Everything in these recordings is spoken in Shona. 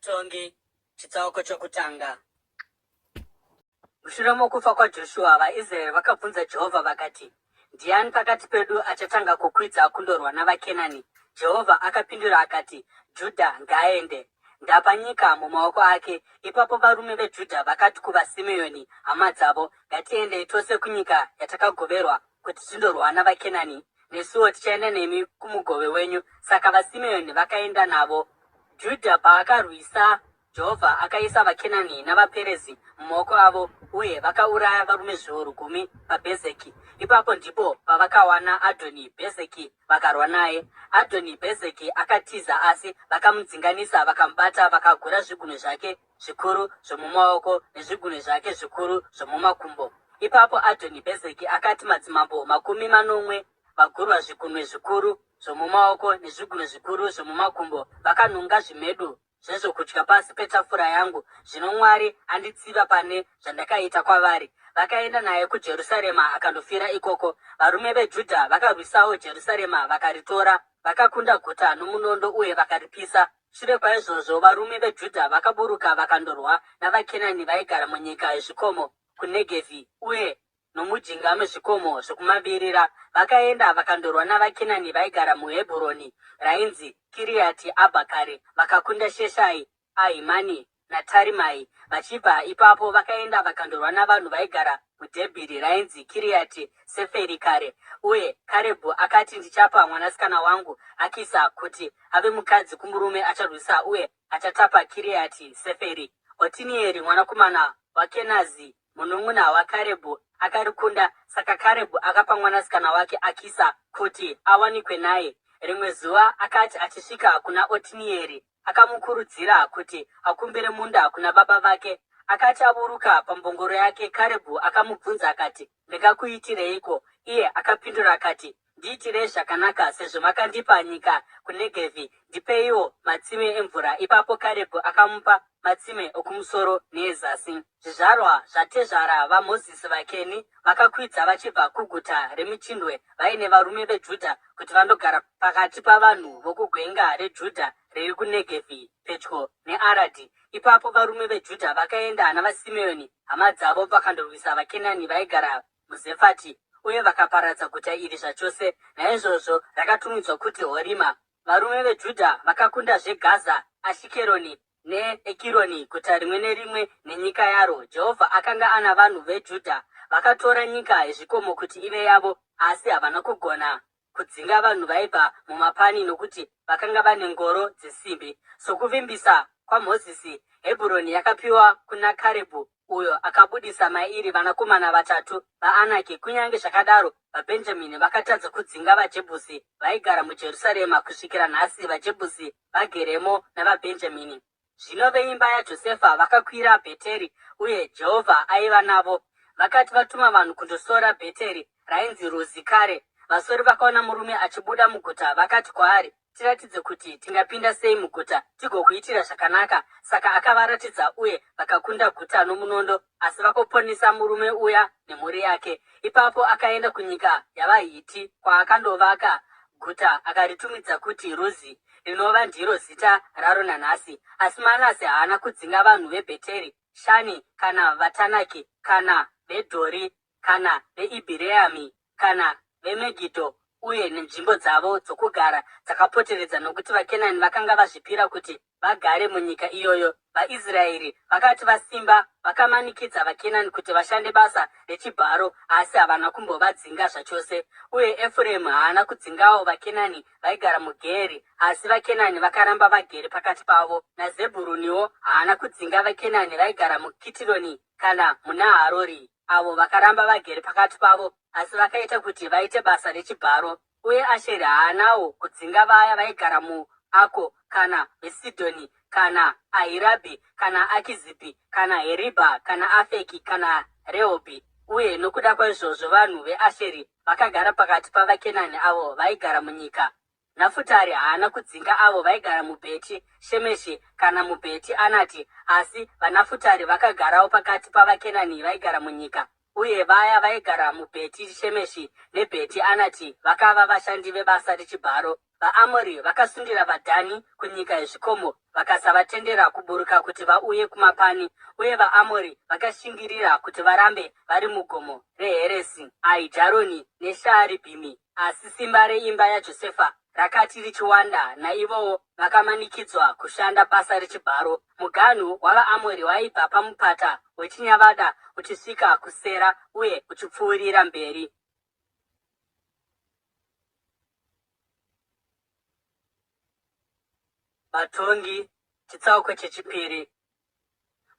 Vatongi chitsauko chokutanga. Mushure mokufa kwaJoshua, vaIsraeri vakabvunza Jehovha vakati, Ndiani pakati pedu achatanga kukwidza kundorwa navaKenani? Jehovha akapindura akati, Judha ngaaende. Ndapa nyika mumaoko ake. Ipapo varume veJudha vakati kuvaSimeoni hama dzavo, Ngatiendei tose kunyika yatakagoverwa kuti tindorwa navaKenani. Nesuwo tichaenda nemi kumugove wenyu. Saka vaSimeoni vakaenda navo. Judha paakarwisa Jehovha akaisa vaKenani navaPerezi mumaoko avo, uye vakauraya varume zviuru gumi paBhezeki. Ipapo ndipo pavakawana Adhoni Bhezeki vakarwa naye. Adhoni Bhezeki akatiza, asi vakamudzinganisa vakamubata, vakagura zvigunwe zvake zvikuru zvomumaoko nezvigunwe zvake zvikuru zvomumakumbo. Ipapo Adhoni Bhezeki akati madzimambo 70 vagurwa zvigunwe zvikuru zvomumaoko nezvigunwe zvikuru zvomumakumbo vakanhonga zvimedu zvezvokudya pasi petafura yangu, zvino Mwari anditsiva pane zvandakaita kwavari. Vakaenda naye kuJerusarema akandofira ikoko. Varume veJudha vakarwisawo Jerusarema vakaritora. Vakakunda guta nomunondo uye vakaripisa. Shure kwaizvozvo varume veJudha vakaburuka vakandorwa navaKenani vaigara munyika yezvikomo kuNegevhi uye nomujinga mezvikomo zvokumavirira, vakaenda vakandorwa navaKenani vaigara muHebhuroni, rainzi Kiriati Abha kare, vakakunda Sheshai, Ahimani naTarimai. Vachibva ipapo vakaenda vakandorwa navanhu vaigara muDhebhiri, rainzi Kiriati Seferi kare. Uye Karebhu akati, Ndichapa mwanasikana wangu Akisa kuti ave mukadzi kumurume acharwisa uye achatapa Kiriati Seferi. Otinieri mwanakomana waKenazi munun'una waKarebhu akarikunda, saka Karebhu akapa mwanasikana wake Akisa kuti awanikwe naye. Rimwe zuva akati achisvika kuna Otinieri, akamukurudzira kuti akumbire munda kuna baba vake. Akati aburuka pambongoro yake, Karebhu akamubvunza akati, Ndingakuitireiko? Iye akapindura akati, Ndiitirei zvakanaka, sezvo makandipa nyika kuNegevhi, ndipeiwo matsime emvura. Ipapo Karebhu akamupa matsime okumusoro neezasi. Zvizvarwa zvatezvara vaMozisi vaKeni vakakwidza vachibva kuguta remichindwe vaine varume veJudha kuti vandogara pakati pavanhu vokugwenga reJudha riri kuNegevhi pedyo neAradhi. Ipapo varume veJudha vakaenda navaSimeoni hama dzavo vakandorwisa vaKenani vaigara muZefati, uye vakaparadza guta iri zvachose. Naizvozvo rakatumidzwa kuti Horima. Varume veJudha vakakundazve Gaza, Ashikeroni, neEkironi, guta rimwe nerimwe nenyika yaro. Jehovha akanga ana vanhu veJudha. Vakatora nyika yezvikomo kuti ive yavo, asi havana kugona kudzinga vanhu vaibva mumapani nokuti vakanga vane ngoro dzesimbi. Sokuvimbisa kwaMozisi, Hebhuroni yakapiwa kuna Karebhu, uyo akabudisa mairi vanakomana vatatu vaAnaki. Kunyange zvakadaro, vaBhenjamini vakatadza kudzinga vaJebhusi vaigara muJerusarema kusvikira nhasi vaJebhusi vageremo navaBhenjamini. Zvino veimba yaJosefa vakakwira Bheteri, uye Jehovha aiva navo. Vakati vatuma vanhu kundosora Bheteri, rainzi Ruzi kare, vasori vakaona murume achibuda muguta vakati kwaari, Tiratidze kuti tingapinda sei muguta tigokuitira zvakanaka. Saka akavaratidza, uye vakakunda guta nomunondo, asi vakoponesa murume uya nemhuri yake. Ipapo akaenda kunyika yavaHiti, kwaakandovaka guta akaritumidza kuti Ruzi, rinova ndiro zita raro nanhasi. Asi Manase haana kudzinga vanhu veBheteri, Shani kana vaTanaki kana veDhori kana veIbhireami kana veMegidho uye nenzvimbo dzavo dzokugara dzakapoteredza, nokuti vaKenani vakanga vazvipira kuti vagare munyika iyoyo. VaIsraeri vakati vasimba, vakamanikidza vaKenani kuti vashande basa rechibharo, asi havana kumbovadzinga zvachose. Uye Efuremu haana kudzingawo vaKenani vaigara muGeeri, asi vaKenani vakaramba vagere pakati pavo. NaZebhuruniwo haana kudzinga vaKenani vaigara muKitironi kana muNaharori, avo vakaramba vagere pakati pavo, asi vakaita kuti vaite basa rechibharo. Uye Asheri haanawo kudzinga vaya vaigara muAko kana veSidhoni kana Ahirabhi kana Akizibhi kana Heribha kana Afeki kana Rehobhi. Uye nokuda kwaizvozvo vanhu veAsheri vakagara pakati pavaKenani avo vaigara munyika. Nafutari haana kudzinga avo vaigara muBheti Shemeshi kana muBheti Anati, asi vaNafutari vakagarawo pakati pavaKenani vaigara munyika. Uye vaya vaigara muBheti Shemeshi neBheti Anati vakava vashandi vebasa rechibharo. VaAmori vakasundira vaDhani kunyika yezvikomo vakasavatendera kuburuka kuti vauye kumapani, uye vaAmori vakashingirira kuti varambe vari mugomo reHeresi, Aijaroni neShaaribhimi. Asi simba reimba yaJosefa rakati richiwanda, naivowo vakamanikidzwa kushanda basa rechibharo. Muganhu wavaAmori waibva pamupata wechinyavada uchisvika kuSera uye uchipfuurira mberi. Vatongi, chitsauko chechipiri.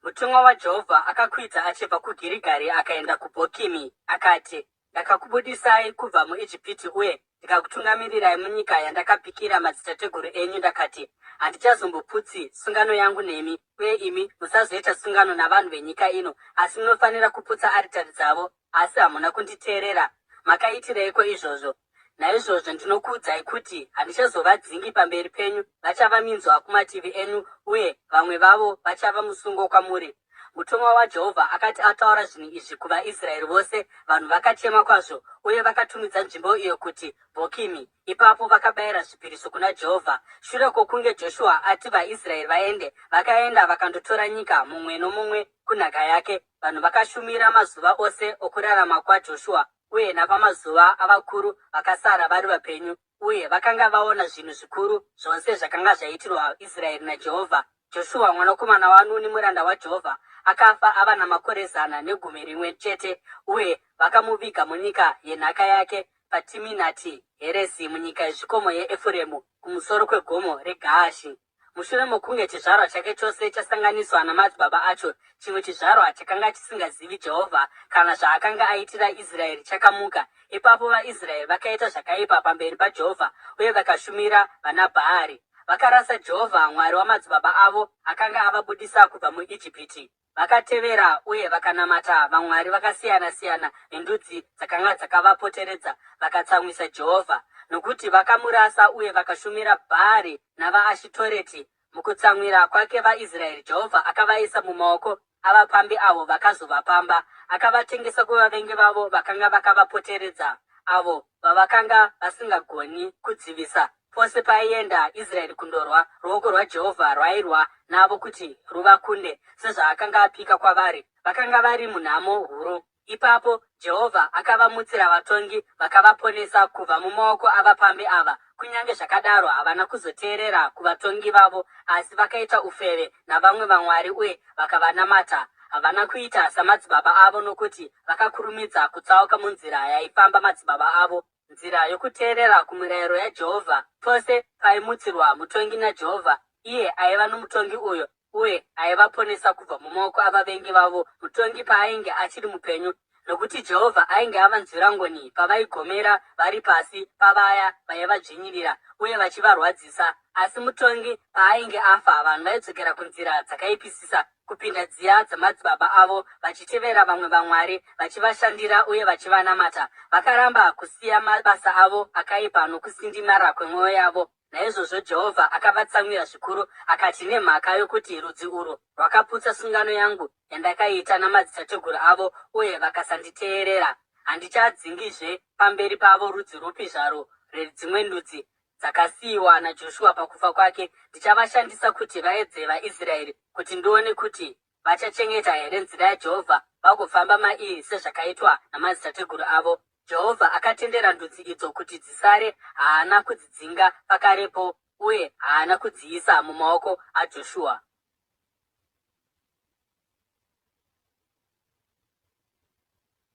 Mutumwa waJehovha akakwidza achibva kuGirigari akaenda kuBhokimi, akati, Ndakakubudisai kubva muIjipiti uye ndikakutungamirirai munyika yandakapikira madzitateguru enyu ndakati, Handichazomboputsi sungano yangu nemi, uye imi musazoita sungano navanhu venyika ino, asi munofanira kuputsa aritari dzavo. Asi hamuna kunditeerera. Makaitireiko izvozvo? Naizvozvo ndinokuudzai kuti handichazovadzingi pamberi penyu, vachava minzwa kumativi enyu uye vamwe vavo vachava musungo kwamuri. Mutumwa waJehovha akati ataura zvinhu izvi kuvaIsraeri vose, vanhu vakachema kwazvo, uye vakatumidza nzvimbo iyo kuti Bhokimi. Ipapo vakabayira zvipiriso kuna Jehovha. Shure kwokunge Joshua ati vaIsraeri vaende, vakaenda vakandotora nyika, mumwe nomumwe kunhaka yake. Vanhu vakashumira mazuva ose okurarama kwaJoshua uye napamazuva avakuru vakasara vari vapenyu, uye vakanga vaona zvinhu zvikuru zvose zvakanga zvaitirwa Israeri naJehovha. Joshua mwanakomana waNuni muranda waJehovha akafa ava namakore 111, uye vakamuviga munyika yenhaka yake paTiminati Heresi munyika yezvikomo yeEfuremu kumusoro kwegomo reGaashi. Mushure mokunge chizvarwa chake chose chasanganiswa namadzibaba acho, chimwe chizvarwa chakanga chisingazivi Jehovha kana zvaakanga aitira Israeri chakamuka. Ipapo vaIsraeri vakaita zvakaipa pamberi paJehovha uye vakashumira vanaBhaari. Vakarasa Jehovha, Mwari wamadzibaba avo, akanga avabudisa kubva muIjipiti. Vakatevera uye vakanamata vamwari vakasiyana-siyana vendudzi dzakanga dzakavapoteredza, vakatsamwisa Jehovha, nokuti vakamurasa uye vakashumira Bhaari navaAshitoreti. Mukutsamwira kwake vaIsraeri, Jehovha akavaisa mumaoko avapambi avo vakazovapamba. Akavatengesa kuvavengi vavo vakanga vakavapoteredza, avo vavakanga vasingagoni kudzivisa. Pose paaienda Israeri kundorwa, ruoko rwaJehovha rwairwa navo kuti ruvakunde, sezvaakanga apika kwavari. Vakanga vari munhamo huru. Ipapo Jehovha akavamutsira vatongi vakavaponesa kubva mumaoko avapambi ava. Kunyange zvakadaro, havana kuzoteerera kuvatongi vavo, asi vakaita ufeve navamwe vamwari uye vakavanamata. Havana kuita samadzibaba avo, nokuti vakakurumidza kutsauka munzira yaifamba madzibaba avo. Nzira yokuteerera kumirayiro yaJehovha. Pose paimutsirwa mutongi naJehovha, iye aiva nomutongi uyo uye aivaponesa kubva mumaoko avavengi vavo mutongi paainge achiri mupenyu, nokuti Jehovha ainge avanzwira ngoni pavaigomera vari pasi pavaya vaivadzvinyirira uye vachivarwadzisa. Asi mutongi paainge afa, vanhu vaidzokera kunzira dzakaipisisa kupinda dziya dzamadzibaba avo, vachitevera vamwe vamwari, vachivashandira uye vachivanamata. Vakaramba kusiya mabasa avo akaipa nokusindimara kwemwoyo yavo. Naizvozvo Jehovha akavatsamwira zvikuru, akati, Nemhaka yokuti rudzi urwu rwakaputsa sungano yangu yandakaita namadzitateguru avo uye vakasanditeerera, handichadzingizve pamberi pavo rudzi rupi zvarwo rwedzimwe ndudzi dzakasiyiwa naJoshua pakufa kwake, ndichavashandisa kuti vaedze vaIsraeri, kuti ndione kuti vachachengeta here nzira yaJehovha vagofamba mairi sezvakaitwa namadzitateguru avo. Jehovha akatendera ndudzi idzo kuti dzisare, haana kudzidzinga pakarepo uye haana kudziisa mumaoko aJoshua.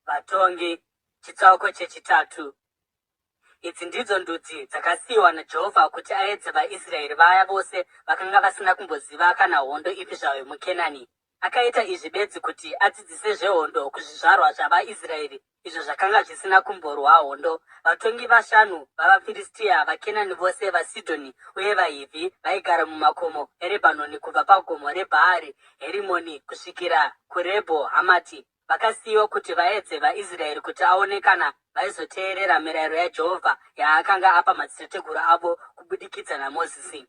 Vatongi, chitsauko chechitatu. Idzi ndidzo ndudzi dzakasiyiwa naJehovha kuti aedze vaIsraeri vaya vose vakanga vasina kumboziva kana hondo ipi zvayo muKenani. Akaita izvi bedzi kuti adzidzise zvehondo kuzvizvarwa zvavaIsraeri izvo zvakanga zvisina kumborwa hondo. Vatongi vashanu vavaFiristia, vaKenani vose, vaSidhoni uye vaHivhi vaigara mumakomo eRebhanoni kubva pagomo reBhaari Herimoni kusvikira kuRebho Hamati. Vakasiyiwa kuti vaedze vaIsraeri kuti aone kana vaizoteerera mirayiro yaJehovha yaakanga apa madzitateguru avo kubudikidza naMozisi.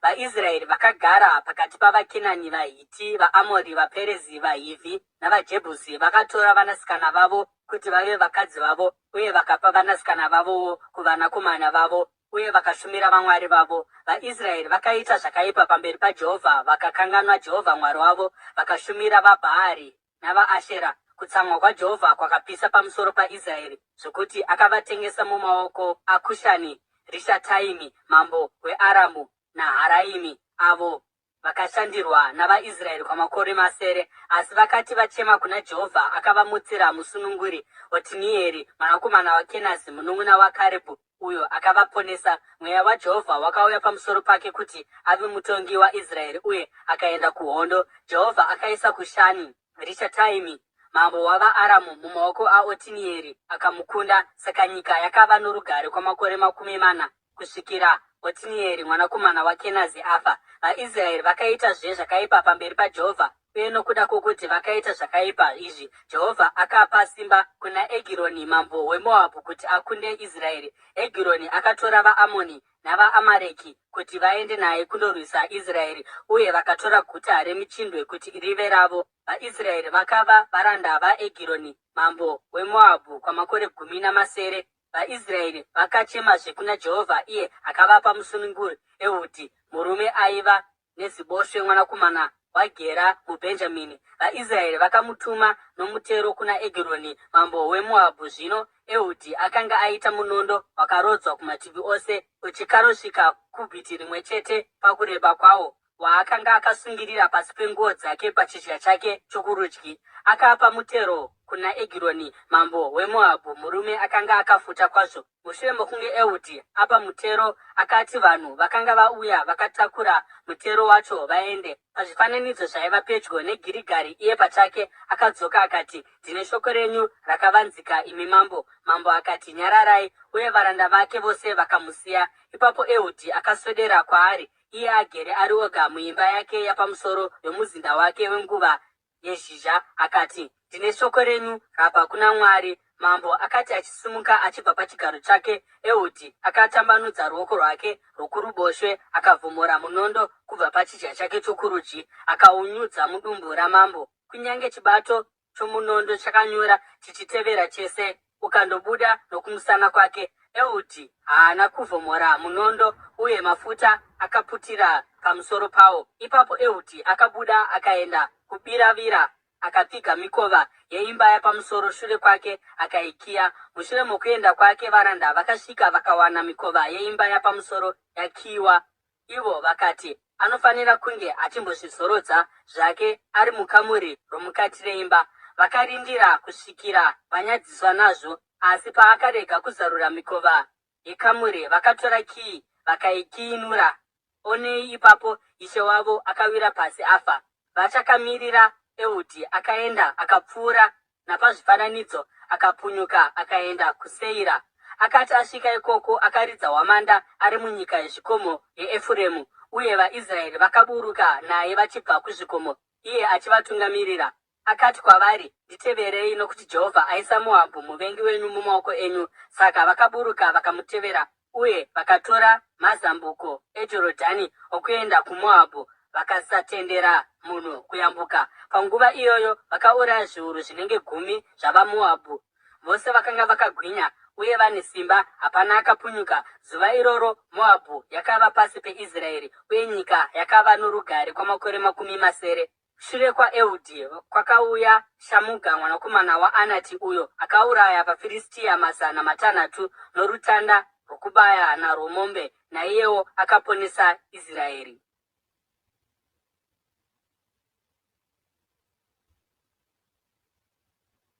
VaIsraeri vakagara pakati pavaKenani, vaHiti, vaAmori, vaPerezi, vaHivhi navaJebhusi. Vakatora vanasikana vavo kuti vave vakadzi vavo uye vakapa vanasikana vavowo kuvanakomana vavo. uye vakashumira vamwari vavo. VaIsraeri vakaita zvakaipa pamberi paJehovha, vakakanganwa Jehovha Mwari wavo, vakashumira vaBhaari navaAshera. Kutsamwa kwaJehovha kwakapisa pamusoro paIsraeri, zvokuti akavatengesa mumaoko aKushani Rishataimi mambo weAramu naHaraimi, avo vakashandirwa navaIsraeri kwamakore masere. Asi vakati vachema kuna Jehovha, akavamutsira musununguri, Otinieri mwanakomana waKenazi, munun'una waKarebhu, uyo akavaponesa. Mweya waJehovha wakauya pamusoro pake kuti ave mutongi waIsraeri, uye akaenda kuhondo. Jehovha akaisa Kushani Rishataimi mambo wavaAramu mumaoko aOtinieri, akamukunda. Saka nyika yakava norugare kwamakore 40 kusvikira Otinieri mwanakomana waKenazi afa. VaIsraeri vakaitazve zvakaipa pamberi paJehovha, uye nokuda kwokuti vakaita zvakaipa izvi, Jehovha akapa simba kuna Egironi mambo weMoabhu kuti akunde Israeri. Egironi akatora vaAmoni navaAmareki kuti vaende naye kundorwisa Israeri, uye vakatora guta remichindwe kuti rive ravo. VaIsraeri vakava varanda vaEgironi mambo weMoabhu kwamakore 17. VaIsraeri vakachemazve kuna Jehovha, iye akavapa musununguri, Ehudhi, murume aiva neziboshwe, mwanakomana waGera muBhenjamini. VaIsraeri vakamutuma nomutero kuna Egironi mambo weMoabhu. Zvino Ehudhi akanga aita munondo wakarodzwa kumativi ose, uchikarosvika kubhiti rimwe chete pakureba kwawo, waakanga akasungirira pasi penguo dzake pachidya chake chokurudyi. Akapa mutero kuna Egironi mambo weMoabhu, murume akanga akafuta kwazvo. Mushure mokunge Ehudhi apa mutero, akati vanhu vakanga vauya vakatakura mutero wacho vaende. Pazvifananidzo zvaiva pedyo neGirigari iye pachake akadzoka akati, Ndine shoko renyu rakavanzika, imi mambo. Mambo akati, Nyararai. Uye varanda vake vose vakamusiya. Ipapo Ehudhi akaswedera kwaari, iye agere ari oga muimba yake yapamusoro yomuzinda wake wenguva yezhizha, akati, Ndine shoko renyu rabva kuna Mwari. Mambo akati achisimuka achibva pachigaro chake, Ehudhi akatambanudza ruoko rwake rwokuruboshwe akavhomora munondo kubva pachidya chake chokurudyi, akaunyudza mudumbu ramambo. Kunyange chibato chomunondo chakanyura chichitevera chese ukandobuda nokumusana kwake. Ehudhi haana kuvhomora munondo uye mafuta akaputira pamusoro pawo. Ipapo Ehudhi akabuda akaenda kubiravira akapfiga mikova yeimba yapamusoro shure kwake akaikiya. Mushure mokuenda kwake varanda vakasvika vakawana mikova yeimba yapamusoro yakiyiwa. Ivo vakati, Anofanira kunge achimbozvizorodza zvake ari mukamuri romukati reimba. Vakarindira kusvikira vanyadziswa nazvo, asi paakarega kuzarura mikova yekamuri, vakatora kiyi vakaikiinura. Onei ipapo ishe wavo akawira pasi afa. Vachakamirira, Ehudhi akaenda akapfuura napazvifananidzo akapunyuka akaenda kuSeira. Akati asvika ikoko akaridza hwamanda ari munyika yezvikomo yeEfuremu, uye vaIsraeri vakaburuka naye vachibva kuzvikomo, iye achivatungamirira. Akati kwavari, Nditeverei, nokuti Jehovha aisa Moabhu muvengi wenyu mumaoko enyu. Saka vakaburuka vakamutevera, uye vakatora mazambuko eJorodhani okuenda kuMoabhu, vakasatendera munhu kuyambuka. Panguva iyoyo vakauraya zviuru zvinenge gumi zvavaMoabhu, vose vakanga vakagwinya uye vane simba, hapana akapunyuka. Zuva iroro Moabhu yakava pasi peIsraeri, uye nyika yakava norugare kwamakore 60. Shure kwaEhudhi kwakauya Shamuga mwanakomana waAnati, uyo akauraya vaFiristia 600 norutanda rwokubaya narwo mombe, naiyewo akaponesa Israeri.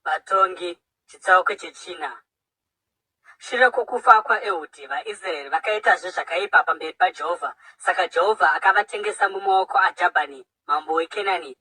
Vatongi, chitsauko chechina. Shure kwokufa kwaEhudhi, vaIsraeri vakaitazve zvakaipa pamberi paJehovha. Saka Jehovha akavatengesa mumaoko aJabhani mambo weKenani,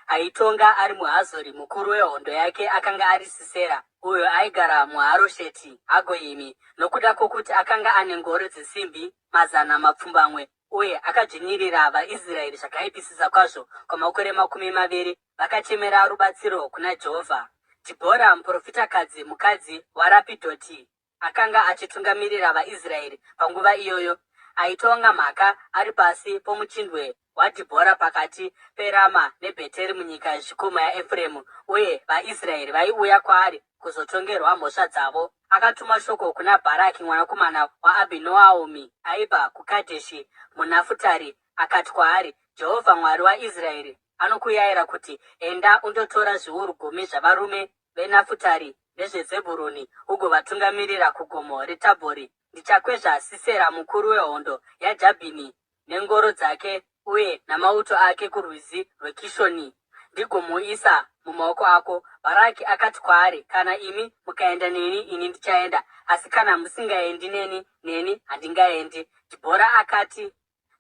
aitonga ari muHazori. Mukuru wehondo yake akanga ari Sisera, uyo aigara muHarosheti Hagoyimi, nokuda kwokuti akanga ane ngoro dzesimbi 700 uye akadzvinyirira vaIsraeri zvakaipisisa kwazvo kwamakore 20. Vakachemera rubatsiro kuna Jehovha. Dhibhora, muprofitakadzi mukadzi waRapidhoti, akanga achitungamirira vaIsraeri panguva iyoyo. Aitonga mhaka ari pasi pomuchindwe waDhibhora pakati peRama neBheteri munyika yezvikomo yaEfremu, uye vaIsraeri vaiuya kwaari. kuzotongerwa mhosva dzavo. Akatuma shoko kuna Bharaki mwanakomana waAbhinoami aibva kuKadheshi muNafutari, akati kwaari, Jehovha Mwari waIsraeri anokuyayira kuti, Enda undotora zviuru gumi zvavarume veNafutari nezveZebhuruni ugovatungamirira kugomo reTabhori. Ndichakwezva Sisera mukuru wehondo yaJabhini nengoro dzake uye namauto ake kurwizi rweKishoni, ndigomuisa mumaoko ako. Bharaki akati kwaari, Kana imi mukaenda neni, ini ndichaenda, asi kana musingaendi neni, neni handingaendi. Dhibhora akati,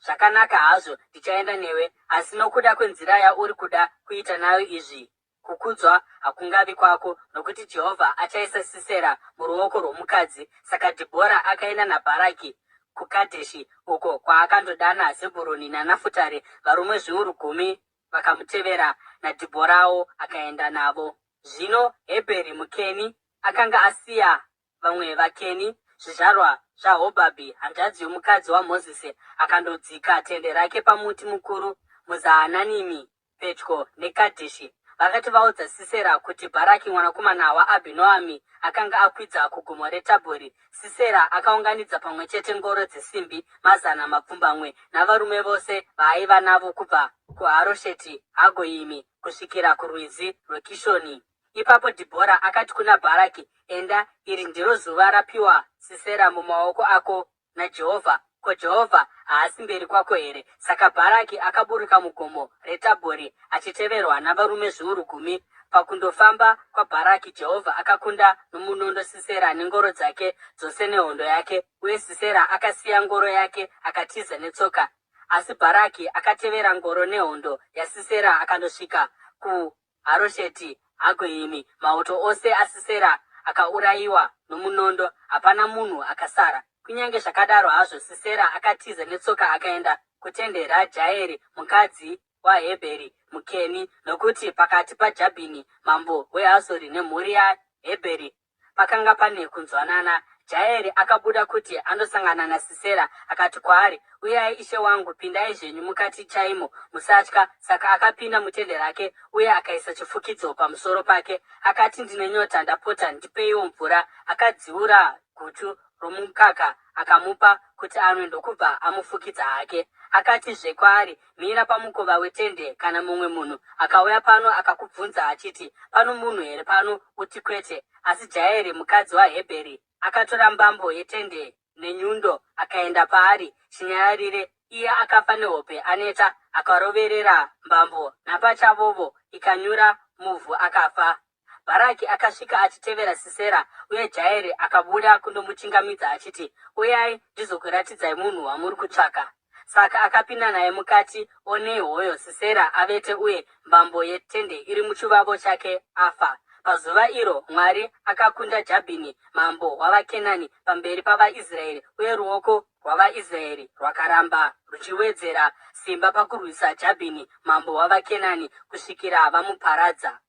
Zvakanaka hazvo, ndichaenda newe, asi nokuda kwenzira yauri kuda kuita nayo izvi, Kukudzwa hakungavi kwako, nokuti Jehovha achaisa Sisera muruoko rwomukadzi. Saka Dhibhora akaenda naBharaki kuKadheshi, uko kwaakandodana Zebhuruni naNafutari, varume zviuru gumi vakamutevera, naDhibhorawo akaenda navo. Zvino Hebheri muKeni akanga asiya vamwe vaKeni, zvizvarwa zvaHobhabhi, hanzvadzi yomukadzi waMozisi, akandodzika tende rake pamuti mukuru muZaananimi pedyo neKadheshi. Vakati vaudza Sisera kuti Bharaki mwanakomana waAbhinoami akanga akwidza kugomo reTabhori, Sisera akaunganidza pamwe chete ngoro dzesimbi 700 navarume vose vaaiva navo kubva kuHarosheti Hagoyimi kusvikira kurwizi rweKishoni. Ipapo Dhibhora akati kuna Bharaki, Enda, iri ndiro zuva rapiwa Sisera mumaoko ako naJehovha, ko Jehovha haasi mberi kwako here? Saka Bharaki akaburuka mugomo reTabhori achiteverwa navarume zviuru gumi. Pakundofamba kwaBharaki, Jehovha akakunda nomunondo Sisera nengoro dzake dzose nehondo yake, uye Sisera akasiya ngoro yake akatiza netsoka. Asi Bharaki akatevera ngoro nehondo yaSisera akandosvika ku Harosheti Hagoyimi, mauto ose aSisera akaurayiwa nomunondo, hapana munhu akasara. Kunyange zvakadaro hazvo, Sisera akatiza netsoka akaenda kutende raJaeri mukadzi waHebheri muKeni, nokuti pakati paJabhini mambo weHazori nemhuri yaHebheri Pakanga pane kunzwanana. Jaeri akabuda kuti andosangana naSisera, akati kwaari, Uyai, ishe wangu, pindai zvenyu mukati chaimo, musatya. Saka akapinda mutende rake uye akaisa chifukidzo pamusoro pake. Akati, Ndine nyota, ndapota, ndipeiwo mvura. Akadziura guchu romukaka akamupa kuti anwe ndokubva amufukidza hake. Akatizve kwaari, Mira pamukova wetende, kana mumwe munhu akauya pano akakubvunza achiti, Pano munhu here pano? uti, Kwete. Asi Jaeri mukadzi waHebheri akatora mbambo yetende nenyundo akaenda paari chinyararire. Iye akafa nehope aneta, akaroverera mbambo napachavovo ikanyura muvhu akafa. Bharaki akasvika achitevera Sisera, uye Jaeri akabuda kundomuchingamidza achiti, Uyai ndizokuratidzai munhu wamuri kutsvaka. Saka akapinda naye mukati, onei hoyo Sisera avete uye mbambo yetende iri muchivavo chake afa. Pazuva iro Mwari akakunda Jabhini mambo wavaKenani pamberi pavaIsraeri, uye ruoko rwavaIsraeri rwakaramba ruchiwedzera simba pakurwisa Jabhini mambo wavaKenani kusvikira vamuparadza.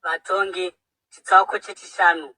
Vatongi chitsauko chechishanu.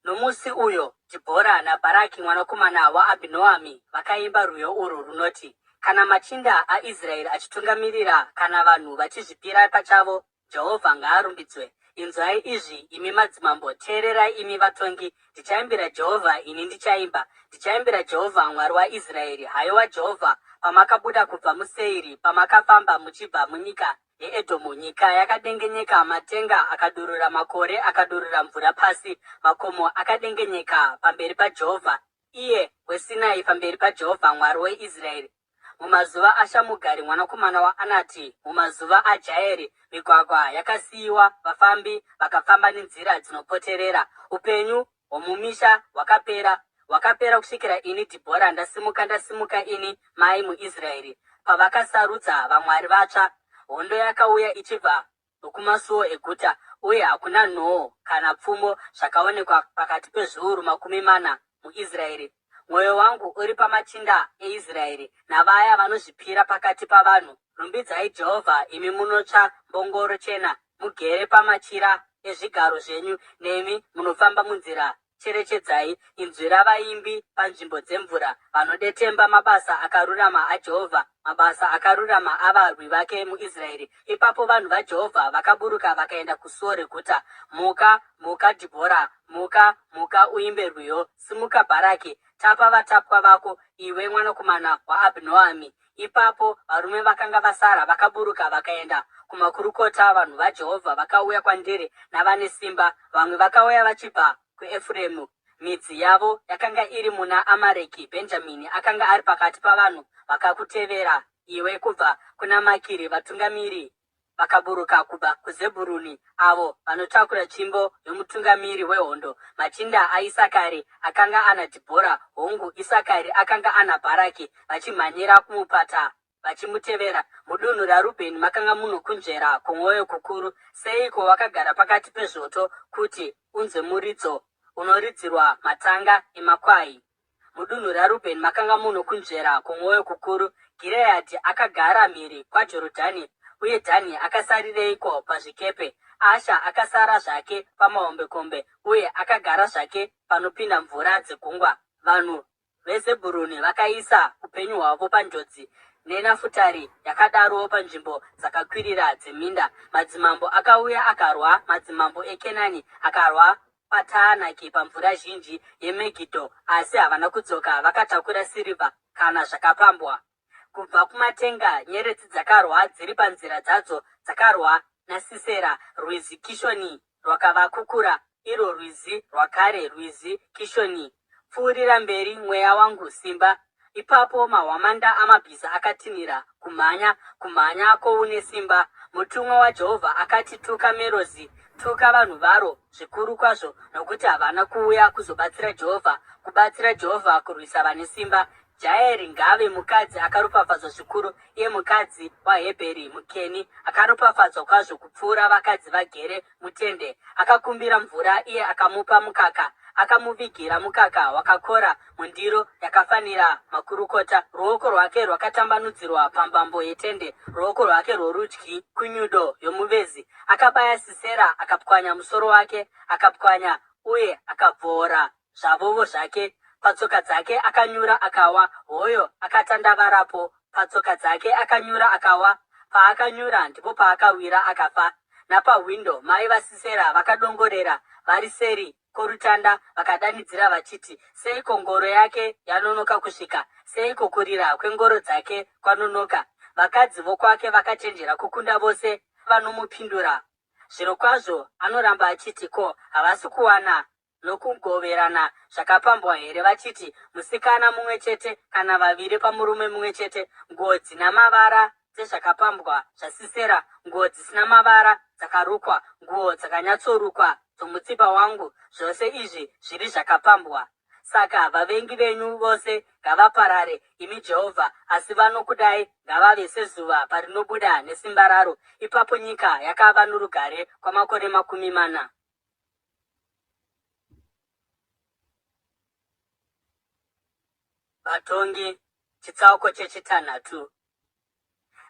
Nomusi uyo Dhibhora naBharaki mwanakomana waAbhinoami vakaimba rwiyo urwu runoti, Kana machinda aIsraeri achitungamirira, kana vanhu vachizvipira pachavo, Jehovha ngaarumbidzwe! Inzwai izvi, imi madzimambo, teererai imi vatongi! Ndichaimbira Jehovha, ini ndichaimba, ndichaimbira Jehovha, Mwari waIsraeri. Haiwa Jehovha, pamakabuda kubva muSeiri, pamakafamba muchibva munyika yeEdhomu, nyika yakadengenyeka, matenga akadurura makore, akadurura mvura pasi, makomo akadengenyeka pamberi paJehovha, iye weSinai, pamberi paJehovha, Mwari weIsraeri. Mumazuva aShamugari mwanakomana waAnati, mumazuva aJaeri, migwagwa yakasiyiwa, vafambi vakafamba nenzira dzinopoterera. Upenyu hwomumisha hwakapera, hwakapera kusvikira ini Dhibhora ndasimuka, ndasimuka ini mai muIsraeri. Pavakasarudza vamwari vatsva, hondo yakauya ichibva nokumasuo eguta, uye hakuna nhoo kana pfumo zvakaonekwa pakati pezviuru 40 muIsraeri. Mwoyo wangu uri pamachinda eIsraeri navaya vanozvipira pakati pavanhu. Rumbidzai Jehovha, imi munotsva mbongoro chena, mugere pamachira ezvigaro zvenyu, nemi munofamba munzira. Cherechedzai inzwi ravaimbi panzvimbo dzemvura, vanodetemba mabasa akarurama aJehovha, mabasa akarurama avarwi vake muIsraeri. Ipapo vanhu vaJehovha vakaburuka vakaenda kusuo reguta. Muka, muka, Dhibhora! Muka, muka, uimbe rwiyo! Simuka, Bharaki! Tapa vatapwa vako, iwe mwanakomana waAbhinoami! Ipapo varume vakanga vasara vakaburuka vakaenda kumakurukota, vanhu vaJehovha vakauya kwandiri navane simba, vamwe vakauya vachibva kuEfuremu, midzi yavo yakanga iri muna Amareki, Bhenjamini akanga ari pakati pavanhu vakakutevera iwe kubva kuna Makiri, vatungamiri vakaburuka kubva kuZebhuruni, avo vanotakura tsvimbo yomutungamiri wehondo. Machinda aIsakari akanga ana Dhibhora, hongu, Isakari akanga ana Bharaki, vachimhanyira kumupata vachimutevera. Mudunhu raRubheni makanga muno kunzvera kwomwoyo kukuru. Seiko wakagara pakati pezvoto kuti unzwe muridzo unoridzirwa matanga emakwai? Mudunhu raRubheni makanga muno kunzvera kwomwoyo kukuru. Gireadhi akagara mhiri kwaJorodhani, uye Dhani akasarireiko pazvikepe? Asha akasara zvake pamahombekombe, uye akagara zvake panopinda mvura dzegungwa. Vanhu veZebhuruni vakaisa upenyu hwavo panjodzi, neNafutari yakadarowo panzvimbo dzakakwirira dzeminda. Madzimambo akauya akarwa, madzimambo eKenani akarwa paTaanaki pamvura zhinji yeMegidho, asi havana kudzoka vakatakura sirivha kana zvakapambwa. Kubva kumatenga nyeredzi dzakarwa dziri panzira dzadzo, dzakarwa naSisera, rwizi Kishoni rwakavakukura, irwo rwizi rwakare, rwizi Kishoni. Pfuurira mberi, mweya wangu, simba! Ipapo mahwamanda amabhiza akatinhira, Kumhanya, kumhanya kwoune simba! Mutumwa waJehovha akati, Tuka Merozi, tuka vanhu varo zvikuru kwazvo, nokuti havana kuuya kuzobatsira Jehovha, kubatsira Jehovha kurwisa vane simba. Jaeri ngaave mukadzi akaropafadzwa zvikuru, iye mukadzi waHebheri muKeni, akaropafadzwa kwazvo kupfuura vakadzi vagere mutende. Akakumbira mvura, iye akamupa mukaka, akamuvigira mukaka wakakora mundiro yakafanira makurukota. Ruoko rwake rwakatambanudzirwa pambambo yetende, ruoko rwake rworudyi kunyudo yomuvezi. Akabaya Sisera, akapwanya musoro wake, akapwanya uye akabvoora zvavovo zvake. Patsoka dzake akanyura akawa, hoyo akatandavarapo. Patsoka dzake akanyura akawa, paakanyura ndipo paakawira akafa. Napahwindo mai vaSisera vakadongorera vari seri kworutanda vakadanidzira vachiti, Seiko ngoro yake yanonoka kusvika? Seiko kurira kwengoro dzake kwanonoka? Vakadzi vokwake vakachenjera kukunda vose vanomupindura. Zvirokwazvo anoramba achiti, Ko, havasi kuwana nokugoverana zvakapambwa here, vachiti, Musikana mumwe chete kana vaviri pamurume mumwe chete, nguo dzina mavara dzezvakapambwa zvaSisera, nguo dzisina mavara dzakarukwa, nguo dzakanyatsorukwa dzomutsipa wangu, zvose izvi zviri zvakapambwa? Saka vavengi venyu vose ngavaparare, imi Jehovha, asi vanokudai ngavave sezuva parinobuda nesimba raro. Ipapo nyika yakava norugare kwamakore 40. Vatongi chitsauko chechitanhatu.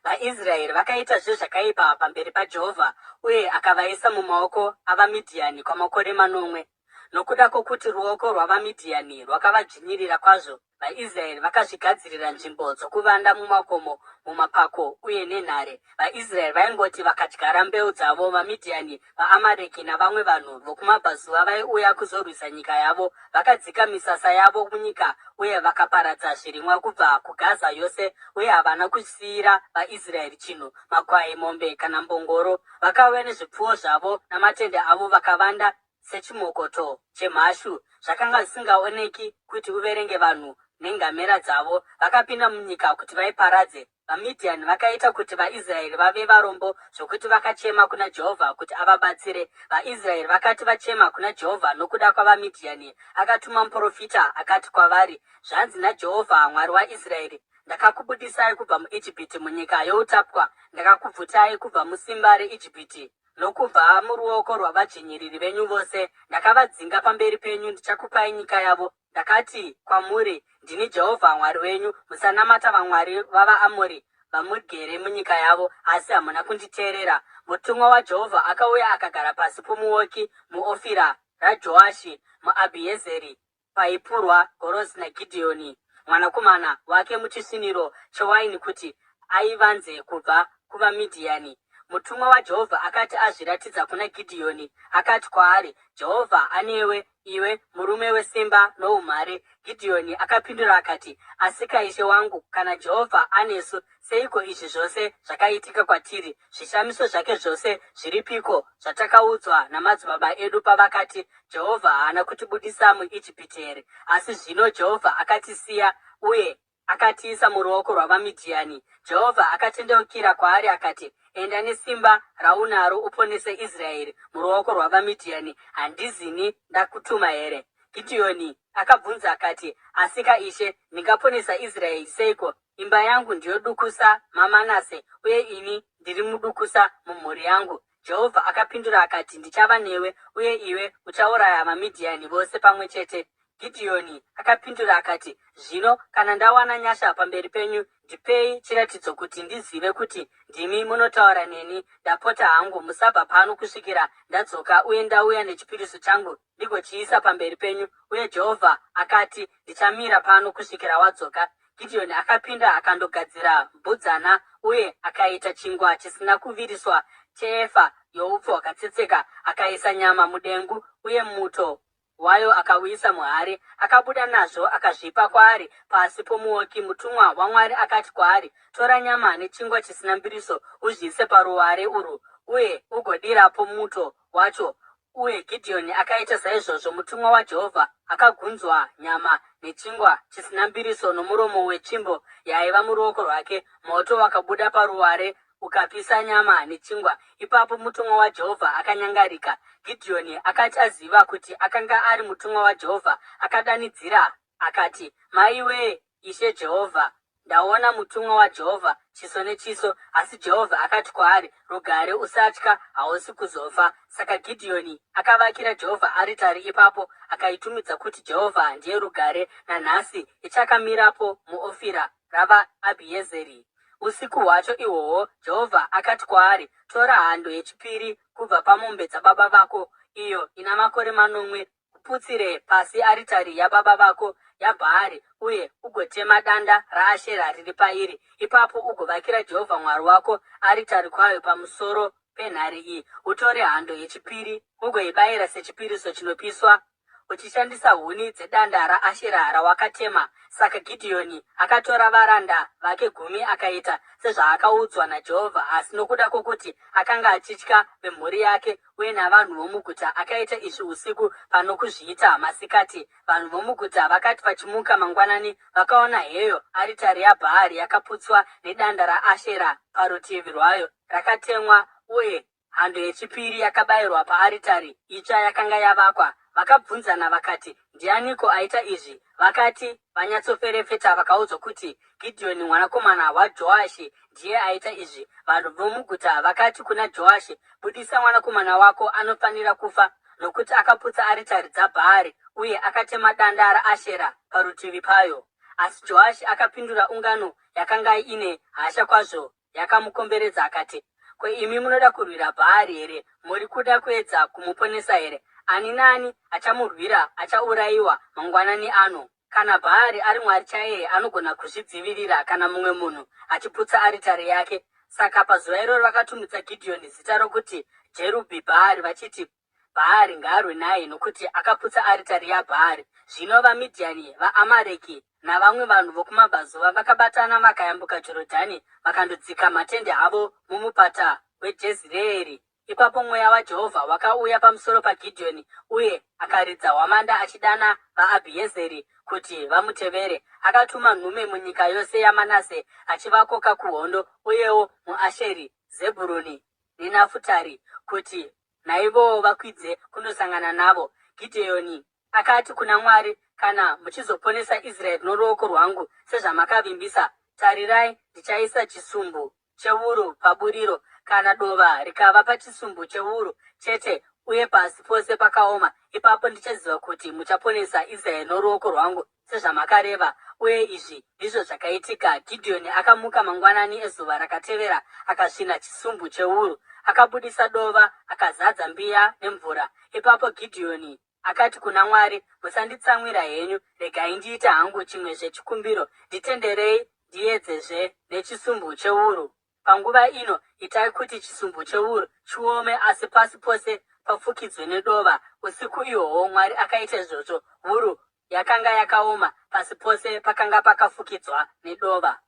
VaIsraeri vakaitazve zvakaipa pamberi paJehovha uye akavaisa mumaoko avaMidhiani kwamakore manomwe. Nokuda kwokuti ruoko rwavaMidhiani rwakavadzvinyirira kwazvo, VaIsraeri vakazvigadzirira nzvimbo dzokuvanda mumakomo, mumapako uye nenhare. VaIsraeri vaingoti vakadyara mbeu dzavo, vaMidhiani, vaAmareki navamwe vanhu vokumabvazuva vaiuya kuzorwisa nyika yavo. Vakadzika misasa yavo munyika uye vakaparadza zvirimwa kubva kuGaza yose, uye havana kusiyira vaIsraeri chinhu, makwai, mombe kana mbongoro. Vakauya nezvipfuwo zvavo namatende avo vakavanda sechimokoto chemhashu. Zvakanga zvisingaoneki kuti uverenge vanhu nengamera dzavo. Vakapinda munyika kuti vaiparadze. VaMidhiani vakaita kuti vaIsraeri vave varombo zvokuti vakachema kuna Jehovha kuti avabatsire. VaIsraeri vakati vachema kuna Jehovha nokuda kwavaMidhiani, akatuma muprofita akati kwavari, Zvanzi naJehovha Mwari waIsraeri, Ndakakubudisai kubva muIjipiti, munyika youtapwa, ndakakubvutai kubva musimba reIjipiti nokubva muruoko rwavadzvinyiriri venyu vose. Ndakavadzinga pamberi penyu, ndichakupai nyika yavo. Ndakati kwamuri, Ndini Jehovha Mwari wenyu, musanamata vamwari vavaAmori vamugere munyika yavo. Asi hamuna kunditeerera. Mutumwa waJehovha akauya akagara pasi pomuoki muOfira. raJoashi muAbhiezeri paipurwa gorosi naGidheoni mwanakomana wake muchisviniro chewaini kuti aivanze kubva kuvaMidhiani. Mutumwa waJehovha akati azviratidza kuna Gidheoni, akati kwaari, Jehovha anewe, iwe murume wesimba noumhare. Gidheoni akapindura akati, Asika ishe wangu, kana Jehovha anesu, Seiko izvi zvose zvakaitika kwatiri? Zvishamiso zvake zvose zviripiko zvatakaudzwa namadzibaba edu pavakati, Jehovha haana kutibudisa muIjipiti here? Asi zvino Jehovha akatisiya uye akatiisa muruoko rwavaMidhiani. Jehovha akatendeukira kwaari akati, Enda nesimba raunaro uponese Israeri muruoko rwavaMidhiani. Handizini ndakutuma here? Gidheoni akabvunza akati, Asika Ishe, ndingaponesa Israeri seiko? Imba yangu ndiyo dukusa maManase, uye ini ndiri mudukusa mumhuri yangu. Jehovha akapindura akati, Ndichava newe, uye iwe uchauraya vaMidhiani vose pamwe chete. Gidhiyoni akapindura akati, Zvino kana ndawana nyasha pamberi penyu, ndipei chiratidzo kuti ndizive kuti ndimi munotaura neni. Ndapota hangu, musabva pano kusvikira ndadzoka uye ndauya nechipiriso changu ndigochiisa pamberi penyu. Uye Jehovha akati, Ndichamira pano kusvikira wadzoka. Gidheoni akapinda akandogadzira mbudzana uye akaita chingwa chisina kuviriswa cheefa youpfu hwakatsetseka, akaisa nyama mudengu uye muto wayo akauisa muhari. Akabuda nazvo akazvipa kwaari pasi pomuoki. Mutumwa waMwari akati kwaari, Tora nyama nechingwa chisina mbiriso uzviise paruware urwu uye ugodirapo muto wacho. Uye Gidheoni akaita saizvozvo, mutumwa waJehovha akagunzwa nyama nechingwa chisina mbiriso nomuromo wetsvimbo yaiva muruoko rwake, moto wakabuda paruware ukapisa nyama nechingwa. Ipapo mutumwa waJehovha akanyangarika. Gidheoni akati aziva kuti akanga ari mutumwa waJehovha, akadanidzira akati, Maiwee, Ishe Jehovha! Ndaona mutumwa waJehovha chiso nechiso! Asi Jehovha akati kwaari, Rugare, usatya, hausi kuzofa. Saka Gidheoni akavakira Jehovha aritari ipapo, akaitumidza kuti Jehovha Ndiye Rugare. Nanhasi ichakamirapo muOfira ravaAbhiezeri. Usiku hwacho ihwohwo Jehovha akati kwaari, Tora hando yechipiri kubva pamombe dzababa vako, iyo ina makore manomwe, Uputsire pasi aritari yababa vako yaBhaari uye ugotema danda raAshera riri pairi. Ipapo ugovakira Jehovha Mwari wako aritari kwayo pamusoro penhare iyi. Utore hando yechipiri ugoibayira sechipiriso chinopiswa uchishandisa huni dzedanda raAshera rawakatema. Saka Gidheoni akatora varanda vake gumi akaita sezvaakaudzwa naJehovha, asi nokuda kwokuti akanga achitya vemhuri yake uye navanhu vomuguta akaita izvi usiku pano kuzviita masikati. Vanhu vomuguta vakati vachimuka mangwanani, vakaona heyo aritari yaBhaari yakaputswa nedanda raAshera parutivi rwayo rakatemwa uye hando yechipiri yakabayirwa paaritari itsva yakanga yavakwa. Vakabvunzana vakati, Ndianiko aita izvi? Vakati vanyatsoferefeta vakaudzwa kuti Gidheoni mwanakomana waJoashi ndiye aita izvi. Vanhu vomuguta vakati kuna Joashi, Budisa mwanakomana wako, anofanira kufa, nokuti akaputsa aritari dzaBhaari uye akatema danda raAshera parutivi payo. Asi Joashi akapindura ungano yakanga ine hasha kwazvo yakamukomberedza akati, Ko imi munoda kurwira Bhaari here? Muri kuda kuedza kumuponesa here? Ani naani achamurwira achaurayiwa mangwanani ano. Kana Bhaari ari mwari chaiye, anogona kuzvidzivirira kana mumwe munhu achiputsa aritari yake. Saka pazuva iroro vakatumidza Gidheoni zita rokuti Jerubhi-bhaari vachiti, Bhaari ngaarwe naye nokuti akaputsa aritari yaBhaari. Zvino vaMidhiani, vaAmareki navamwe vanhu vokumabvazuva vakabatana vakayambuka Jorodhani vakandodzika matende avo mumupata weJezireeri. Ipapo mweya waJehovha wakauya pamusoro paGidheoni, uye akaridza hwamanda achidana vaAbhiezeri kuti vamutevere. Akatuma nhume munyika yose yaManase achivakoka kuhondo, uyewo muAsheri, Zebhuruni neNafutari, kuti naivowo vakwidze kundosangana navo. Gidheoni akati kuna Mwari, Kana muchizoponesa Israeri noruoko rwangu sezvamakavimbisa, tarirai, ndichaisa chisumbu chewuru paburiro, kana dova rikava pachisumbu chewuru chete uye pasi pose pakaoma, ipapo ndichaziva kuti muchaponesa Israeri noruoko rwangu sezvamakareva. Uye izvi ndizvo zvakaitika. Gidheoni akamuka mangwanani ezuva rakatevera akasvina chisumbu chewuru. Akabudisa dova akazadza mbiya nemvura. Ipapo Gidheoni. Akati kuna Mwari, Musanditsamwira henyu, regai ndiite hangu chimwezve chikumbiro, nditenderei ndiedzezve nechisumbu chewuru. Panguva ino itai kuti chisumbu chewuru chiome asi pasi pose pafukidzwe nedova. Usiku ihwohwo Mwari akaita izvozvo, wuru yakanga yakaoma, pasi pose pakanga pakafukidzwa nedova.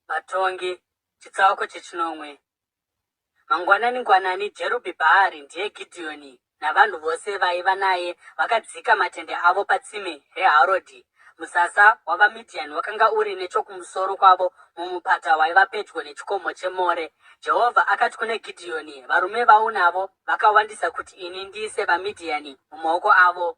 Vatongi, chitsauko chechinomwe. Mangwanani-ngwanani Jerubhi-Bhaari ndiye Gidheoni navanhu vose vaiva naye vakadzika matende avo patsime reHarodhi. Musasa wavaMidhiani wakanga uri nechokumusoro kwavo mumupata waiva pedyo nechikomo cheMore. Jehovha akati kuna Gidheoni, Varume vaunavo vakawandisa kuti ini ndiise vaMidhiani mumaoko avo.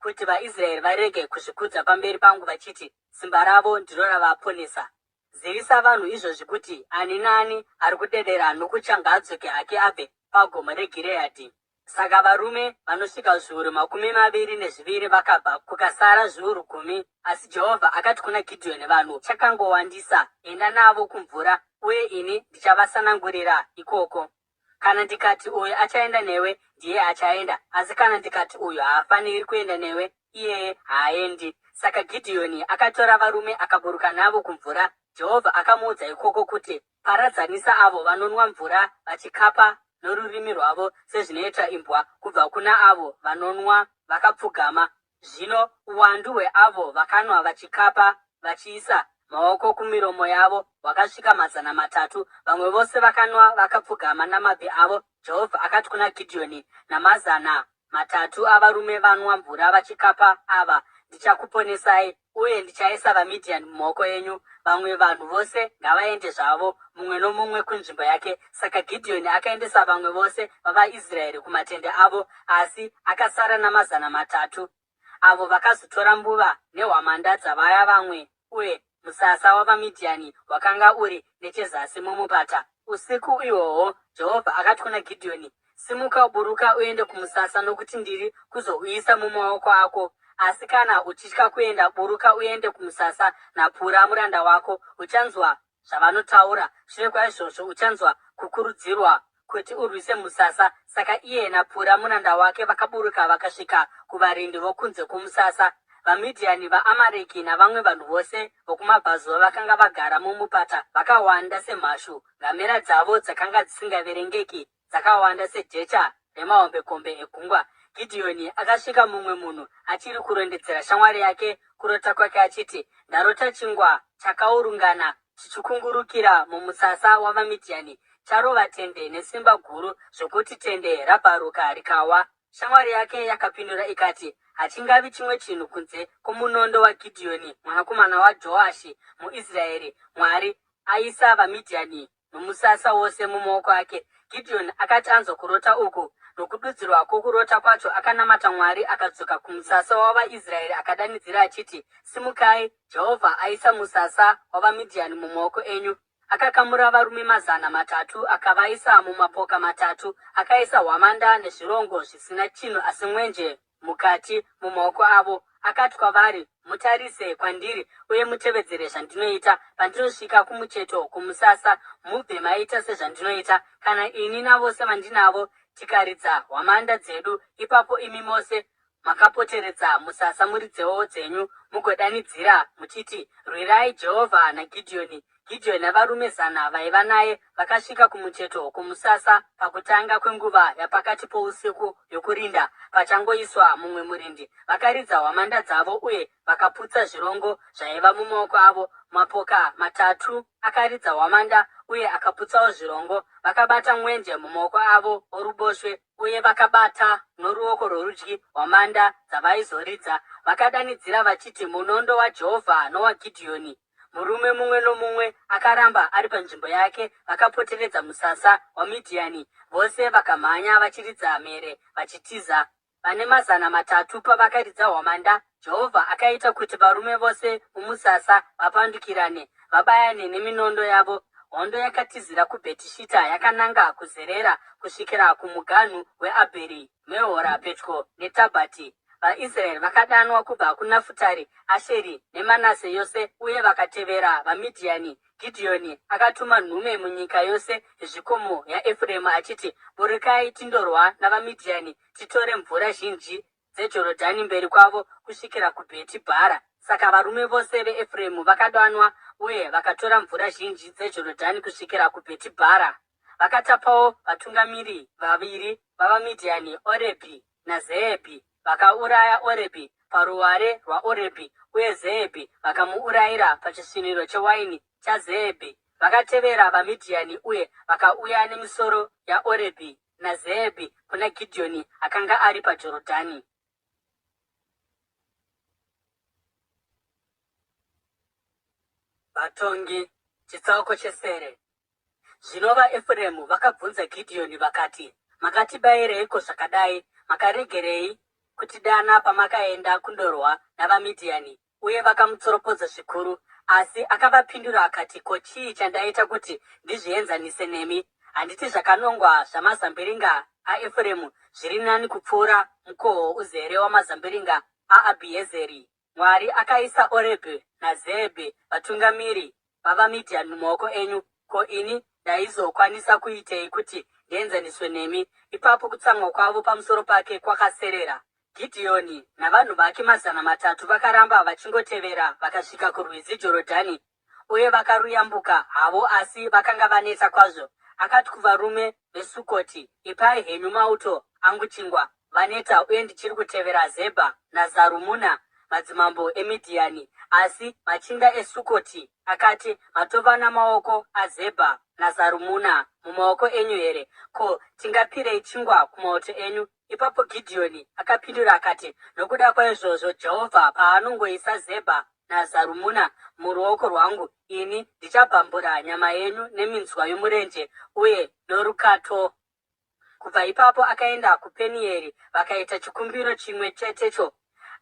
kuti vaIsraeri varege kuzvikudza pamberi pangu vachiti, Simba ravo ndiro ravaponesa. Zivisa vanhu izvozvi kuti, Ani naani ari kudedera nokutya ngaadzoke hake abve pagomo reGireadhi. Saka varume vanosvika zviuru 22 vakabva, kukasara zviuru gumi. Asi Jehovha akati kuna Gidheoni, Vanhu chakangowandisa, enda navo kumvura, uye ini ndichavasanangurira ikoko. Kana ndikati uyu achaenda newe, ndiye achaenda, asi kana ndikati uyu haafaniri kuenda newe, iyeye haaendi. Saka Gidhiyoni akatora varume akaburuka navo kumvura. Jehovha akamuudza ikoko kuti, Paradzanisa avo vanonwa mvura vachikapa norurimi rwavo sezvinoita imbwa kubva kuna avo vanonwa vakapfugama. Zvino uwandu hweavo vakanwa vachikapa vachiisa maoko kumiromo yavo hwakasvika 300. Vamwe vose vakanwa vakapfugama namabvi avo. Jehovha akati kuna Gidheoni, Namazana matatu avarume vanwa mvura vachikapa ava, ndichakuponesai, uye ndichaisa vaMidhiani mumaoko enyu. Vamwe vanhu vose ngavaende zvavo, mumwe nomumwe kunzvimbo yake. Saka Gidheoni akaendesa vamwe vose vavaIsraeri kumatende avo, asi akasara namazana matatu, avo vakazotora mbuva nehwamanda dzavaya vamwe, uye musasa wavaMidhiani wakanga uri nechezasi mumupata. Usiku ihwohwo Jehovha akati kuna Gidheoni, Simuka, buruka uende kumusasa, nokuti ndiri kuzouisa mumaoko ako. Asi kana uchitya kuenda, buruka uende kumusasa naPura muranda wako, uchanzwa zvavanotaura. Shure kwaizvozvo uchanzwa kukurudzirwa kuti urwise musasa. Saka iye naPura muranda wake vakaburuka vakasvika kuvarindi vokunze kwomusasa. VaMidhiani, vaAmareki navamwe vanhu vose vokumabvazuva vakanga vagara mumupata vakawanda semhashu, ngamera dzavo dzakanga dzisingaverengeki, dzakawanda sejecha remahombekombe egungwa. Gidheoni akasvika mumwe munhu achiri kurondedzera shamwari yake kurota kwake achiti, Ndarota chingwa chakaurungana chichikungurukira mumusasa wavaMidhiani, charova tende nesimba guru zvokuti tende rabvaruka rikawa. Shamwari yake yakapindura ikati, Hachingavi chimwe chinhu kunze kwomunondo waGidheoni mwanakomana waJoashi muIsraeri. Mwari aisa vaMidhiani nomusasa wose mumaoko ake. Gidheoni akati anzwa kurota uku nokududzirwa kwokurota kwacho, akanamata Mwari, akadzoka kumusasa wavaIsraeri akadanidzira achiti, Simukai! Jehovha aisa musasa wavaMidhiani mumaoko enyu. Akakamura varume 300 akavaisa mumapoka matatu, akaisa hwamanda nezvirongo zvisina chinhu asi mwenje mukati mumaoko avo. Akati kwavari, Mutarise kwandiri uye mutevedzere zvandinoita. Pandinosvika kumucheto kwomusasa, mubve maita sezvandinoita. Kana ini navose vandinavo tikaridza hwamanda dzedu, ipapo imi mose makapoteredza musasa muridzewo dzenyu mugodanidzira muchiti, Rwirai Jehovha naGidheoni! Gidheoni navarume zana vaiva naye vakasvika kumucheto kwomusasa pakutanga kwenguva yapakati pousiku yokurinda, pachangoiswa mumwe murindi. Vakaridza hwamanda dzavo uye vakaputsa zvirongo zvaiva mumaoko avo. Mapoka matatu akaridza hwamanda uye akaputsawo zvirongo. Vakabata mwenje mumaoko avo oruboshwe uye vakabata noruoko rworudyi hwamanda dzavaizoridza. Vakadanidzira vachiti, Munondo waJehovha nowaGidheoni! Murume mumwe nomumwe akaramba ari panzvimbo yake vakapoteredza musasa waMidhiani, vose vakamhanya vachiridza mhere vachitiza. Vane 300 pavakaridza hwamanda, Jehovha akaita kuti varume vose mumusasa vapandukirane, vabayane neminondo yavo. Hondo yakatizira kuBhetishita yakananga kuZerera kusvikira kumuganhu weAbheri Mehora pedyo neTabhati. VaIsraeri vakadanwa kubva kuNafutari, Asheri neManase yose uye vakatevera vaMidhiani. Gidheoni akatuma nhume munyika yose yezvikomo yaEfuremu achiti, Burukai tindorwa navaMidhiani titore mvura zhinji dzeJorodhani mberi kwavo kusvikira kuBheti Bhara. Saka varume vose veEfuremu vakadanwa uye vakatora mvura zhinji dzeJorodhani kusvikira kuBheti Bhara. Vakatapawo vatungamiri vaviri vavaMidhiani, Orebhi naZeebhi. Vakauraya Orebhi paruware rwaOrebhi uye Zeebhi vakamuurayira pachisviniro chewaini chaZeebhi. Vakatevera vaMidhiani uye vakauya nemisoro yaOrebhi naZeebhi kuna Gidheoni akanga ari paJorodhani. Vatongi, chitsauko chesere. Zvino vaEfuremu vakabvunza Gidheoni vakati, Makatibayireiko zvakadai? Makaregerei kutidana pamakaenda kundorwa navaMidhiani? Uye vakamutsoropodza zvikuru. Asi akavapindura akati, Ko chii chandaita kuti ndizvienzanise nemi? Handiti zvakanongwa zvamazambiringa aEfuremu zviri nani kupfuura mukoho uzere wamazambiringa aAbhiezeri? Mwari akaisa Orebhi naZeebhi vatungamiri vavaMidhiani mumaoko enyu, ko ini ndaizokwanisa kuitei kuti ndienzaniswe nemi? Ipapo kutsamwa kwavo pamusoro pake kwakaserera. Gidheoni navanhu vake 300 vakaramba vachingotevera vakasvika kurwizi Jorodhani uye vakaruyambuka havo asi vakanga vaneta kwazvo. Akati kuvarume veSukoti, Ipai henyu mauto angu chingwa, vaneta uye ndichiri kutevera Zebha naZarumuna madzimambo eMidhiani. Asi machinda eSukoti akati, Matova namaoko aZebha naZarumuna mumaoko enyu here? Ko, tingapirei chingwa kumauto enyu? Ipapo Gidheoni akapindura akati, Nokuda kwaizvozvo Jehovha paanongoisa Zebha naZarumuna muruoko rwangu, ini ndichabvambura nyama yenyu neminzwa yomurenje uye norukato. Kubva ipapo akaenda kuPenieri, vakaita chikumbiro chimwe chetecho,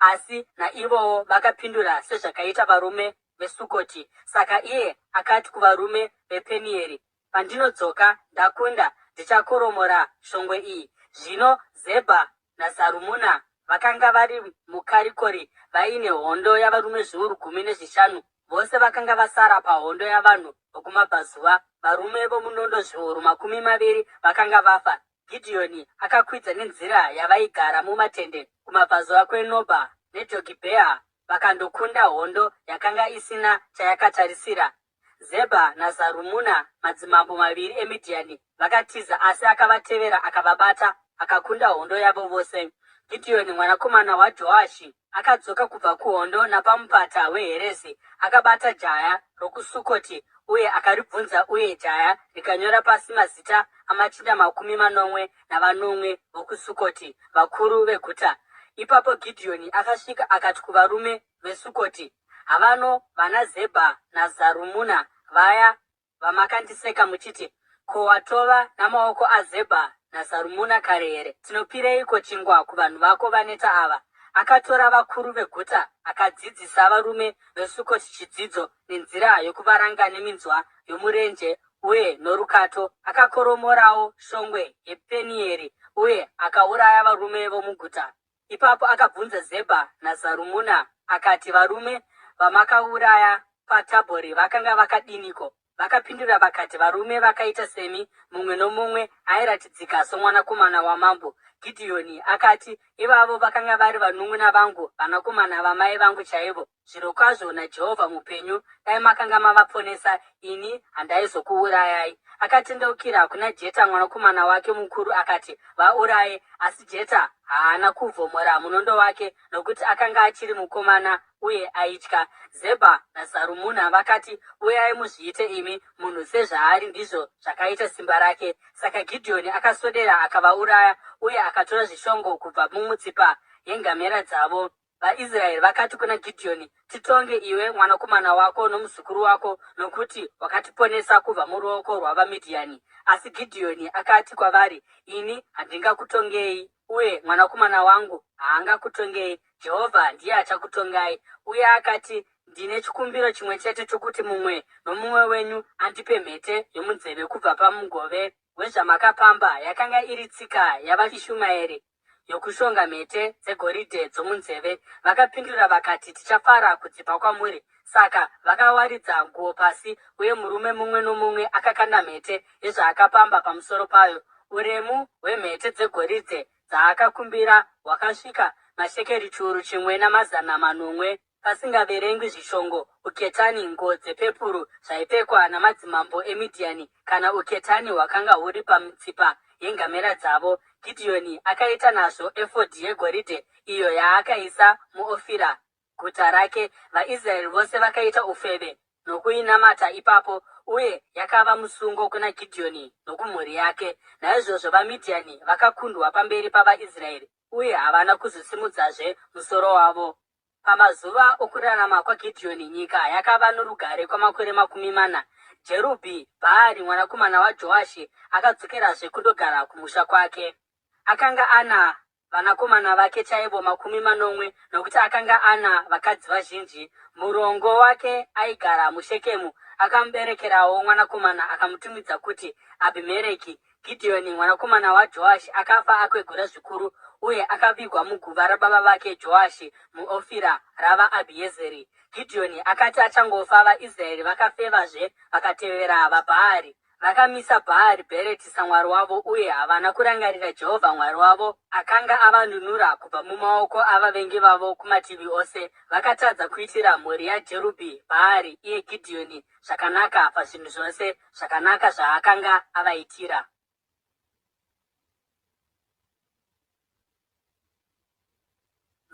asi naivowo vakapindura sezvakaita varume veSukoti. Saka iye akati kuvarume vePenieri, Pandinodzoka ndakunda, ndichakoromora shongwe iyi. Zvino Zebha naZarumuna vakanga vari muKarikori vaine hondo yavarume zviuru 15, vose vakanga vasara pahondo yavanhu vokumabvazuva, varume vomunondo zviuru 20 vakanga vafa. Gidheoni akakwidza nenzira yavaigara mumatende kumabvazuva kweNobha neJogibheha, vakandokunda hondo yakanga isina chayakatarisira. Zebha naZarumuna, madzimambo maviri eMidhiani, vakatiza, asi akavatevera akavabata, akakunda hondo yavo vose. Gidheoni mwanakomana waJoashi akadzoka kubva kuhondo napamupata weHeresi, akabata jaya rokuSukoti uye akaribvunza, uye jaya rikanyora pasi mazita amachinda 79 vokuSukoti, vakuru veguta. Ipapo Gidheoni akasvika akati kuvarume veSukoti, Havano vanaZebha naZarumuna vaya vamakandiseka muchiti, Ko watova namaoko aZebha naZarumuna kare here? Tinopireiko chingwa kuvanhu vako vaneta ava? Akatora vakuru veguta akadzidzisa varume veSukoti chidzidzo nenzira yokuvaranga neminzwa yomurenje uye norukato. Akakoromorawo shongwe yePenieri uye akauraya varume vomuguta. Ipapo akabvunza Zebha naZarumuna akati, Varume vamakauraya paTabhori vakanga vakadiniko? Vakapindura vakati, Varume vakaita semi, mumwe nomumwe airatidzika somwanakomana wamambo. Gidheoni akati, Ivavo vakanga vari vanun'una vangu, vanakomana vamai vangu chaivo. Zvirokwazvo naJehovha mupenyu, dai makanga mavaponesa, ini handaizokuurayai. Akatendeukira kuna Jeta mwanakomana wake mukuru akati, Vauraye! Asi Jeta haana kuvhomora munondo wake, nokuti akanga achiri mukomana uye aitya. Zebha naZarumuna vakati, Uyai muzviite imi, munhu sezvaari ndizvo zvakaita simba rake. Saka Gidheoni akaswedera akavauraya uye akatora zvishongo kubva mumutsipa yengamera dzavo. VaIsraeri vakati kuna Gidheoni, Titonge iwe, mwanakomana wako nomuzukuru wako, nokuti wakatiponesa kubva muruoko rwavaMidhiani. Asi Gidheoni akati kwavari, Ini handingakutongei, uye mwanakomana wangu haangakutongei. Jehovha ndiye achakutongai. Uye akati, Ndine chikumbiro chimwe chete chokuti mumwe nomumwe wenyu andipe mhete yomunzeve kubva pamugove wezvamakapamba. Yakanga iri tsika yavaIshumaeri. yokushonga mhete dzegoridhe dzomunzeve. Vakapindura vakati, Tichafara kudzipa kwamuri. Saka vakawaridza nguo pasi, uye murume mumwe nomumwe akakanda mhete yezvaakapamba pamusoro payo. Uremu hwemhete dzegoridhe dzaakakumbira hwakasvika mashekeri 1700, pasingaverengwi zvishongo, uketani, nguo dzepepuru zvaipfekwa namadzimambo eMidhiani, kana uketani hwakanga huri pamitsipa yengamera dzavo. Gidheoni akaita nazvo efodhi yegoridhe, iyo yaakaisa muOfira, guta rake. VaIsraeri vose vakaita ufeve nokuinamata ipapo, uye yakava musungo kuna Gidheoni nokumhuri yake. Naizvozvo vaMidhiani vakakundwa pamberi pavaIsraeri, uye havana kuzosimudzazve musoro wavo. Pamazuva okurarama kwaGidheoni nyika yakava norugare kwamakore 40. Jerubhi Bhaari mwanakomana waJoashi akadzokerazve kundogara kumusha kwake. Akanga ana vanakomana vake chaivo 70, nokuti akanga ana vakadzi vazhinji. Murongo wake aigara muShekemu akamuberekerawo mwanakomana akamutumidza kuti Abhimereki. Gidheoni mwanakomana waJoashi akafa akwegura zvikuru uye akavigwa muguva rababa vake Joashi muOfira ravaAbhiezeri. Gidheoni akati achangofa, vaIsraeri vakafevazve vakatevera vaBhaari. Vakamisa Bhaari Bhereti samwari wavo uye havana kurangarira Jehovha Mwari wavo akanga avanunura kubva mumaoko avavengi vavo kumativi ose. Vakatadza kuitira mhuri yaJerubhi Bhaari, iye Gidheoni, zvakanaka pazvinhu zvose zvakanaka zvaakanga avaitira.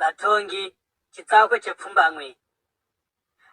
Vatongi, chitsauko chepfumbamwe.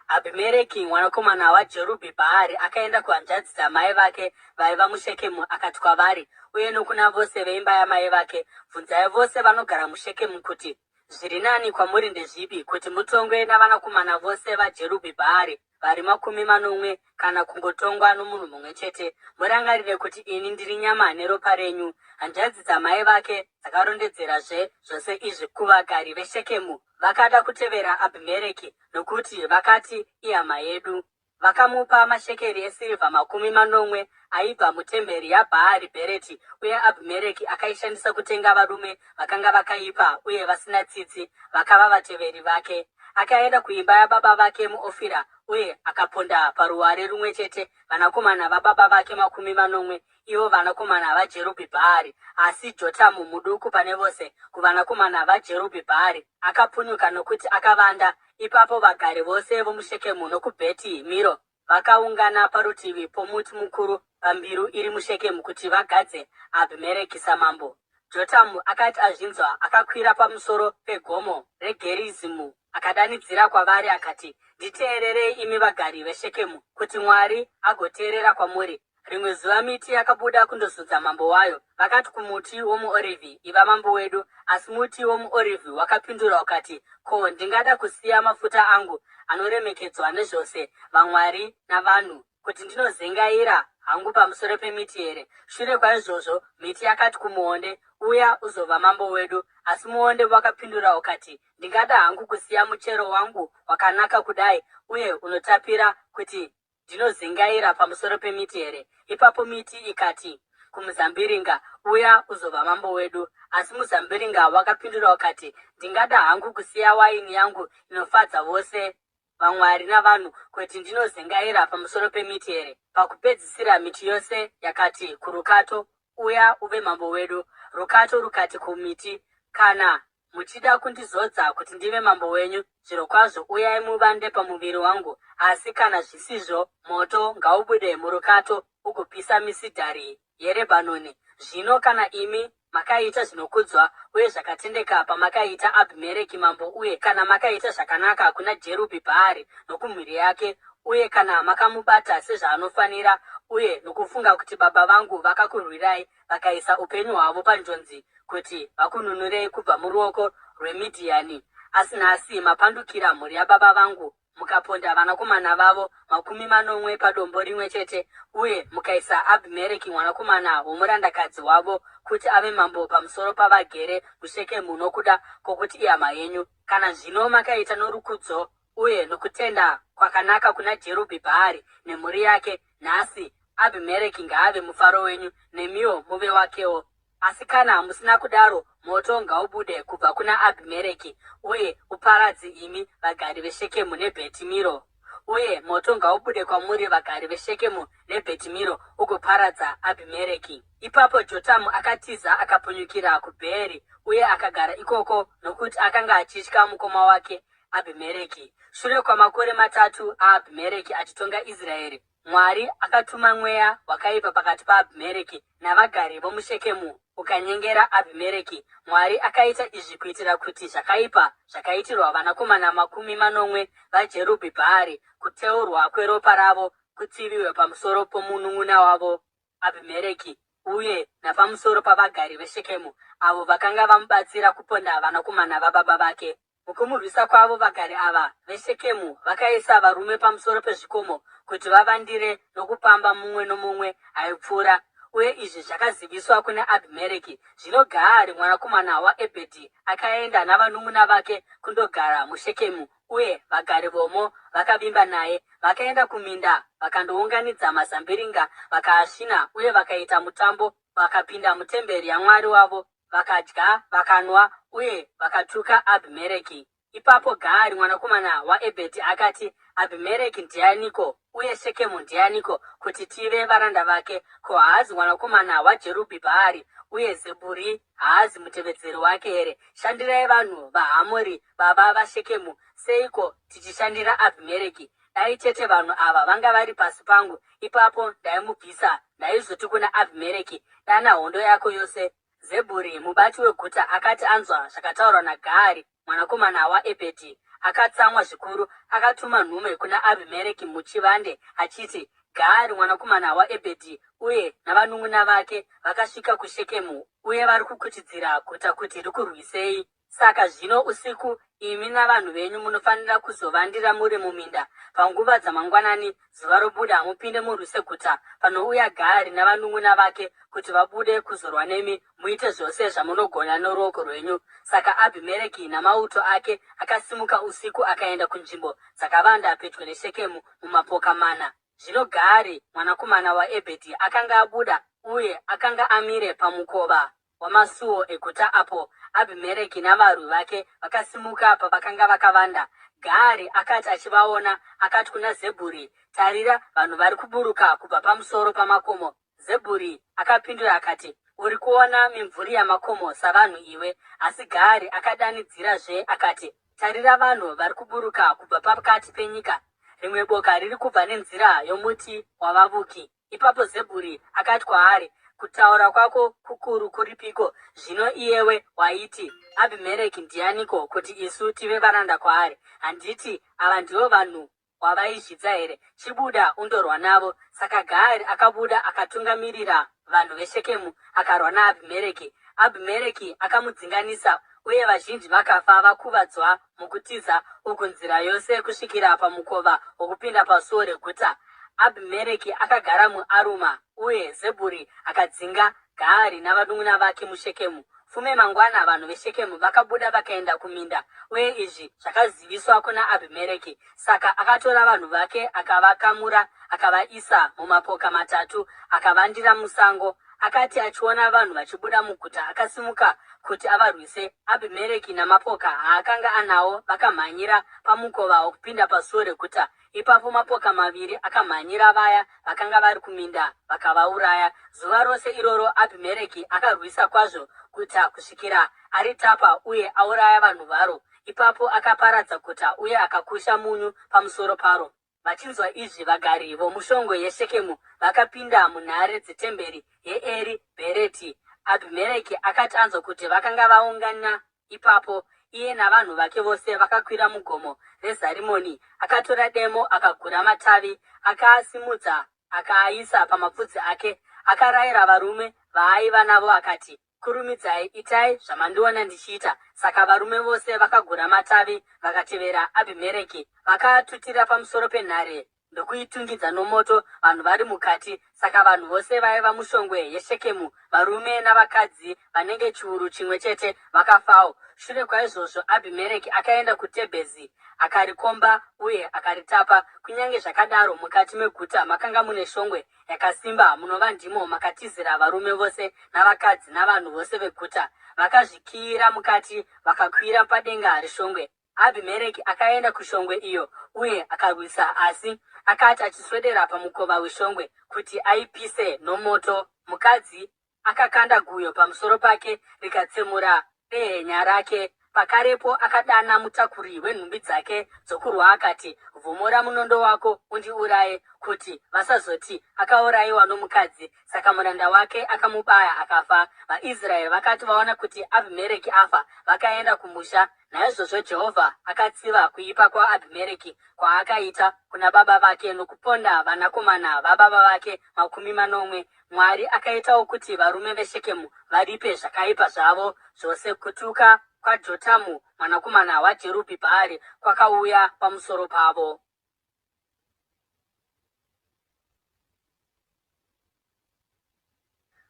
Abhimereki mwanakomana waJerubhi-Bhaari akaenda kuhanzvadzi dzamai vake vaiva muShekemu akati kwavari uye nokuna vose veimba yamai vake, Bvunzai vose vanogara muShekemu kuti, Zviri nani kwamuri ndezvipi, kuti mutongwe navanakomana vose vaJerubhi-Bhaari vari 70 kana kungotongwa nomunhu mumwe chete? Murangarire kuti ini ndiri nyama neropa renyu. Hanzvadzi dzamai vake dzakarondedzerazve zvose izvi kuvagari veShekemu. Vakada kutevera Abhimereki, nokuti vakati, Ihama yedu. Vakamupa mashekeri esirivha 70 aibva mutemberi yaBhaari-bhereti, uye Abhimereki akaishandisa kutenga varume vakanga vakaipa uye vasina tsitsi, vakava vateveri vake. Akaenda kuimba yababa vake muOfira uye akaponda paruware rumwe chete vanakomana vababa vake 70, ivo vanakomana vaJerubhi-Bhaari. Asi Jotamu, muduku pane vose kuvanakomana vaJerubhi-Bhaari, akapunyuka nokuti akavanda. Ipapo vagari vose vomuShekemu nokuBheti Miro vakaungana parutivi pomuti mukuru pambiru iri muShekemu kuti vagadze Abhimereki samambo. Jotamu akati azvinzwa, akakwira pamusoro pegomo reGerizimu akadanidzira kwavari akati, Nditeererei imi vagari veShekemu, kuti Mwari agoteerera kwamuri. Rimwe zuva miti yakabuda kundozodza mambo wayo. Vakati kumuti womuorivhi, Iva mambo wedu. Asi muti womuorivhi wakapindura ukati, Ko, ndingada kusiya mafuta angu anoremekedzwa nezvose vamwari navanhu, kuti ndinozengaira hangu pamusoro pemiti here? Shure kwaizvozvo miti yakati kumuonde, Uya uzova mambo wedu. Asi muonde wakapindura ukati, Ndingada hangu kusiya muchero wangu wakanaka kudai uye unotapira, kuti Ndinozengaira pamusoro pemiti here? Ipapo miti ikati kumuzambiringa, Uya uzova mambo wedu. Asi muzambiringa wakapindura ukati, Ndingada hangu kusiya waini yangu inofadza vose vamwari navanhu, kuti ndinozengaira pamusoro pemiti here? Pakupedzisira miti yose yakati kurukato, Uya uve mambo wedu. Rukato rukati kumiti, Kana muchida kundizodza kuti ndive mambo wenyu, zvirokwazvo uyai muvande pamuviri wangu, asi kana zvisizvo, moto ngaubude murukato ugopisa misidhari yeRebhanoni. Zvino kana imi makaita zvinokudzwa uye zvakatendeka pamakaita Abhimereki mambo uye kana makaita zvakanaka kuna Jerubhi-Bhaari nokumhuri yake uye kana makamubata sezvaanofanira uye nokufunga kuti baba vangu vakakurwirai vakaisa upenyu hwavo panjodzi kuti vakununurei kubva muruoko rweMidhiani. Asi nhasi mapandukira mhuri yababa vangu, mukaponda vanakomana vavo 70 padombo rimwe chete, uye mukaisa Abhimereki mwanakomana womurandakadzi wavo kuti ave mambo pamusoro pavagere muShekemu nokuda kwokuti ihama yenyu. Kana zvino makaita norukudzo uye nokutenda kwakanaka kuna Jerubhi-Bhaari nemhuri yake, nhasi Abhimereki ngaave mufaro wenyu, nemiwo muve wakewo. Asi kana musina kudaro, moto ngaubude kubva kuna Abhimereki uye uparadze imi vagari veShekemu neBheti-Miro. Uye moto ngaubude kwamuri vagari veShekemu neBheti-Miro ugoparadza Abhimereki. Ipapo Jotamu akatiza akapunyukira kuBheeri uye akagara ikoko nokuti akanga achitya mukoma wake Abhimereki. Shure kwamakore matatu aAbhimereki achitonga Israeri, Mwari akatuma mweya wakaipa pakati paAbhimereki navagari vomuShekemu ukanyengera Abhimereki. Mwari akaita izvi kuitira kuti zvakaipa zvakaitirwa vanakomana 70 vaJerubhi-Bhaari, kuteurwa kweropa ravo kutsiviwe pamusoro pomunun'una wavo Abhimereki uye napamusoro pavagari veShekemu, avo vakanga vamubatsira kuponda vanakomana vababa vake. Mukumurwisa kwavo vagari ava veShekemu vakaisa varume pamusoro pezvikomo kuti vavandire nokupamba mumwe nomumwe aipfuura, uye izvi zvakaziviswa kuna Abhimereki. Zvino Gaari mwanakomana waEbhedhi akaenda navanun'una vake kundogara muShekemu, uye vagari vomo vakavimba naye. Vakaenda kuminda vakandounganidza mazambiringa vakaasvina uye vakaita mutambo, vakapinda mutemberi yamwari wavo Vakadya, vakanwa, uye vakatuka Abhimereki. Ipapo Gaari mwanakomana waEbhedhi akati, Abhimereki ndianiko, uye Shekemu ndianiko, kuti tive varanda vake? Ko, haazi mwanakomana waJerubhi-Bhaari, uye Zebhuri haazi mutevedzeri wake here? Shandirai vanhu vaHamori, baba vaShekemu. Seiko tichishandira Abhimereki? Dai chete vanhu ava vanga vari pasi pangu, ipapo ndaimubvisa. Ndaizoti kuna Abhimereki, Dana hondo yako yose. Zebhuri, mubati weguta, akati anzwa zvakataurwa naGaari mwanakomana waEbhedhi, akatsamwa zvikuru. Akatuma nhume kuna Abhimereki muchivande achiti, Gaari mwanakomana waEbhedhi uye navanun'una vake vakasvika kuShekemu uye vari kukuchidzira guta kuti rikurwisei. Saka zvino usiku imi navanhu venyu munofanira kuzovandira muri muminda. Panguva dzamangwanani, zuva robuda, mupinde murwise guta. Panouya Gaari navanun'una vake kuti vabude kuzorwa nemi, muite zvose zvamunogona noruoko rwenyu. Saka Abhimereki namauto ake akasimuka usiku akaenda kunzvimbo dzakavanda pedyo neShekemu mumapoka mana. Zvino Gaari mwanakomana waEbhedhi akanga abuda uye akanga amire pamukova wamasuo eguta apo Abhimereki navarwi vake vakasimuka pavakanga vakavanda. Gaari akati achivaona, akati kuna Zebhuri, Tarira, vanhu vari kuburuka kubva pamusoro pamakomo. Zebhuri akapindura akati, Uri kuona mimvuri yamakomo savanhu iwe. Asi Gaari akadanidzirazve akati, Tarira vanhu vari kuburuka kubva pakati penyika, rimwe boka riri kubva nenzira yomuti wavavuki. Ipapo Zebhuri akati kwaari, Kutaura kwako kukuru kuripiko zvino iyewe waiti, Abhimereki ndianiko kuti isu tive varanda kwaari? Handiti ava ndivo vanhu wavaizvidza here? Chibuda undorwa navo. Saka Gaari akabuda akatungamirira vanhu veShekemu akarwa naAbhimereki. Abhimereki akamudzinganisa, uye vazhinji vakafa vakuvadzwa mukutiza uku nzira yose kusvikira pamukova wokupinda pasuo reguta. Abhimereki akagara muAruma, uye Zebhuri akadzinga Gaari navanun'una vake muShekemu. Fume mangwana vanhu veShekemu vakabuda vakaenda kuminda, uye izvi zvakaziviswa kuna Abhimereki. Saka akatora vanhu vake akavakamura akavaisa mumapoka matatu akavandira musango. Akati achiona vanhu vachibuda muguta, akasimuka kuti avarwise. Abhimereki namapoka aakanga anawo vakamhanyira pamukova wokupinda pasuo reguta. Ipapo mapoka maviri akamhanyira vaya vakanga vari kuminda vakavauraya. Zuva rose iroro Abhimereki akarwisa kwazvo guta kusvikira aritapa uye auraya vanhu varo. Ipapo akaparadza guta uye akakusha munyu pamusoro paro. Vachinzwa izvi, vagari vomushongwe yeShekemu vakapinda munhare dzetemberi yeEri Bhereti. Abhimereki akati anzwa kuti vakanga vaungana ipapo, iye navanhu vake vose vakakwira mugomo reZarimoni. Akatora demo akagura matavi, akaasimudza akaaisa pamapfudzi ake. Akarayira varume vaaiva navo akati, Kurumidzai, itai zvamandiona ndichiita. Saka varume vose vakagura matavi vakatevera Abhimereki. Vakaatutira pamusoro penhare ndokuitungidza nomoto vanhu vari mukati. Saka vanhu vose vaiva mushongwe yeShekemu, varume navakadzi vanenge chiuru chimwe chete, vakafawo. Shure kwaizvozvo Abhimereki akaenda kuTebhezi, akarikomba uye akaritapa. Kunyange zvakadaro, mukati meguta makanga mune shongwe yakasimba, munova ndimo makatizira varume vose navakadzi navanhu vose veguta. Vakazvikiyira mukati vakakwira padenga reshongwe. Abhimereki akaenda kushongwe iyo uye akarwisa, asi akati achiswedera pamukova weshongwe kuti aipise nomoto, mukadzi akakanda guyo pamusoro pake rikatsemura dehenya rake. Pakarepo akadana mutakuri wenhumbi dzake dzokurwa akati, Vhomora munondo wako undiuraye, kuti vasazoti, Akaurayiwa nomukadzi. Saka muranda wake akamubaya akafa. VaIsraeri vakati vaona kuti Abhimereki afa, vakaenda kumusha. Naizvozvo Jehovha akatsiva kuipa kwaAbhimereki kwaakaita kuna baba vake nokuponda vanakomana vababa vake 70. Mwari akaitawo kuti varume veShekemu varipe zvakaipa zvavo zvose. Kutuka kwaJotamu mwanakomana waJerubhi-Bhaari kwakauya pamusoro pavo.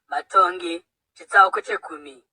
Vatongi chitsauko chegumi.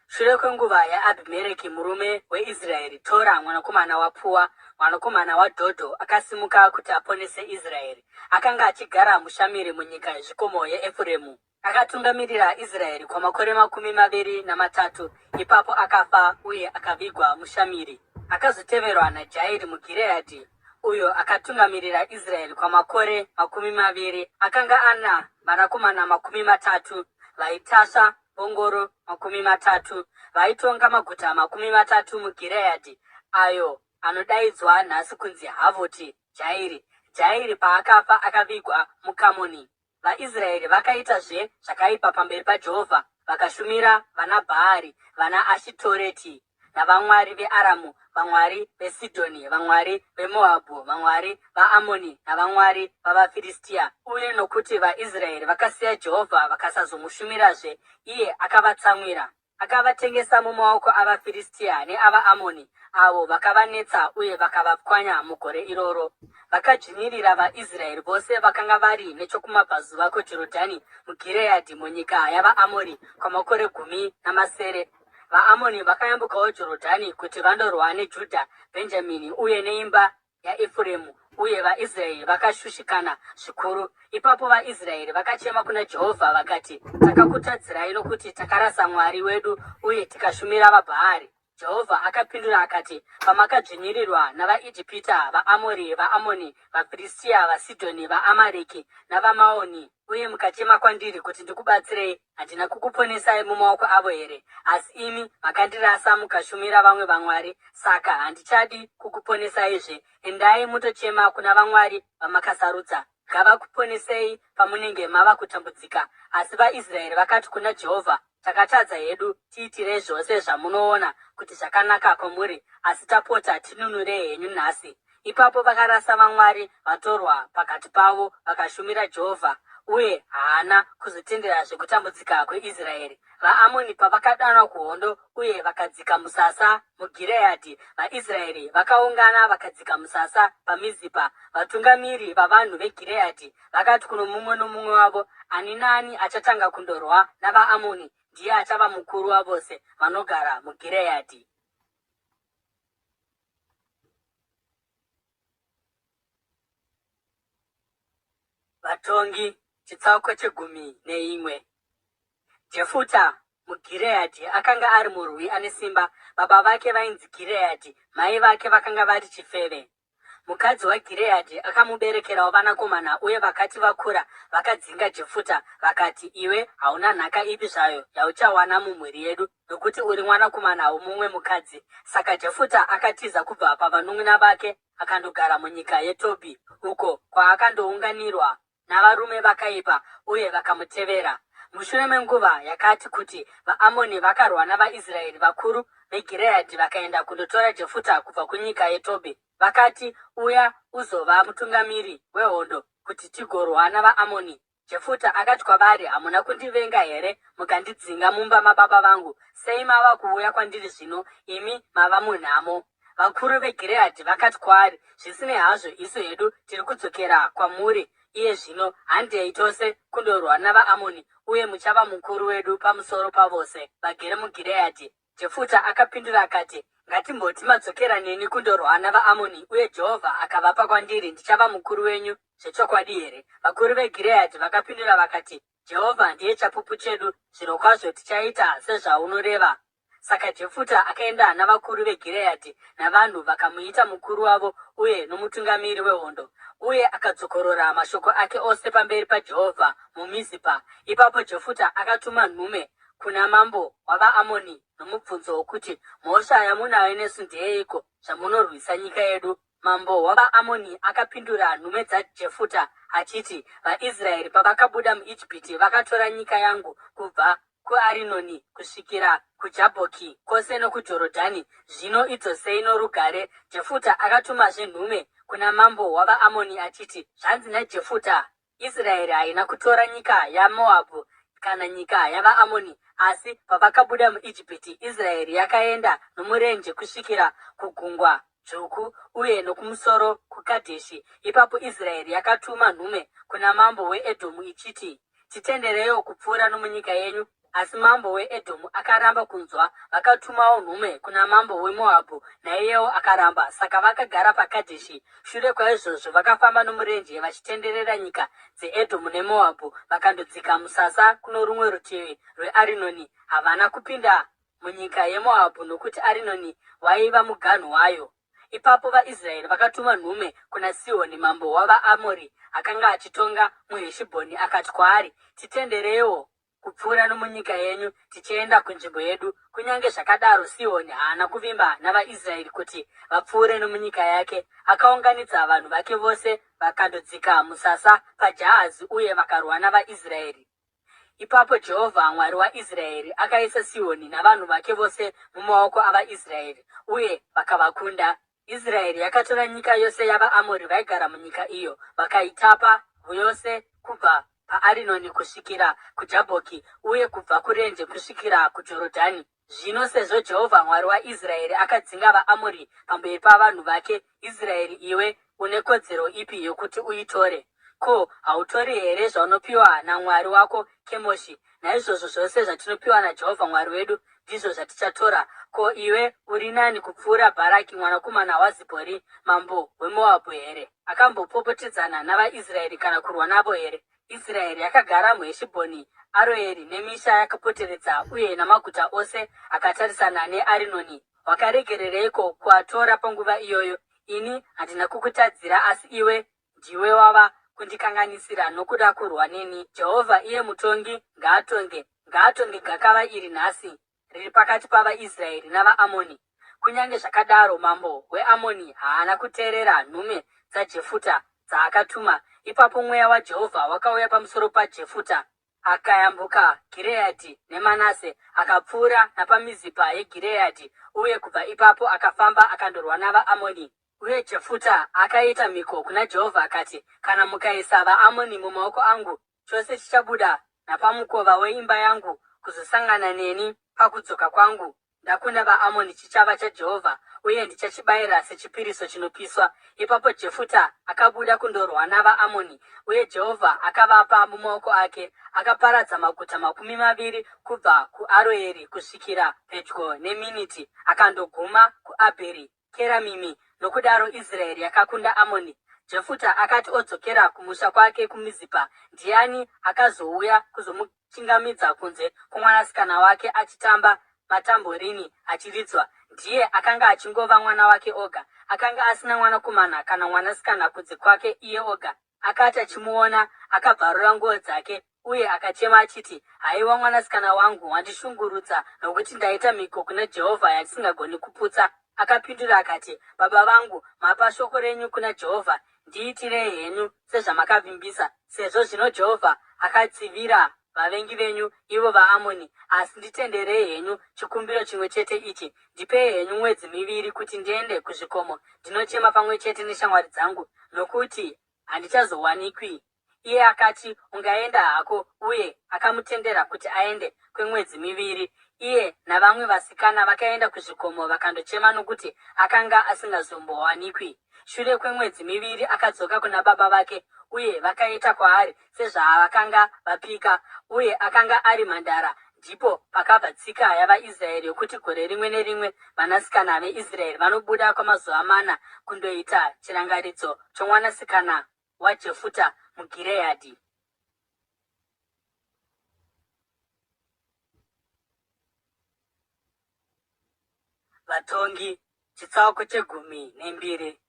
Shure kwenguva yaAbhimereki murume weIsraeri, Tora mwanakomana waPua, mwanakomana waDhodho, akasimuka kuti aponese Israeri. Akanga achigara muShamiri munyika yezvikomo yeEfuremu. Akatungamirira Israeri kwamakore 23, ipapo akafa uye akavigwa muShamiri. Akazoteverwa naJairi muGireadhi, uyo akatungamirira Israeri kwamakore 20. Akanga ana vanakomana 30 vaitasva mbongoro 30, vaitonga maguta 30 muGireadhi, ayo anodaidzwa nhasi kunzi Havhoti Jairi. Jairi paakafa akavigwa muKamoni. VaIsraeri vakaitazve zvakaipa pamberi paJehovha, vakashumira vanaBhaari, vanaAshitoreti, navamwari veAramu, vamwari veSidhoni, vamwari veMoabhu, vamwari vaAmoni, navamwari vavaFiristia. Uye nokuti vaIsraeri vakasiya Jehovha vakasazomushumirazve, iye akavatsamwira. Akavatengesa mumaoko avaFiristia neavaAmoni, avo vakavanetsa uye vakavapwanya mugore iroro. Vakadzvinyirira vaIsraeri vose vakanga vari nechokumabvazuva kweJorodhani muGireadhi munyika yavaAmori kwamakore 17. VaAmoni vakayambukawo Jorodhani kuti vandorwa neJudha, Bhenjamini uye neimba yaEfuremu, uye vaIsraeri vakashushikana zvikuru. Ipapo vaIsraeri vakachema kuna Jehovha vakati, Takakutadzirai nokuti takarasa Mwari wedu uye tikashumira vaBhaari. Jehovha akapindura akati, Pamakadzvinyirirwa navaIjipita, vaAmori, vaAmoni, vaFiristia, vaSidhoni, vaAmareki navaMaoni, uye mukachema kwandiri kuti ndikubatsirei, handina kukuponesai mumaoko avo here? Asi imi makandirasa mukashumira vamwe vamwari, saka handichadi kukuponesaizve. Endai mutochema kuna vamwari vamakasarudza. Ngavakuponesei pamunenge mava kutambudzika. Asi vaIsraeri vakati kuna Jehovha, Takatadza hedu, tiitirei zvose zvamunoona kuti zvakanaka kwamuri, asi tapota tinunurei henyu nhasi. Ipapo vakarasa vamwari vatorwa pakati pavo vakashumira Jehovha, uye haana kuzotenderazve kutambudzika kweIsraeri. VaAmoni pavakadanwa kuhondo uye vakadzika musasa muGireadhi, vaIsraeri vakaungana vakadzika musasa paMizipa. Vatungamiri vavanhu veGireadhi vakati kuno mumwe nomumwe wavo, Ani naani achatanga kundorwa navaAmoni ndiye achava mukuru wavose vanogara muGireadhi. Vatongi chitsauko chegumi neimwe. Jefuta muGireadhi akanga ari murwi ane simba. Baba vake vainzi Gireadhi, mai vake vakanga vari chifeve. Mukadzi waGireadhi akamuberekerawo vanakomana, uye vakati vakura, vakadzinga Jefuta, vakati, Iwe hauna nhaka ipi zvayo yauchawana mumhuri yedu, nokuti uri mwanakomana womumwe mukadzi. Saka Jefuta akatiza kubva pavanun'una vake akandogara munyika yeTobhi, uko kwaakandounganirwa navarume vakaipa uye vakamutevera. Mushure menguva yakati kuti, vaAmoni vakarwa navaIsraeri, vakuru veGireadhi vakaenda kundotora Jefuta kubva kunyika yeTobhi. Vakati, Uya uzova mutungamiri wehondo kuti tigorwa navaAmoni. Jefuta akati kwavari, Hamuna kundivenga here mukandidzinga mumba mababa vangu? Sei mava kuuya kwandiri zvino, imi mava munhamo? Vakuru veGireadhi vakati kwaari, Zvisinei hazvo, isu hedu tiri kudzokera kwamuri iye zvino. Handei tose kundorwa navaAmoni, uye muchava mukuru wedu pamusoro pavose vagere muGireadhi. Jefuta akapindura akati, Ngatimboti madzokera neni kundorwa navaAmoni, uye Jehovha akavapa kwandiri, ndichava mukuru wenyu zvechokwadi here? Vakuru veGireadhi vakapindura vakati, Jehovha ndiye chapupu chedu, zvirokwazvo tichaita sezvaunoreva. Saka Jefuta akaenda navakuru veGireadhi navanhu vakamuita mukuru wavo uye nomutungamiri wehondo. Uye akadzokorora mashoko ake ose pamberi paJehovha muMizipa. Ipapo Jefuta akatuma nhume kuna mambo wavaAmoni nomubvunzo wokuti, Mhosva yamunayo nesu ndeyeiko zvamunorwisa nyika yedu? Mambo wavaAmoni akapindura nhume dzaJefuta achiti, VaIsraeri pavakabuda muIjipiti vakatora nyika yangu kubva kuArinoni kusvikira kuJabhoki kwose nokuJorodhani. Zvino idzosei norugare. Jefuta akatumazve nhume kuna mambo wavaAmoni achiti, Zvanzi naJefuta, Israeri haina kutora nyika yaMoabhu kana nyika yavaAmoni, asi pavakabuda muIjipiti, Israeri yakaenda nomurenje kusvikira kuGungwa Dzvuku uye nokumusoro kuKadheshi. Ipapo Israeri yakatuma nhume kuna mambo weEdhomu ichiti, Titendereiwo kupfuura nomunyika yenyu. Asi mambo weEdhomu akaramba kunzwa. Vakatumawo nhume kuna mambo weMoabhu, naiyewo akaramba. Saka vakagara paKadheshi. Shure kwaizvozvo vakafamba nomurenje vachitenderera nyika dzeEdhomu neMoabhu, vakandodzika musasa kuno rumwe rutivi rweArinoni. Havana kupinda munyika yeMoabhu nokuti Arinoni waiva muganhu wayo. Ipapo vaIsraeri vakatuma nhume kuna Sihoni mambo wavaAmori akanga achitonga muHeshibhoni akati kwaari, Titendereiwo kupfuura nomunyika yenyu tichienda kunzvimbo yedu. Kunyange zvakadaro, Sihoni haana kuvimba navaIsraeri kuti vapfuure nomunyika yake. Akaunganidza vanhu vake vose vakandodzika musasa paJahazi uye vakarwa navaIsraeri. Ipapo Jehovha Mwari waIsraeri akaisa Sihoni navanhu vake vose mumaoko avaIsraeri, uye vakavakunda. Israeri yakatora nyika yose yavaAmori vaigara munyika iyo, vakaitapa yose kubva paArinoni kusvikira kuJabhoki uye kubva kurenje kusvikira kuJorodhani. Zvino sezvo Jehovha Mwari waIsraeri akadzinga vaAmori pamberi pavanhu vake, Israeri iwe une kodzero ipi yokuti uitore? Ko, hautori here zvaunopiwa namwari wako Kemoshi? Naizvozvo zvose zvatinopiwa naJehovha Mwari wedu ndizvo zvatichatora. Ko, iwe uri nani kupfuura Bharaki mwanakomana waZipori, mambo weMoabhu here? Akambopopotedzana navaIsraeri kana kurwa navo here? Israeri yakagara muHeshibhoni, Aroeri nemisha yakapoteredza uye namaguta ose akatarisana neArinoni. Wakaregerereiko kuatora panguva iyoyo? Ini handina kukutadzira, asi iwe ndiwe wava kundikanganisira nokuda kurwa neni. Jehovha iye mutongi ngaatonge, ngaatonge gakava iri nhasi riri pakati pavaIsraeri navaAmoni. Kunyange zvakadaro, mambo weAmoni haana kuteerera nhume dzaJefuta dzaakatuma. Ipapo mweya waJehovha wakauya pamusoro paJefuta, akayambuka Gireadhi neManase, akapfuura napaMizipa yeGireadhi, uye kubva ipapo akafamba akandorwa navaAmoni. Uye Jefuta akaita mhiko kuna Jehovha akati, Kana mukaisa vaAmoni mumaoko angu, chose chichabuda napamukova weimba yangu kuzosangana neni pakudzoka kwangu ndakunda vaAmoni chichava chaJehovha, uye ndichachibayira sechipiriso chinopiswa. Ipapo Jefuta akabuda kundorwa navaAmoni, uye Jehovha akavapa mumaoko ake. Akaparadza maguta 20 kubva kuAroeri kusvikira pedyo neMiniti, akandoguma kuAbheri Keramimi, nokudaro Israeri yakakunda Amoni. Jefuta akati odzokera kumusha kwake kuMizipa, ndiani akazouya kuzomuchingamidza kunze kwomwanasikana wake achitamba matamborini achiridzwa? Ndiye akanga achingova mwana wake oga. Akanga asina mwanakomana kana mwanasikana kunze kwake iye oga. Akati achimuona, akabvarura nguo dzake uye akachema achiti, Haiwa mwanasikana wangu, wandishungurudza, nokuti ndaita mhiko kuna Jehovha yandisingagoni kuputsa. Akapindura akati, Baba vangu, mapa shoko renyu kuna Jehovha, ndiitirei henyu sezvamakavimbisa, sezvo zvino Jehovha akatsivira vavengi venyu, ivo vaAmoni. Asi nditenderei henyu chikumbiro chimwe chete ichi, Ndipei henyu mwedzi miviri kuti ndiende kuzvikomo ndinochema pamwe chete neshamwari dzangu, nokuti handichazowanikwi. Iye akati, Ungaenda hako, uye akamutendera kuti aende kwemwedzi miviri. Iye navamwe vasikana vakaenda kuzvikomo vakandochema nokuti akanga asingazombowanikwi. Shure kwemwedzi miviri akadzoka kuna baba vake, uye vakaita kwaari sezvavakanga vapika. Uye akanga ari mhandara. Ndipo pakabva tsika yavaIsraeri yokuti gore rimwe nerimwe vanasikana veIsraeri vanobuda kwamazuva mana kundoita chirangaridzo chomwanasikana waJefuta muGireadhi. Vatongi, chitsauko chegumi nembiri.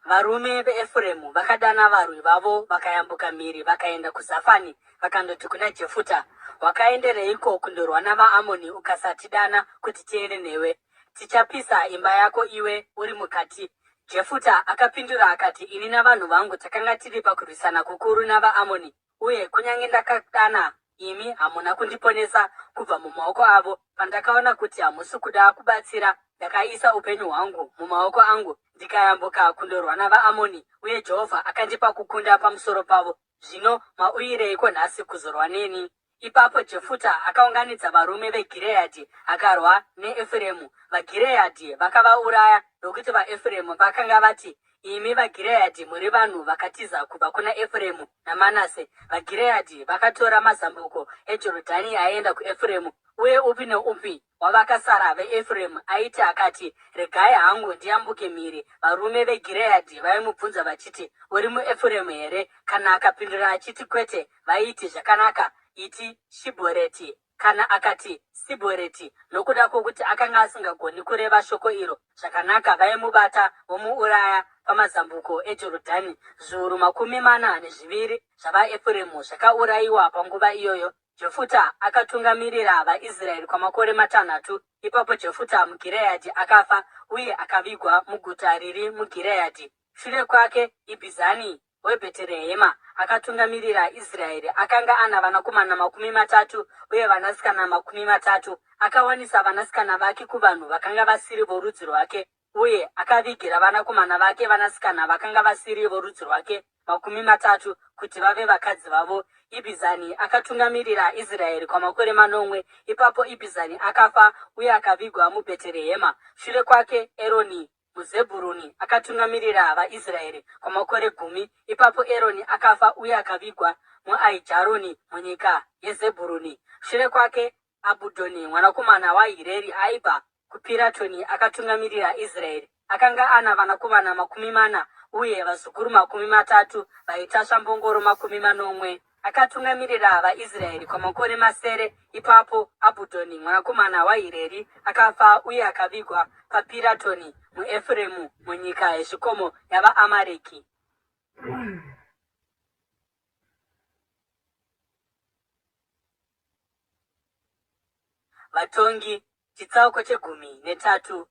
Varume veEfuremu vakadana varwi vavo vakayambuka mhiri vakaenda kuZafani vakandoti kuna Jefuta, Wakaendereiko kundorwa navaAmoni ukasatidana kuti tiende newe? Tichapisa imba yako iwe uri mukati. Jefuta akapindura akati, Ini navanhu vangu takanga tiri pakurwisana kukuru navaAmoni, Uye kunyange ndakadana imi hamuna kundiponesa kubva mumaoko avo. Pandakaona kuti hamusi kuda kubatsira, ndakaisa upenyu hwangu mumaoko angu ndikayambuka kundorwa navaAmoni, uye Jehovha akandipa kukunda pamusoro pavo. Zvino mauyireiko nhasi kuzorwa neni? Ipapo Jefuta akaunganidza varume veGireadhi akarwa neEfuremu. VaGireadhi vakavauraya, nokuti vaEfuremu vakanga vati, Imi vaGireadhi muri vanhu vakatiza kubva kuna Efuremu naManase. VaGireadhi vakatora mazambuko eJorodhani aienda kuEfuremu, uye upi neupi wavakasara veEfuremu aiti akati, Regai hangu ndiyambuke mhiri, varume veGireadhi vaimubvunza vachiti, Uri muEfuremu here? Kana akapindura achiti, Kwete, vaiti, Zvakanaka, iti Shibhoreti. Kana akati, Sibhoreti, nokuda kwokuti akanga asingagoni kureva shoko iro zvakanaka, vaimubata vomuuraya pamazambuko eJorodhani. Zviuru 42 zvavaEfuremu zvakaurayiwa panguva iyoyo. Jefuta akatungamirira vaIsraeri kwamakore matanhatu. Ipapo Jefuta muGireadhi akafa uye akavigwa muguta riri muGireadhi. Shure kwake, Ibhizani weBheterehema akatungamirira Israeri. Akanga ana vanakomana 30 uye vanasikana 30. Akawanisa vanasikana vake kuvanhu vakanga vasiri vorudzi rwake, uye akavigira vanakomana vake vanasikana vakanga vasiri vorudzi rwake 30 kuti vave vakadzi vavo. Ibhizani akatungamirira Israeri kwamakore manomwe. Ipapo Ibhizani akafa uye akavigwa muBheterehema. Shure kwake, Eroni muZebhuruni akatungamirira vaIsraeri kwamakore gumi. Ipapo Eroni akafa uye akavigwa muAijaroni munyika yeZebhuruni. Shure kwake, Abhudhoni mwanakomana waHireri aibva kuPiratoni akatungamirira Israeri. Akanga ana vanakomana 40 uye vazukuru 30 vaitasva mbongoro 70. Akatungamirira vaIsraeri kwamakore masere. Ipapo Abhudhoni mwanakomana waHireri akafa uye akavigwa paPiratoni muEfuremu munyika yezvikomo yavaAmareki. Vatongi chitsauko chegumi netatu.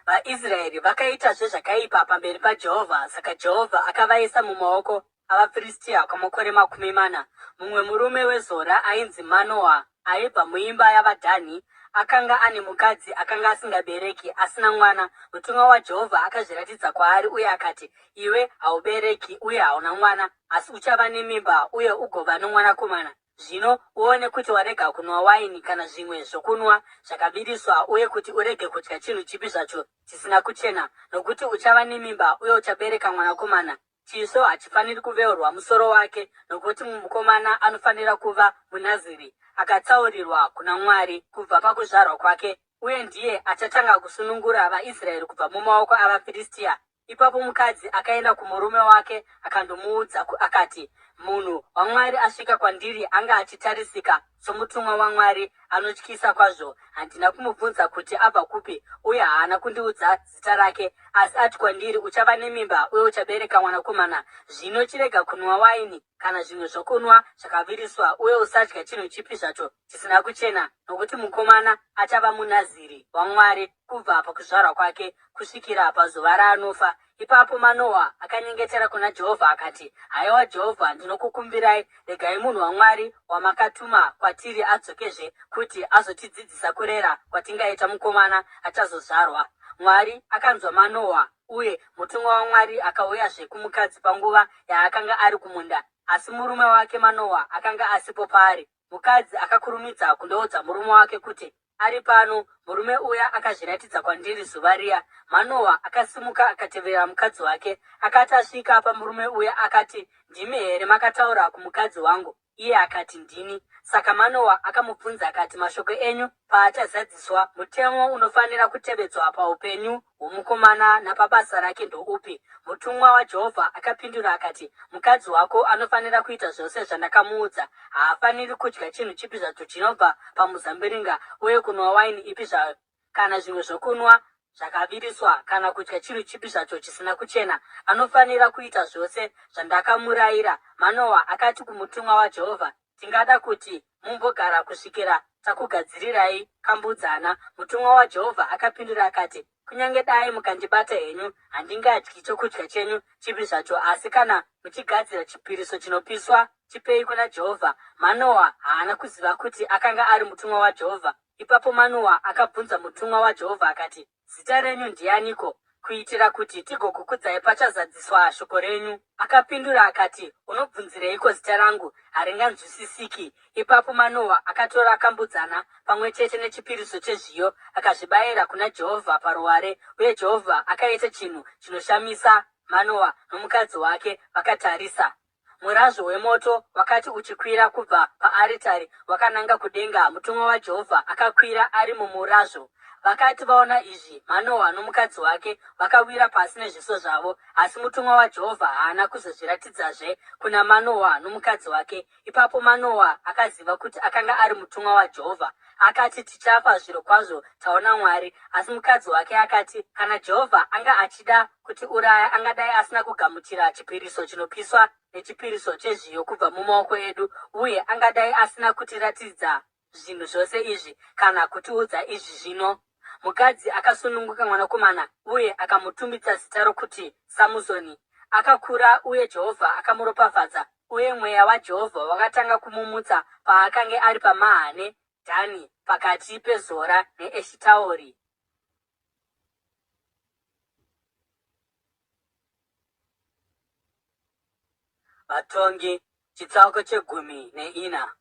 VaIsraeri vakaitazve zvakaipa pamberi paJehovha, saka Jehovha akavaisa mumaoko avaFiristia kwamakore 40. Mumwe murume weZora ainzi Manoa aibva muimba yavaDhani akanga ane mukadzi akanga asingabereki, asina mwana. Mutumwa waJehovha akazviratidza kwaari uye akati, Iwe haubereki uye hauna mwana, asi uchava nemimba uye ugova nomwanakomana. Zvino uone kuti warega kunwa waini kana zvimwe zvokunwa zvakaviriswa uye kuti urege kudya chinhu chipi zvacho chisina kuchena, nokuti uchava nemimba uye uchabereka mwanakomana. Chisvo hachifaniri kuveurwa musoro wake, nokuti mukomana anofanira kuva muNaziri, akatsaurirwa kuna Mwari kubva pakuzvarwa kwake, uye ndiye achatanga kusunungura vaIsraeri kubva mumaoko avaFiristia. Ipapo mukadzi akaenda kumurume wake akandomuudza akati, Munhu waMwari asvika kwandiri anga achitarisika somutumwa waMwari anotyisa kwazvo. Handina kumubvunza kuti abva kupi, uye haana kundiudza zita rake. Asi ati kwandiri, Uchava nemimba uye uchabereka mwanakomana. Zvino chirega kunwa waini kana zvimwe zvokunwa zvakaviriswa, uye usadya chinhu chipi zvacho chisina kuchena, nokuti mukomana achava muNaziri waMwari kubva pakuzvarwa kwake kusvikira pazuva raanofa. Ipapo Manoa akanyengetera kuna Jehovha akati, Haiwa Jehovha, ndinokukumbirai, regai munhu waMwari wamakatuma kwatiri adzokezve kuti azotidzidzisa kurera kwatingaita mukomana achazozvarwa. Mwari akanzwa Manoa, uye mutumwa waMwari akauyazve kumukadzi panguva yaakanga ari kumunda, asi murume wake Manoa akanga asipo paari. Mukadzi akakurumidza kundoudza murume wake kuti, Ari pano, murume uya akazviratidza kwandiri zuva riya. Manoa akasimuka akatevera mukadzi wake. Akati asvika pamurume uya akati, Ndimi here makataura kumukadzi wangu? Iye akati, Ndini. Saka Manoa akamubvunza akati, Mashoko enyu paachazadziswa, mutemo unofanira kutevedzwa paupenyu hwomukomana napabasa rake ndoupi? Mutumwa waJehovha akapindura akati, Mukadzi wako anofanira kuita zvose zvandakamuudza. Haafaniri kudya chinhu chipi zvacho chinobva pamuzambiringa uye kunwa waini ipi zvayo kana zvimwe zvokunwa zvakaviriswa kana kudya chinhu chipi zvacho chisina kuchena. Anofanira kuita zvose zvandakamurayira. Manoa akati kumutumwa waJehovha, Tingada kuti mumbogara kusvikira takugadzirirai kambudzana. Mutumwa waJehovha akapindura akati, Kunyange dai mukandibata henyu, handingadyi chokudya chenyu chipi zvacho, asi kana muchigadzira chipiriso chinopiswa, chipei kuna Jehovha. Manoa haana kuziva kuti akanga ari mutumwa waJehovha. Ipapo Manoa akabvunza mutumwa waJehovha akati, Zita renyu ndianiko, kuitira kuti tigokukudzai pachazadziswa shoko renyu? Akapindura akati, Unobvunzireiko zita rangu? Haringanzwisisiki. Ipapo Manoa akatora kambudzana pamwe chete nechipiriso chezviyo akazvibayira kuna Jehovha paruware, uye Jehovha akaita chinhu chinoshamisa Manoa nomukadzi wake vakatarisa. Murazvo wemoto wakati uchikwira kubva paaritari wakananga kudenga, mutumwa waJehovha akakwira ari mumurazvo. Vakati vaona izvi, Manoa nomukadzi wake vakawira pasi nezviso zvavo, asi mutumwa waJehovha haana kuzozviratidzazve kuna Manoa nomukadzi wake. Ipapo Manoa akaziva kuti akanga ari mutumwa waJehovha. Akati, Tichafa zvirokwazvo, taona Mwari. Asi mukadzi wake akati, Kana Jehovha anga achida kutiuraya, angadai asina kugamuchira chipiriso chinopiswa nechipiriso chezviyo kubva mumaoko edu, uye angadai asina kutiratidza zvinhu zvose izvi kana kutiudza izvi zvino. Mukadzi akasununguka mwanakomana uye akamutumbidza zita rokuti Samusoni. Akakura uye Jehovha akamuropafadza, uye mweya waJehovha wakatanga kumumutsa paakange ari paMahane Dhani pakati peZora neEshitaori. Vatongi chitsauko chegumi neina.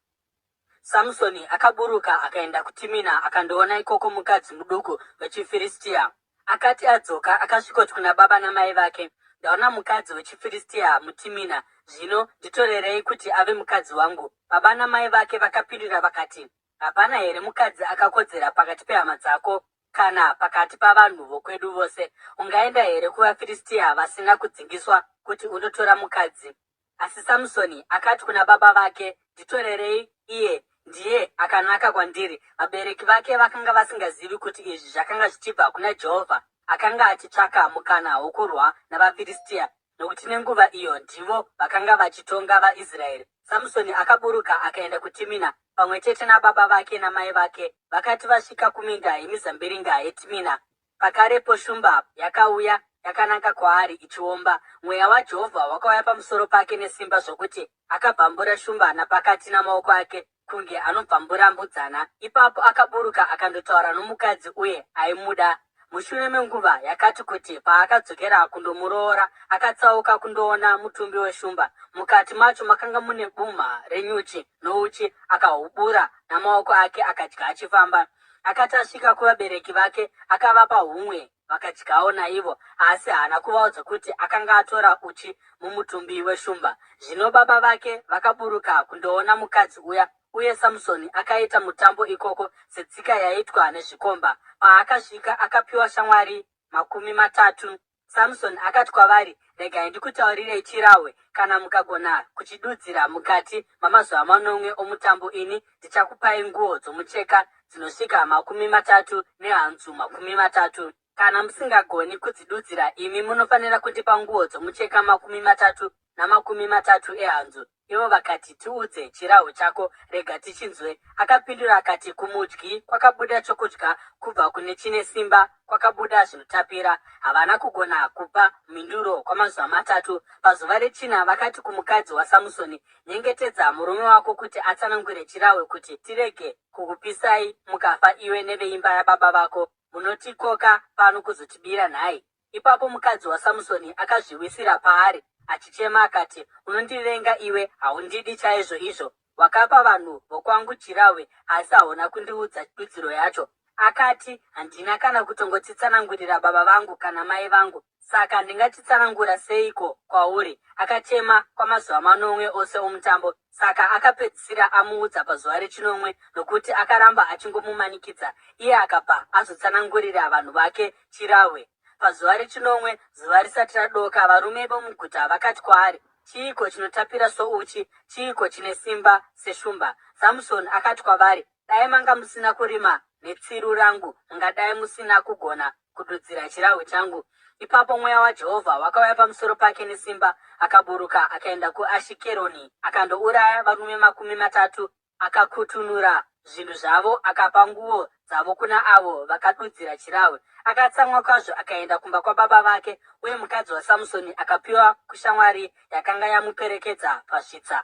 Samusoni akaburuka akaenda kuTimina akandoona ikoko mukadzi muduku wechiFiristia. Akati adzoka akasvikoti kuna baba namai vake, Ndaona mukadzi wechiFiristia muTimina, zvino nditorerei kuti ave mukadzi wangu. Baba namai vake vakapindura vakati, Hapana here mukadzi akakodzera pakati pehama dzako kana pakati pavanhu vokwedu vose? Ungaenda here kuvaFiristia vasina kudzingiswa kuti undotora mukadzi? Asi Samusoni akati kuna baba vake, Nditorerei iye, ndiye akanaka kwandiri. Vabereki vake vakanga vasingazivi kuti izvi zvakanga zvichibva kuna Jehovha, akanga achitsvaka mukana wokurwa navaFiristia, nokuti nenguva iyo ndivo vakanga vachitonga vaIsraeri. Samusoni akaburuka akaenda kuTimina pamwe chete nababa vake namai vake. Vakati vasvika kuminda yemizambiringa yeTimina, Pakarepo shumba yakauya yakananga kwaari ichiomba. Mweya waJehovha wakauya pamusoro pake nesimba zvokuti akabvambura shumba napakati namaoko ake kunge anobvambura mbudzana. Ipapo akaburuka akandotaura nomukadzi uye aimuda. Mushure menguva yakati kuti paakadzokera kundomuroora, akatsauka kundoona mutumbi weshumba. Mukati macho makanga mune bumha renyuchi nouchi, akahubura namaoko ake akadya achifamba. Akati asvika kuvabereki vake, akavapa humwe vakadyawo naivo, asi haana kuvaudza kuti akanga atora uchi mumutumbi weshumba. Zvino baba vake vakaburuka kundoona mukadzi uya, uye Samusoni akaita mutambo ikoko setsika yaiitwa nezvikomba. Paakasvika, akapiwa shamwari 30. Samsoni akati kwavari, Regai ndikutaurirei chirahwe, kana mukagona kuchidudzira mukati mamazuva manomwe omutambo, ini ndichakupai nguo dzomucheka dzinosvika 30 nehanzu 30. Kana musingagoni kudzidudzira, imi munofanira kundipa nguo dzomucheka 30 namakumi matatu ehanzu. Ivo vakati, Tiudze chirahwe chako, rega tichinzwe. Akapindura akati, Kumudyi kwakabuda chokudya, kubva kune chine simba kwakabuda zvinotapira. Havana kugona kupa mhinduro kwamazuva matatu. Pazuva rechina vakati kumukadzi waSamusoni, Nyengetedza murume wako kuti atsanangure chirahwe kuti tirege kukupisai mukafa iwe neveimba yababa vako. Munotikoka pano kuzotibira nhai? Ipapo mukadzi waSamusoni akazviwisira paari achichema akati, Unondivenga iwe, haundidi chaizvo izvo. Wakapa vanhu vokwangu chirahwe asi hauna kundiudza dudziro yacho. Akati, Handina kana kutongochitsanangurira baba vangu kana mai vangu. Saka ndingachitsanangura seiko kwauri? Akachema kwamazuva manomwe ose omutambo. Saka akapedzisira amuudza pazuva rechinomwe, nokuti akaramba achingomumanikidza. Iye akabva azotsanangurira vanhu vake chirahwe. Pazuva rechinomwe, zuva risati radoka, varume vomuguta vakati kwaari, Chiiko chinotapira souchi? Chiiko chine simba seshumba? Samusoni akati kwavari, Dai manga musina kurima netsiru rangu, mungadai musina kugona kududzira chirahwe changu. Ipapo mweya waJehovha wakauya pamusoro pake nesimba, akaburuka akaenda kuAshikeroni, akandouraya varume 30, akakutunura zvinhu zvavo, akapa nguo dzavo kuna avo vakadudzira chirahwe. Akatsamwa kwazvo akaenda kumba kwababa vake, uye mukadzi waSamusoni akapiwa kushamwari yakanga yamuperekedza pasvitsa.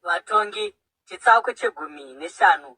Vatongi chitsauko chegumi neshanu.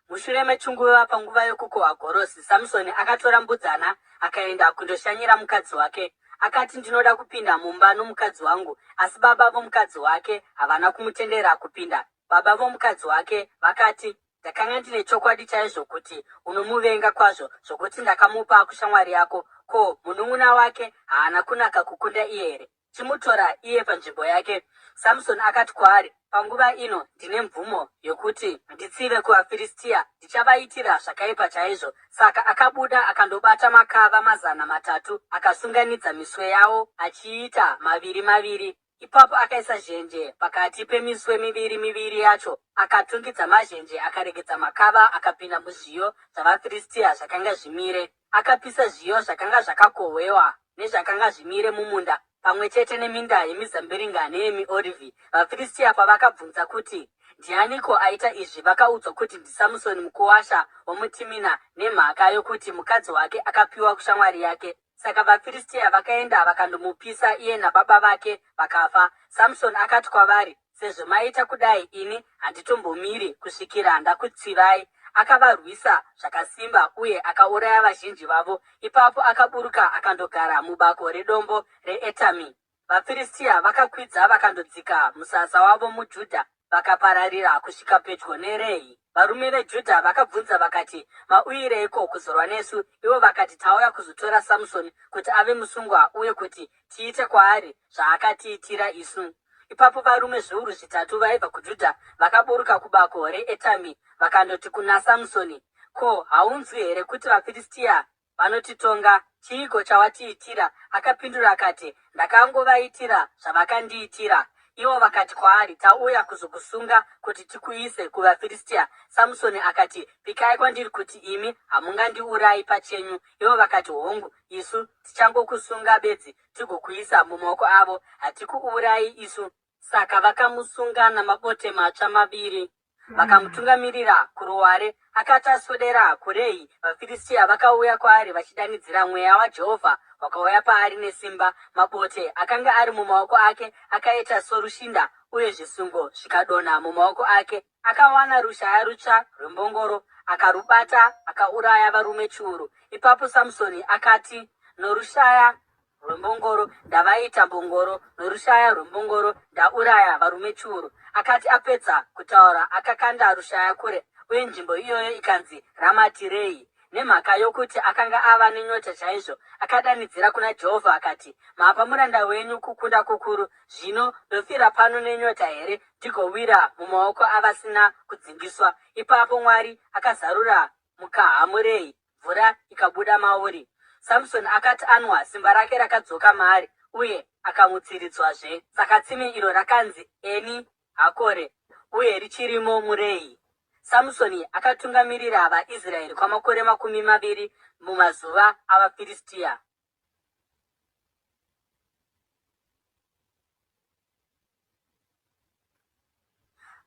Mushure mechinguva panguva yokukohwa gorosi, Samusoni akatora mbudzana akaenda kundoshanyira mukadzi wake. Akati, Ndinoda kupinda mumba nomukadzi wangu. Asi baba vomukadzi wake havana kumutendera kupinda. Baba vomukadzi wake vakati, Ndakanga ndine chokwadi chaizvo kuti unomuvenga kwazvo zvokuti ndakamupa kushamwari yako. Ko, munun'una wake haana kunaka kukunda iye here? Chimutora iye panzvimbo yake. Samusoni akati kwaari, Panguva ino ndine mvumo yokuti nditsive kuvaFiristia, ndichavaitira zvakaipa chaizvo. Saka akabuda akandobata makava 300, akasunganidza miswe yawo achiita maviri maviri. Ipapo akaisa zhenje pakati pemiswe miviri miviri yacho, akatungidza mazhenje akaregedza makava akapinda muzviyo zvavaFiristia zvakanga zvimire. Akapisa zviyo zvakanga zvakakohwewa nezvakanga zvimire mumunda, pamwe chete neminda yemizambiringa neyemiorivhi. VaFiristia pavakabvunza kuti, Ndianiko aita izvi? vakaudzwa kuti ndiSamusoni mukuwasha womuTimina nemhaka yokuti mukadzi wake akapiwa kushamwari yake. Saka vaFiristia vakaenda vakandomupisa iye nababa vake vakafa. Samsoni akati kwavari, Sezvo maita kudai, ini handitombomiri kusvikira ndakutsivai. Akavarwisa zvakasimba uye akauraya vazhinji vavo. Ipapo akaburuka akandogara mubako redombo reEtami. VaFiristia vakakwidza vakandodzika musasa wavo muJudha vakapararira kusvika pedyo neRehi. Varume veJudha vakabvunza vakati, Mauyireiko kuzorwa nesu? Ivo vakati, Tauya kuzotora Samusoni kuti ave musungwa uye kuti tiite kwaari zvaakatiitira isu. Ipapo varume 3,000 vaibva kuJudha vakaburuka kubako reEtami vakandoti kuna Samusoni, Ko, haunzwi here kuti vaFiristia vanotitonga, chiiko chawatiitira? Akapindura akati, Ndakangovaitira zvavakandiitira. Ivo vakati kwaari, Tauya kuzokusunga kuti tikuise kuvaFiristia. Samusoni akati, Pikai kwandiri kuti imi hamungandiurayi pachenyu. Ivo vakati, Hongu, isu tichangokusunga bedzi tigokuisa mumaoko avo. Hatikuurayi isu. Saka vakamusunga namabote matsva maviri. Vakamutungamirira kuruware. Akati aswedera kuRehi, vaFiristia vakauya kwaari vachidanidzira. Mweya waJehovha wakauya paari nesimba. Mabote akanga ari mumaoko ake akaita sorushinda, uye zvisungo zvikadonha mumaoko ake. Akawana rushaya rutsva rwembongoro, akarubata, akauraya varume chiuru. Ipapo Samusoni akati, Norushaya rwembongoro ndavaita mbongoro, norushaya rwembongoro ndauraya varume chiuru. Akati apedza kutaura, akakanda rushaya kure, uye nzvimbo iyoyo ikanzi Ramati-Rehi. Nemhaka yokuti akanga ava nenyota chaizvo, akadanidzira kuna Jehovha akati, Mapa muranda wenyu kukunda kukuru. Zvino ndofira pano nenyota here ndigowira mumaoko avasina kudzingiswa? Ipapo Mwari akazarura mukaha muRehi, mvura ikabuda mauri. Samsoni akati anwa, simba rake rakadzoka maari uye akamutsiridzwazve. Saka tsime iro rakanzi Eni Hakore uye richirimo muRehi. Samusoni akatungamirira vaIsraeri kwamakore 20 mumazuva avaFiristia.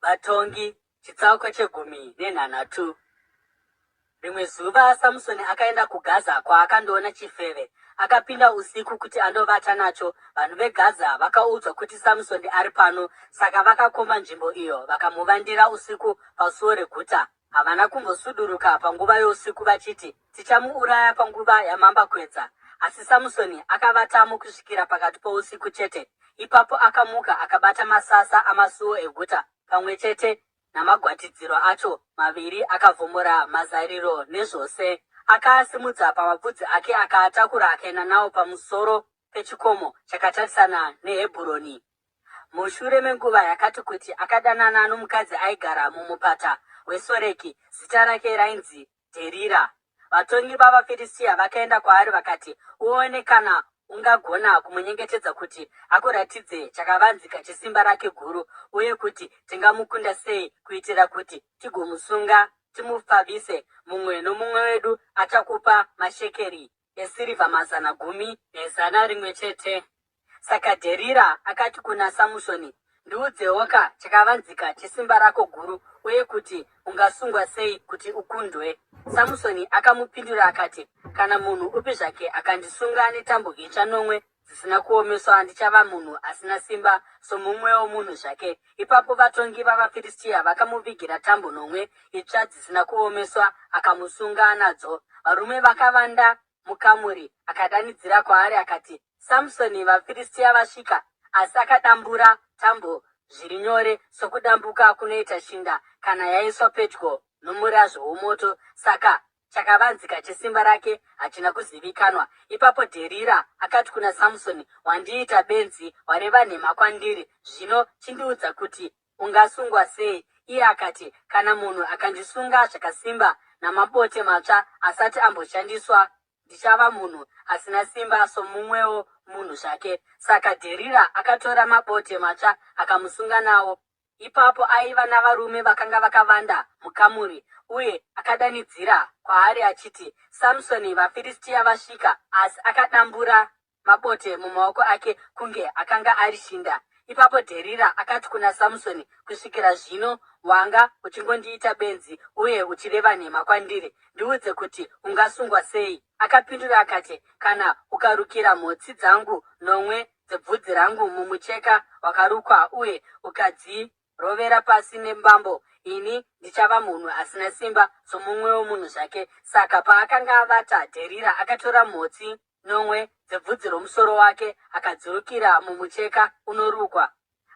Vatongi chitsauko chegumi nenhanhatu. Rimwe zuva Samusoni akaenda kuGaza kwaakandoona chifeve. Akapinda usiku kuti andovata nacho. Vanhu veGaza vakaudzwa kuti Samusoni ari pano, saka vakakomba nzvimbo iyo vakamuvandira usiku pasuo reguta. Havana kumbosuduruka panguva yousiku vachiti, Tichamuuraya panguva yamambakwedza. Asi Samusoni akavatamo kusvikira pakati pousiku chete. Ipapo akamuka akabata masasa amasuo eguta pamwe chete. namagwatidziro acho maviri akavhomora mazariro nezvose. Akaasimudza pamapfudzi ake akaatakura akaenda nawo pamusoro pechikomo chakatarisana neHebhuroni. Mushure menguva yakati kuti akadanana nomukadzi aigara mumupata weSoreki, zita rake rainzi Dherira. Vatongi vavaFiristia vakaenda kwaari vakati, Uone kana ungagona kumunyengetedza kuti akuratidze chakavanzika chesimba rake guru uye kuti tingamukunda sei kuitira kuti tigomusunga timupfavise. Mumwe nomumwe wedu achakupa mashekeri esirivha 101. Saka Dherira akati kuna Samusoni, Ndiudzewoka chakavanzika chesimba rako guru uye kuti ungasungwa sei kuti ukundwe. Samusoni akamupindura akati, Kana munhu upi zvake akandisunga netambo itsva nomwe dzisina kuomeswa ndichava munhu asina simba somumwewo munhu zvake. Ipapo vatongi vavaFiristia vakamuvigira tambo nomwe itsva dzisina kuomeswa akamusunga nadzo. Varume vakavanda mukamuri akadanidzira kwaari akati, Samusoni, vaFiristia vasvika! Asi akadambura tambo zviri nyore sokudambuka kunoita shinda kana yaiswa pedyo nomurazvo womoto. Saka chakavanzika chesimba rake hachina kuzivikanwa. Ipapo Dherira akati kuna Samusoni, Wandiita benzi, wareva nhema kwandiri. Zvino chindiudza kuti ungasungwa sei? Iye akati, Kana munhu akandisunga zvakasimba namabote matsva asati amboshandiswa, ndichava munhu asina simba somumwewo munhu zvake. Saka Dherira akatora mabote matsva akamusunga nawo. Ipapo aiva navarume vakanga vakavanda mukamuri, uye akadanidzira kwaari achiti, Samsoni, vaFiristia vasvika! Asi akadambura mabote mumaoko ake kunge akanga ari shinda. Ipapo Dherira akati kuna Samusoni, Kusvikira zvino wanga uchingondiita benzi uye uchireva nhema kwandiri. Ndiudze kuti ungasungwa sei. Akapindura akati, Kana ukarukira mhotsi dzangu nomwe dzebvudzi rangu mumucheka wakarukwa uye ukadzi Rovera pasi nembambo, ini ndichava munhu asina simba somumwewo munhu zvake. Saka paakanga avata, Dherira akatora mhotsi nomwe dzebvudzi romusoro wake akadzirukira mumucheka unorukwa.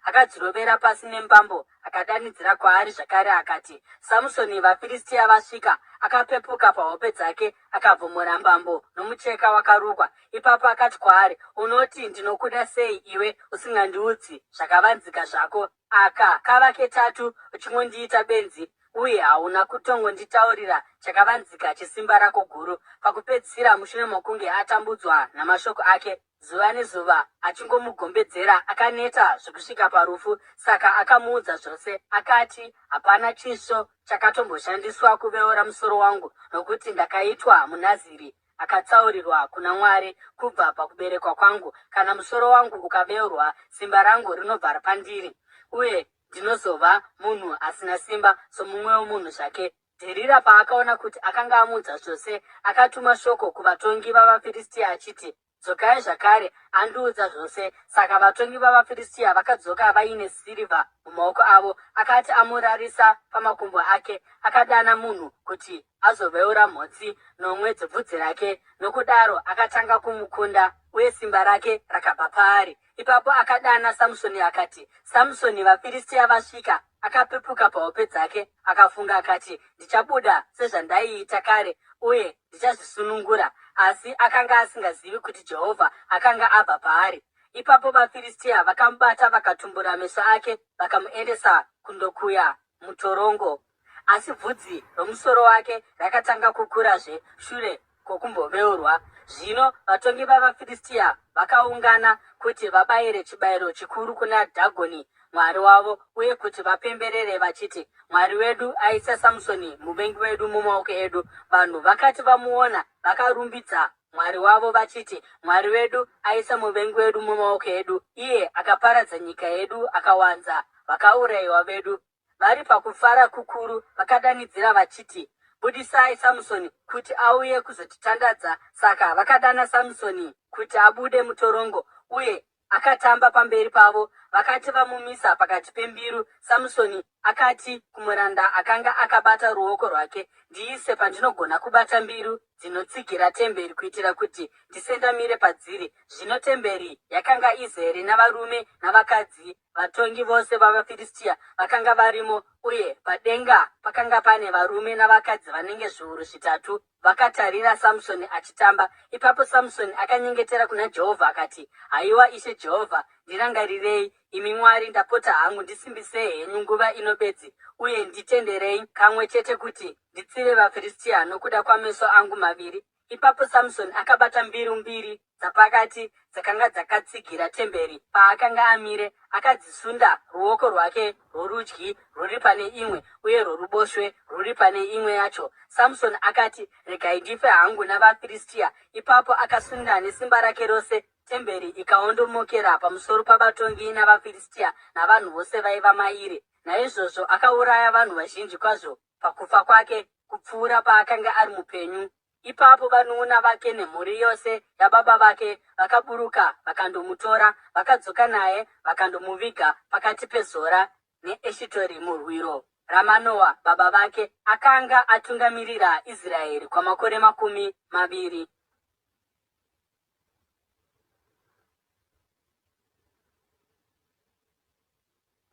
Akadzirovera pasi nembambo akadanidzira kwaari zvakare akati, Samusoni, vaFiristia vasvika! Akapepuka pahope dzake akavhomora mbambo nomucheka wakarukwa. Ipapo akati kwaari, Unoti ndinokuda sei iwe usingandiudzi zvakavanzika zvako? Aka kava ketatu uchingondiita benzi uye hauna kutongonditaurira chakavanzika chesimba rako guru. Pakupedzisira, mushure mokunge atambudzwa namashoko ake zuva nezuva achingomugombedzera, akaneta zvekusvika parufu. Saka akamuudza zvose. Akati, Hapana chisvo chakatomboshandiswa kuveura musoro wangu nokuti ndakaitwa muNaziri akatsaurirwa kuna Mwari kubva pakuberekwa kwangu. Kana musoro wangu ukaveurwa, simba rangu rinobva pandiri, uye ndinozova munhu asina simba somumwewo munhu zvake. Dherira paakaona kuti akanga amuudza zvose, akatuma shoko kuvatongi vavaFiristia achiti, Dzokai zvakare, andiudza zvose. Saka vatongi vavaFiristia vakadzoka vaine sirivha mumaoko avo. Akati amurarisa pamakumbo ake, akadana munhu kuti azoveura mhotsi nomwe dzebvudzi rake. Nokudaro akatanga kumukunda, uye simba rake rakabva paari. Ipapo akadana Samusoni akati, Samusoni, vaFiristia vasvika! Akapepuka pahope dzake akafunga akati, Ndichabuda sezvandaiita kare uye ndichazvisunungura. Asi akanga asingazivi kuti Jehovha akanga abva paari. Ipapo vaFiristia vakamubata vakatumbura meso ake vakamuendesa kundokuya mutorongo. Asi bvudzi romusoro wake rakatanga kukurazve shure kwokumboveurwa. Zvino vatongi vavaFiristia vakaungana kuti vabayire chibayiro chikuru kuna Dhagoni mwari wavo uye kuti vapemberere vachiti, Mwari wedu aisa Samusoni muvengi wedu mumaoko edu. Vanhu vakati vamuona, vakarumbidza mwari wavo vachiti, Mwari wedu aisa muvengi wedu mumaoko edu, iye akaparadza nyika yedu akawanza vakaurayiwa vedu. Vari pakufara kukuru vakadanidzira vachiti, Budisai Samusoni kuti auye kuzotitandadza. Saka vakadana Samusoni kuti abude mutorongo, uye akatamba pamberi pavo. Vakati vamumisa pakati pembiru, Samusoni akati kumuranda akanga akabata ruoko rwake, Ndiise pandinogona kubata mbiru dzinotsigira temberi kuitira kuti ndisendamire padziri. Zvino temberi yakanga izere navarume navakadzi, vatongi vose vavaFiristia vakanga varimo, uye padenga pakanga pane varume navakadzi vanenge zviuru zvitatu vakatarira Samsoni achitamba. Ipapo Samsoni akanyengetera kuna Jehovha akati, Haiwa Ishe Jehovha, ndirangarirei, imi Mwari, ndapota hangu, ndisimbisei henyu nguva ino bedzi, uye nditenderei kamwe chete kuti nditsive vaFiristia nokuda kwameso angu maviri. Ipapo Samsoni akabata mbiru mbiri dzapakati dzakanga dzakatsigira temberi paakanga amire, akadzisunda ruoko rwake rworudyi rwuri pane imwe uye rworuboshwe rwuri pane imwe yacho. Samsoni akati, Regai ndife hangu navaFiristia. Ipapo akasunda nesimba rake rose, temberi ikaondomokera pamusoro pavatongi navaFiristia navanhu vose vaiva mairi. Naizvozvo akauraya vanhu vazhinji kwazvo pakufa kwake kupfuura paakanga ari mupenyu. Ipapo vanun'una vake nemhuri yose yababa vake vakaburuka vakandomutora, vakadzoka naye vakandomuviga pakati peZora neEshitori murwiro raManoa baba vake, akanga atungamirira Israeri kwamakore 20.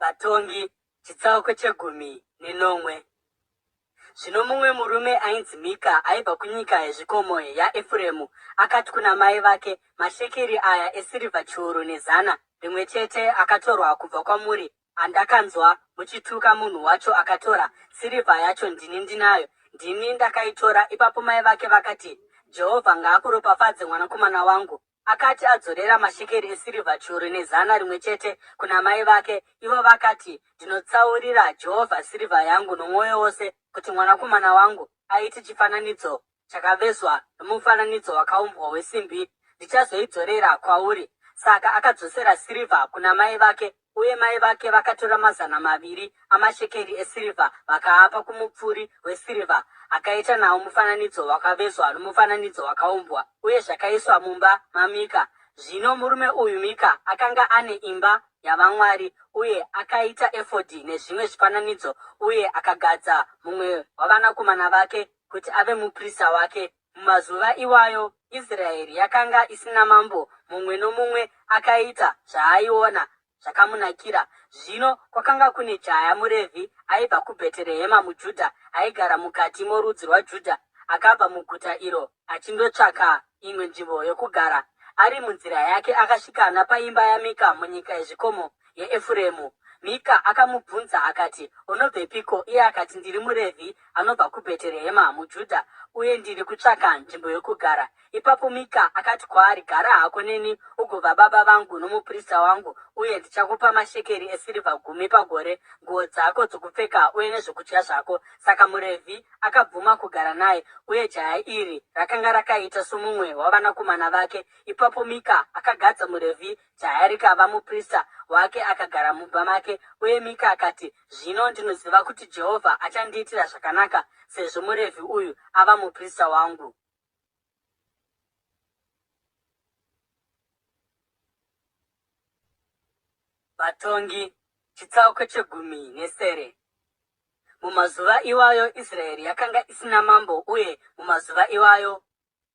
Vatongi chitsauko chegumi nenomwe. Zvino mumwe murume ainzi Mika aibva kunyika yezvikomo yaEfuremu akati kuna mai vake, Mashekeri aya esirivha 101 akatorwa kubva kwamuri andakanzwa muchituka munhu wacho akatora sirivha yacho ndini ndinayo, ndini ndakaitora. Ipapo mai vake vakati, Jehovha ngaakuropafadze mwanakomana wangu. Akati adzorera mashekeri esirivha 101 kuna mai vake, ivo vakati, Ndinotsaurira Jehovha sirivha yangu nomwoyo wose kuti mwanakomana wangu aite chifananidzo chakavezwa nomufananidzo wakaumbwa wesimbi. Ndichazoidzorera kwauri. Saka akadzosera sirivha kuna mai vake, uye mai vake vakatora 200 amashekeri esirivha vakaapa kumupfuri wesirivha, akaita nawo mufananidzo wakavezwa nomufananidzo wakaumbwa, uye zvakaiswa mumba maMika. Zvino murume uyu Mika akanga ane imba yavamwari, uye akaita efodhi nezvimwe zvifananidzo, uye akagadza mumwe wavanakomana vake kuti ave muprista wake. Mumazuva iwayo Israeri yakanga isina mambo, mumwe nomumwe akaita zvaaiona zvakamunakira. Zvino kwakanga kune jaya muRevhi aibva kuBheterehema muJudha, aigara mukati morudzi rwaJudha, akabva muguta iro achindotsvaka imwe nzvimbo yokugara. Ari munzira yake akasvika napaimba yaMika munyika yezvikomo yeEfuremu. Mika akamubvunza akati, Unobvepiko? Iye akati, Ndiri muRevhi anobva kuBheterehema muJudha, uye ndiri kutsvaka nzvimbo yokugara. Ipapo Mika akati kwaari, Gara hako neni ugova baba vangu nomuprista wangu, uye ndichakupa mashekeri esirivha gumi pagore, nguo dzako dzokupfeka uye nezvokudya zvako. Saka muRevhi akabvuma kugara naye, uye jaya iri rakanga rakaita somumwe wavanakomana vake. Ipapo Mika akagadza muRevhi Jaya rikava muprista wake akagara mumba make. Uye Mika akati, Zvino ndinoziva kuti Jehovha achandiitira zvakanaka, sezvo muRevhi uyu ava muprista wangu. Vatongi, chitsauko chegumi nesere. Mumazuva iwayo Israeri yakanga isina mambo, uye mumazuva iwayo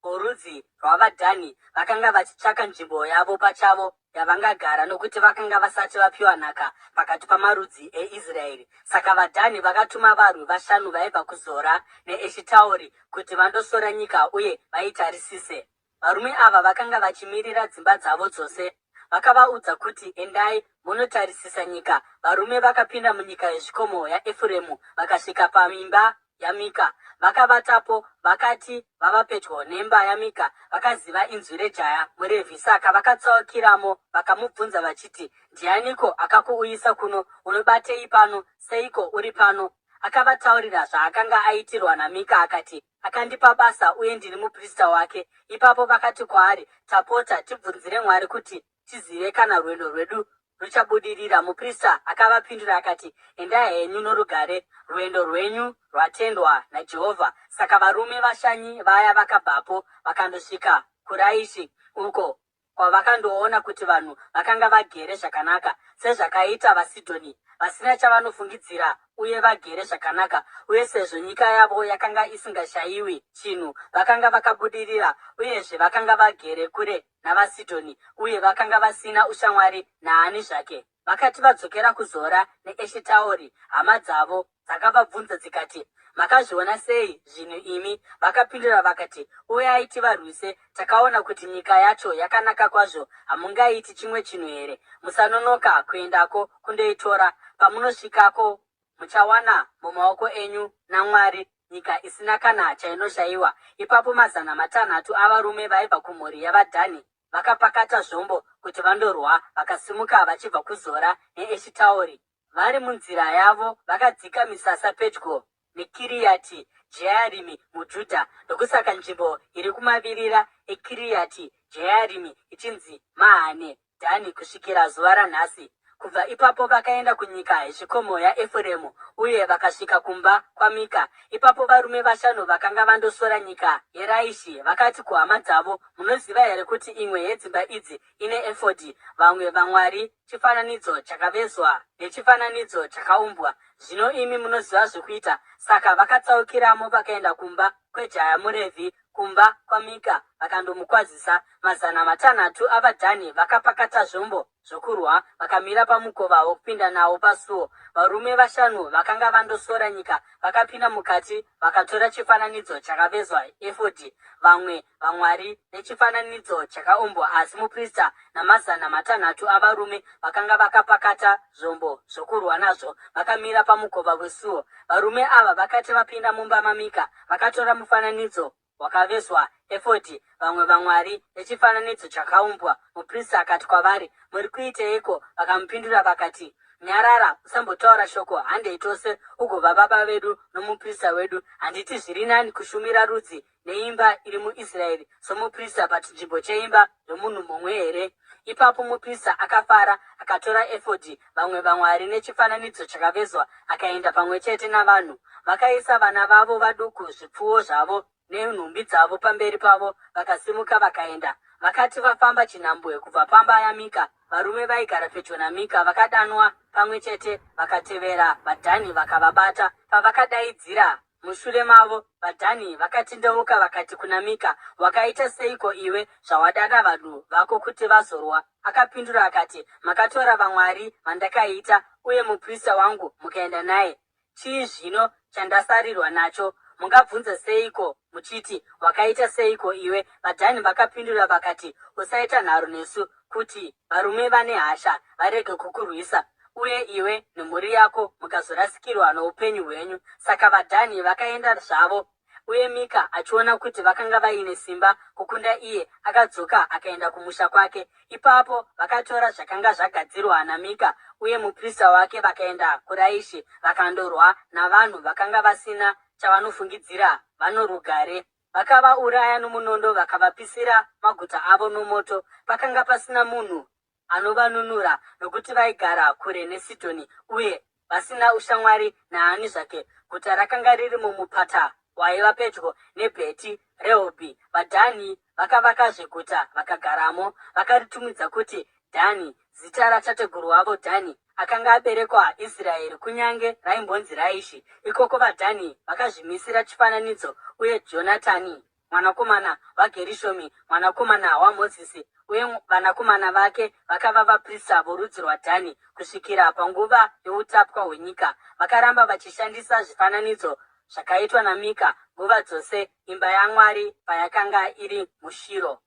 Vorudzi rwavaDhani vakanga vachitsvaka nzvimbo yavo pachavo yavangagara, nokuti vakanga vasati vapiwa nhaka pakati pamarudzi eIsraeri. Saka vaDhani vakatuma varwi vashanu vaibva kuZora neEshitaori kuti vandosora nyika uye vaitarisise. Varume ava vakanga vachimirira dzimba dzavo dzose. Vakavaudza kuti, Endai munotarisisa nyika. Varume vakapinda munyika yezvikomo yaEfuremu vakasvika paimba yaMika. Vakavatapo. Vakati vava pedyo nemba yaMika, vakaziva inzwi rejaya muRevhi. Saka vakatsaukiramo vakamubvunza vachiti, Ndianiko akakuuyisa kuno? Unobatei pano? Seiko uri pano? Akavataurira zvaakanga aitirwa naMika akati, Akandipa basa uye ndiri muprista wake. Ipapo vakati kwaari, Tapota, tibvunzire Mwari kuti tizive kana rwendo rwedu ruchabudirira. Muprista akavapindura akati, Endai henyu norugare, rwendo rwenyu rwatendwa naJehovha. Saka varume vashanyi vaya vakabvapo vakandosvika kuRaishi, uko. kwavakandoona kuti vanhu vakanga vagere zvakanaka, sezvakaita vaSidhoni, vasina chavanofungidzira uye vagere zvakanaka, uye sezvo nyika yavo yakanga isingashayiwi chinhu, vakanga vakabudirira, uyezve vakanga vagere kure navaSidhoni, uye vakanga vasina ushamwari naani zvake. Vakati vadzokera kuZora neEshitaori, hama dzavo dzakavabvunza dzikati, Makazviona sei zvinhu imi? Vakapindura vakati, Uyai tivarwise, takaona kuti nyika yacho yakanaka kwazvo. Hamungaiti chimwe chinhu here? Musanonoka kuendako kundoitora. Pamunosvikako muchawana mumaoko enyu naMwari nyika isina kana chainoshayiwa. Ipapo 600 avarume vaibva kumhuri yavaDhani vakapakata zvombo kuti vandorwa, vakasimuka vachibva kuZora neEshitaori. Vari munzira yavo vakadzika misasa pedyo neKiriati Jearimi muJudha. Ndokusaka nzvimbo iri kumavirira eKiriati Jearimi ichinzi Mahane Dhani kusvikira zuva ranhasi. Kubva ipapo vakaenda kunyika yezvikomo yaEfuremu uye vakasvika kumba kwaMika. Ipapo varume vashanu vakanga vandosora nyika yeRaishi vakati kuhama dzavo, Munoziva here kuti imwe yedzimba idzi ine efodhi, vamwe vamwari, chifananidzo chakavezwa nechifananidzo chakaumbwa? Zvino imi munoziva zvokuita. Saka vakatsaukiramo vakaenda kumba kwejaya muRevhi, kumba kwaMika, vakandomukwazisa. 600 avaDhani vakapakata zvombo zvokurwa vakamira pamukova wokupinda nawo pasuo. Varume vashanu vakanga vandosora nyika vakapinda mukati vakatora chifananidzo chakavezwa, efodhi, vamwe vamwari nechifananidzo chakaumbwa, asi muprista namazana matanhatu avarume vakanga vakapakata zvombo zvokurwa nazvo vakamira pamukova wesuo. Varume ava vakati vapinda mumba maMika, vakatora mufananidzo wakavezwa, efodhi, vamwe vamwari nechifananidzo chakaumbwa. Muprista akati kwavari, Muri kuiteiko? Vakamupindura vakati, Nyarara, usambotaura shoko, handei tose, ugova baba vedu nomuprista wedu. Handiti zviri nani kushumira rudzi neimba iri muIsraeri somuprista pachinzvimbo cheimba yomunhu mumwe here? Ipapo muprista akafara, akatora efodhi, vamwe vamwari nechifananidzo chakavezwa, akaenda pamwe chete navanhu. Vakaisa vana vavo vaduku, zvipfuwo zvavo nenhumbi dzavo pamberi pavo, vakasimuka vakaenda. Vakati vafamba chinhambwe kubva pamba yaMika, varume vaigara pedyo naMika vakadanwa pamwe chete, vakatevera vaDhani vakavabata. Pavakadaidzira Mushure mavo vaDhani vakatendeuka vakati kuna Mika, Wakaita seiko iwe zvawadana vanhu vako kuti vazorwa? Akapindura akati, Makatora vamwari vandakaita uye muprista wangu mukaenda naye. Chii zvino chandasarirwa nacho? Mungabvunza seiko muchiti, Wakaita seiko iwe? VaDhani vakapindura vakati, Usaita nharo nesu, kuti varume vane hasha varege kukurwisa, uye iwe nemhuri yako mukazorasikirwa noupenyu hwenyu. Saka vaDhani vakaenda zvavo, uye Mika achiona kuti vakanga vaine simba kukunda iye, akadzoka akaenda kumusha kwake. Ipapo vakatora zvakanga zvagadzirwa naMika uye muprista wake vakaenda kuRaishi vakandorwa navanhu vakanga vasina chavanofungidzira vano rugare. Vakavauraya nomunondo vakavapisira maguta avo nomoto. Pakanga pasina munhu anovanunura, nokuti vaigara kure neSidhoni uye vasina ushamwari naani zvake. Guta rakanga riri mumupata waiva pedyo neBheti Rehobhi. VaDhani vakavakazve guta vakagaramo. Vakaritumidza kuti Dhani, zita ratateguru wavo Dhani, akanga aberekwa Israeri, kunyange raimbonzi Raishi. Ikoko vaDhani vakazvimisira chifananidzo, uye Jonatani mwanakomana waGerishomi, mwanakomana waMozisi, uye vanakomana vake vakava vaprista vorudzi rwaDhani kusvikira panguva youtapwa hwenyika. Vakaramba vachishandisa zvifananidzo zvakaitwa naMika nguva dzose imba yaMwari payakanga iri muShiro.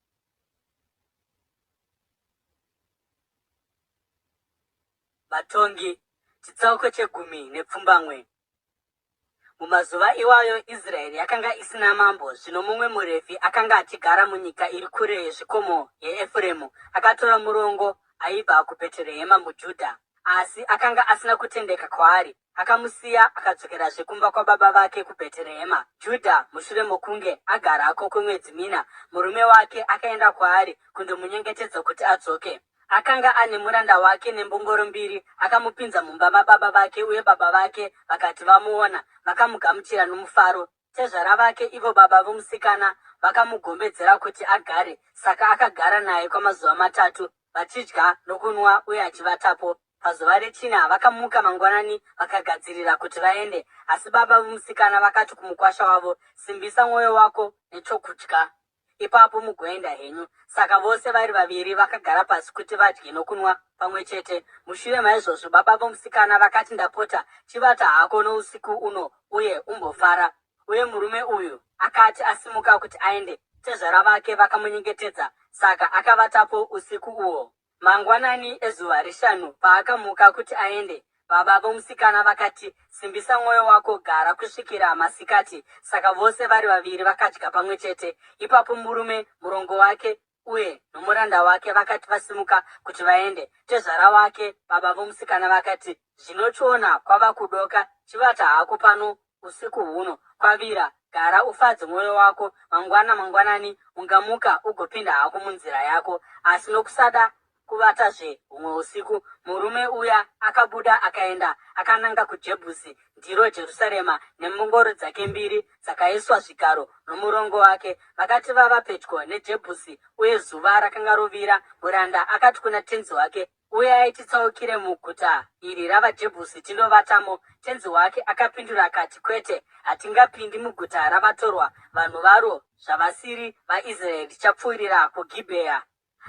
Vatongi, chitsauko chegumi nepfumbamwe. Mumazuva iwayo Israeri yakanga isina mambo. Zvino mumwe muRevhi akanga achigara munyika iri kure yezvikomo yeEfuremu akatora murongo aibva kuBheterehema muJudha. Asi akanga asina kutendeka kwaari, akamusiya akadzokerazve kumba kwababa vake kuBheterehema, Judha. Mushure mokunge agarako kwemwedzi mina, murume wake akaenda kwaari kundomunyengetedza kuti adzoke. Akanga ane muranda wake nembongoro mbiri, akamupinza mumba mababa vake, uye baba vake vakati vamuona, vakamugamuchira nomufaro. Tezvara vake, ivo baba vomusikana, Vakamugombedzera kuti agare, saka akagara naye kwamazuva matatu, vachidya nokunwa uye achivatapo. Pazuva rechina vakamuka mangwanani vakagadzirira kuti vaende, asi baba vomusikana vakati kumukwasha wavo, Simbisa mwoyo wako nechokudya, ipapo mugoenda henyu. Saka vose vari vaviri vakagara pasi kuti vadye nokunwa pamwe chete. Mushure maizvozvo baba vomusikana vakati, Ndapota, chivata hako nousiku uno uye umbofara. Uye murume uyu akati asimuka kuti aende, tezvara vake vakamunyengetedza, saka akavatapo usiku uhwo. Mangwanani ezuva reshanu paakamuka kuti aende, baba vomusikana vakati, Simbisa mwoyo wako, gara kusvikira masikati. Saka vose vari vaviri vakadya pamwe chete. Ipapo murume, murongo wake uye nomuranda wake vakati vasimuka kuti vaende, tezvara wake, baba vomusikana vakati, Zvino chiona kwava kudoka, chivata hako pano usiku huno, kwavira, gara ufadze mwoyo wako, mangwana mangwanani ungamuka ugopinda hako munzira yako. Asi nokusada kuvatazve humwe usiku, murume uya akabuda akaenda akananga kuJebhusi, ndiro Jerusarema, nembongoro dzake mbiri dzakaiswa zvigaro nomurongo wake. Vakati vava pedyo neJebhusi uye zuva rakanga rovira, muranda akati kuna tenzi wake, Uyai titsaukire muguta iri ravaJebhusi tindovatamo. Tenzi wake akapindura akati, Kwete, hatingapindi muguta ravatorwa, vanhu varo zvavasiri vaIsraeri. Tichapfuurira kuGibhea.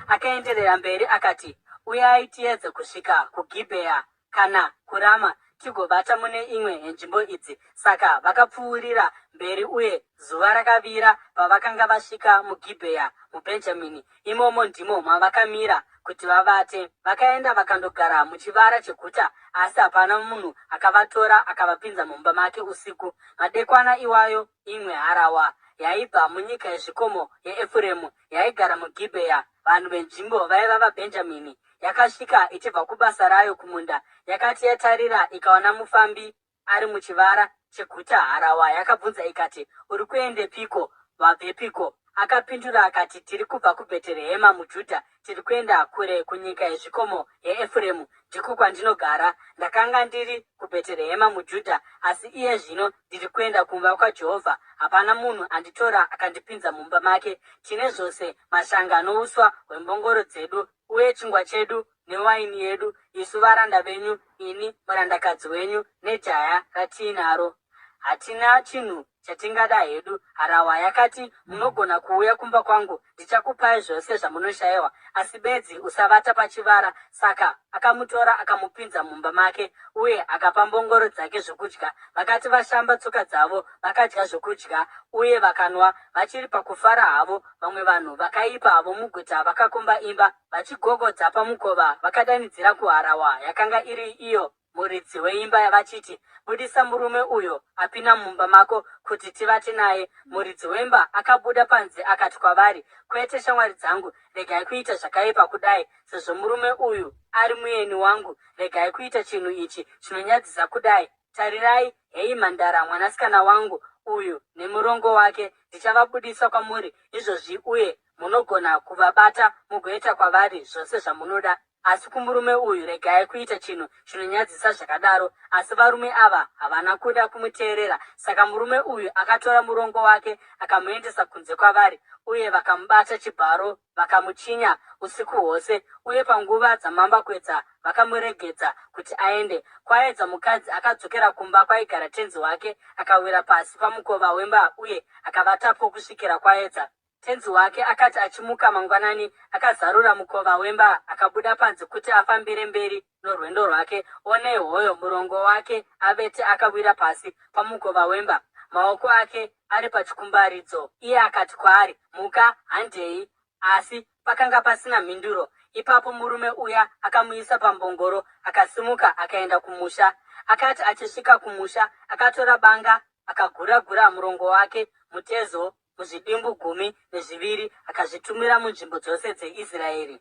Akaenderera mberi akati, Uyai tiedze kusvika kuGibhea kana kuRama tigovata mune imwe yenzvimbo idzi. Saka vakapfuurira mberi uye zuva rakavira pavakanga vasvika muGibhea muBhenjamini. Imomo ndimo mavakamira kuti vavate. Vakaenda vakandogara muchivara cheguta, asi hapana munhu akavatora akavapinza mumba make usiku. Madekwana iwayo imwe harahwa yaibva munyika yezvikomo yeEfuremu yaigara muGibheya, vanhu venzvimbo vaiva vaBhenjamini, yakasvika ichibva kubasa rayo kumunda. Yakati yatarira ikaona mufambi ari muchivara cheguta, harahwa yakabvunza ikati, Uri kuendepiko? Wabvepiko? Akapindura akati, Tiri kubva kuBheterehema muJudha, tiri kuenda kure kunyika yezvikomo yeEfuremu, ndiko kwandinogara. Ndakanga ndiri kuBheterehema muJudha, asi iye zvino ndiri kuenda kumba kwaJehovha. Hapana munhu anditora akandipinza mumba make. Tine zvose mashanga nouswa hwembongoro dzedu, uye chingwa chedu newaini yedu, isu varanda venyu, ini murandakadzi wenyu nejaya ratiinaro. Hatina chinhu chatingada hedu. Harahwa yakati, Munogona kuuya kumba kwangu, ndichakupai zvose zvamunoshayiwa, asi bedzi usavata pachivara. Saka akamutora akamupinza mumba make uye akapa mbongoro dzake zvokudya. Vakati vashamba tsoka dzavo, vakadya zvokudya uye vakanwa. Vachiri pakufara havo, vamwe vanhu vakaipa vomuguta vakakomba imba. Vachigogodza pamukova, vakadanidzira kuharahwa yakanga iri iyo muridzi weimba vachiti, Budisa murume uyo apinda mumba mako kuti tivate naye. Muridzi wemba akabuda panze akati kwavari, Kwete, shamwari dzangu, regai kuita zvakaipa kudai. Sezvo murume uyu ari mueni wangu, regai kuita chinhu ichi chinonyadzisa kudai. Tarirai, heyi mhandara mwanasikana wangu uyu nemurongo wake, ndichavabudisa kwamuri izvozvi uye Munogona kuvabata mugoita kwavari zvose zvamunoda, asi kumurume uyu regai kuita chinhu chinonyadzisa zvakadaro. Asi varume ava havana kuda kumuteerera. Saka murume uyu akatora murongo wake akamuendesa kunze kwavari, uye vakamubata chibharo vakamuchinya usiku hwose, uye panguva dzamambakwedza vakamuregedza kuti aende. Kwaedza, mukadzi akadzokera kumba kwaigara tenzi wake, akawira pasi pamukova wemba uye akavatapo kusvikira kwaedza. Tenzi wake akati achimuka mangwanani, akazarura mukova wemba akabuda panze kuti afambire mberi norwendo rwake. Onei hoyo murongo wake avete akawira pasi pamukova wemba, maoko ake ari pachikumbaridzo. Iye akati kwaari, Muka, handei. Asi pakanga pasina mhinduro. Ipapo murume uya akamuisa pambongoro, akasimuka akaenda kumusha. Akati achisvika kumusha, akatora banga akagura-gura murongo wake mutezo muzvidimbu 12 akazvitumira munzvimbo dzose dzeIsraeri.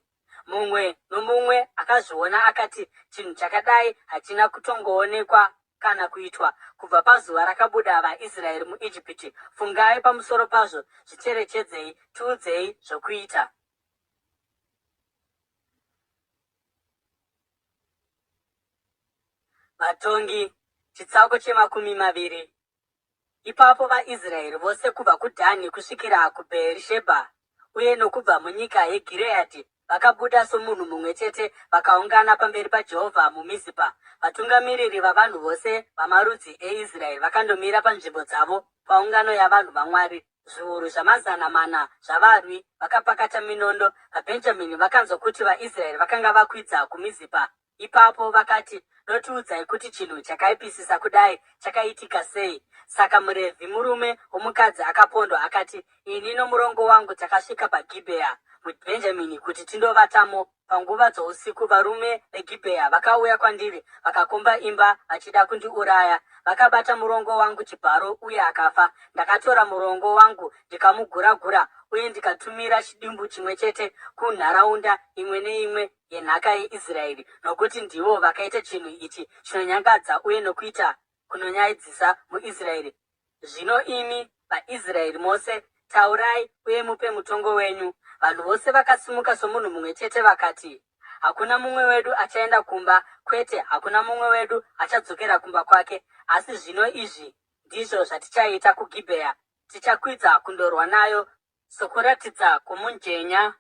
Mumwe nomumwe akazviona akati, Chinhu chakadai hachina kutongoonekwa kana kuitwa kubva pazuva rakabuda vaIsraeri muIjipiti. Fungai pamusoro pazvo, zvicherechedzei, tiudzei zvokuita. Vatongi, chitsauko chemakumi maviri. Ipapo vaIsraeri vose kubva kuDhani kusvikira kuBheerishebha uye nokubva munyika yeGireadhi vakabuda somunhu mumwe chete vakaungana pamberi paJehovha muMizipa. Vatungamiriri vavanhu vose vamarudzi eIsraeri vakandomira panzvimbo dzavo paungano yavanhu vaMwari, zviuru zvamazana mana zvavarwi vakapakata minondo. VaBhenjamini vakanzwa kuti vaIsraeri vakanga vakwidza kuMizipa. Ipapo vakati, Dotiudzai kuti chinhu chakaipisisa kudai chakaitika sei? Saka muRevhi murume womukadzi akapondwa akati, Ini nomurongo wangu takasvika paGibhea muBhenjamini kuti tindovatamo. Panguva dzousiku varume veGibhea vakauya kwandiri vakakomba imba vachida kundiuraya. Vakabata murongo wangu chibharo uye akafa. Ndakatora murongo wangu ndikamugura-gura uye ndikatumira chidimbu chimwe chete kunharaunda imwe neimwe yenhaka yeIsraeri, nokuti ndivo vakaita chinhu ichi chinonyangadza uye nokuita kunonyadzisa muIsraeri. Zvino imi vaIsraeri mose, taurai uye mupe mutongo wenyu. Vanhu vose vakasimuka somunhu mumwe chete vakati, Hakuna mumwe wedu achaenda kumba, kwete, hakuna mumwe wedu achadzokera kumba kwake. Asi zvino izvi ndizvo zvatichaita kuGibhea, Tichakwidza kundorwa nayo Sokuratidza kwomujenya,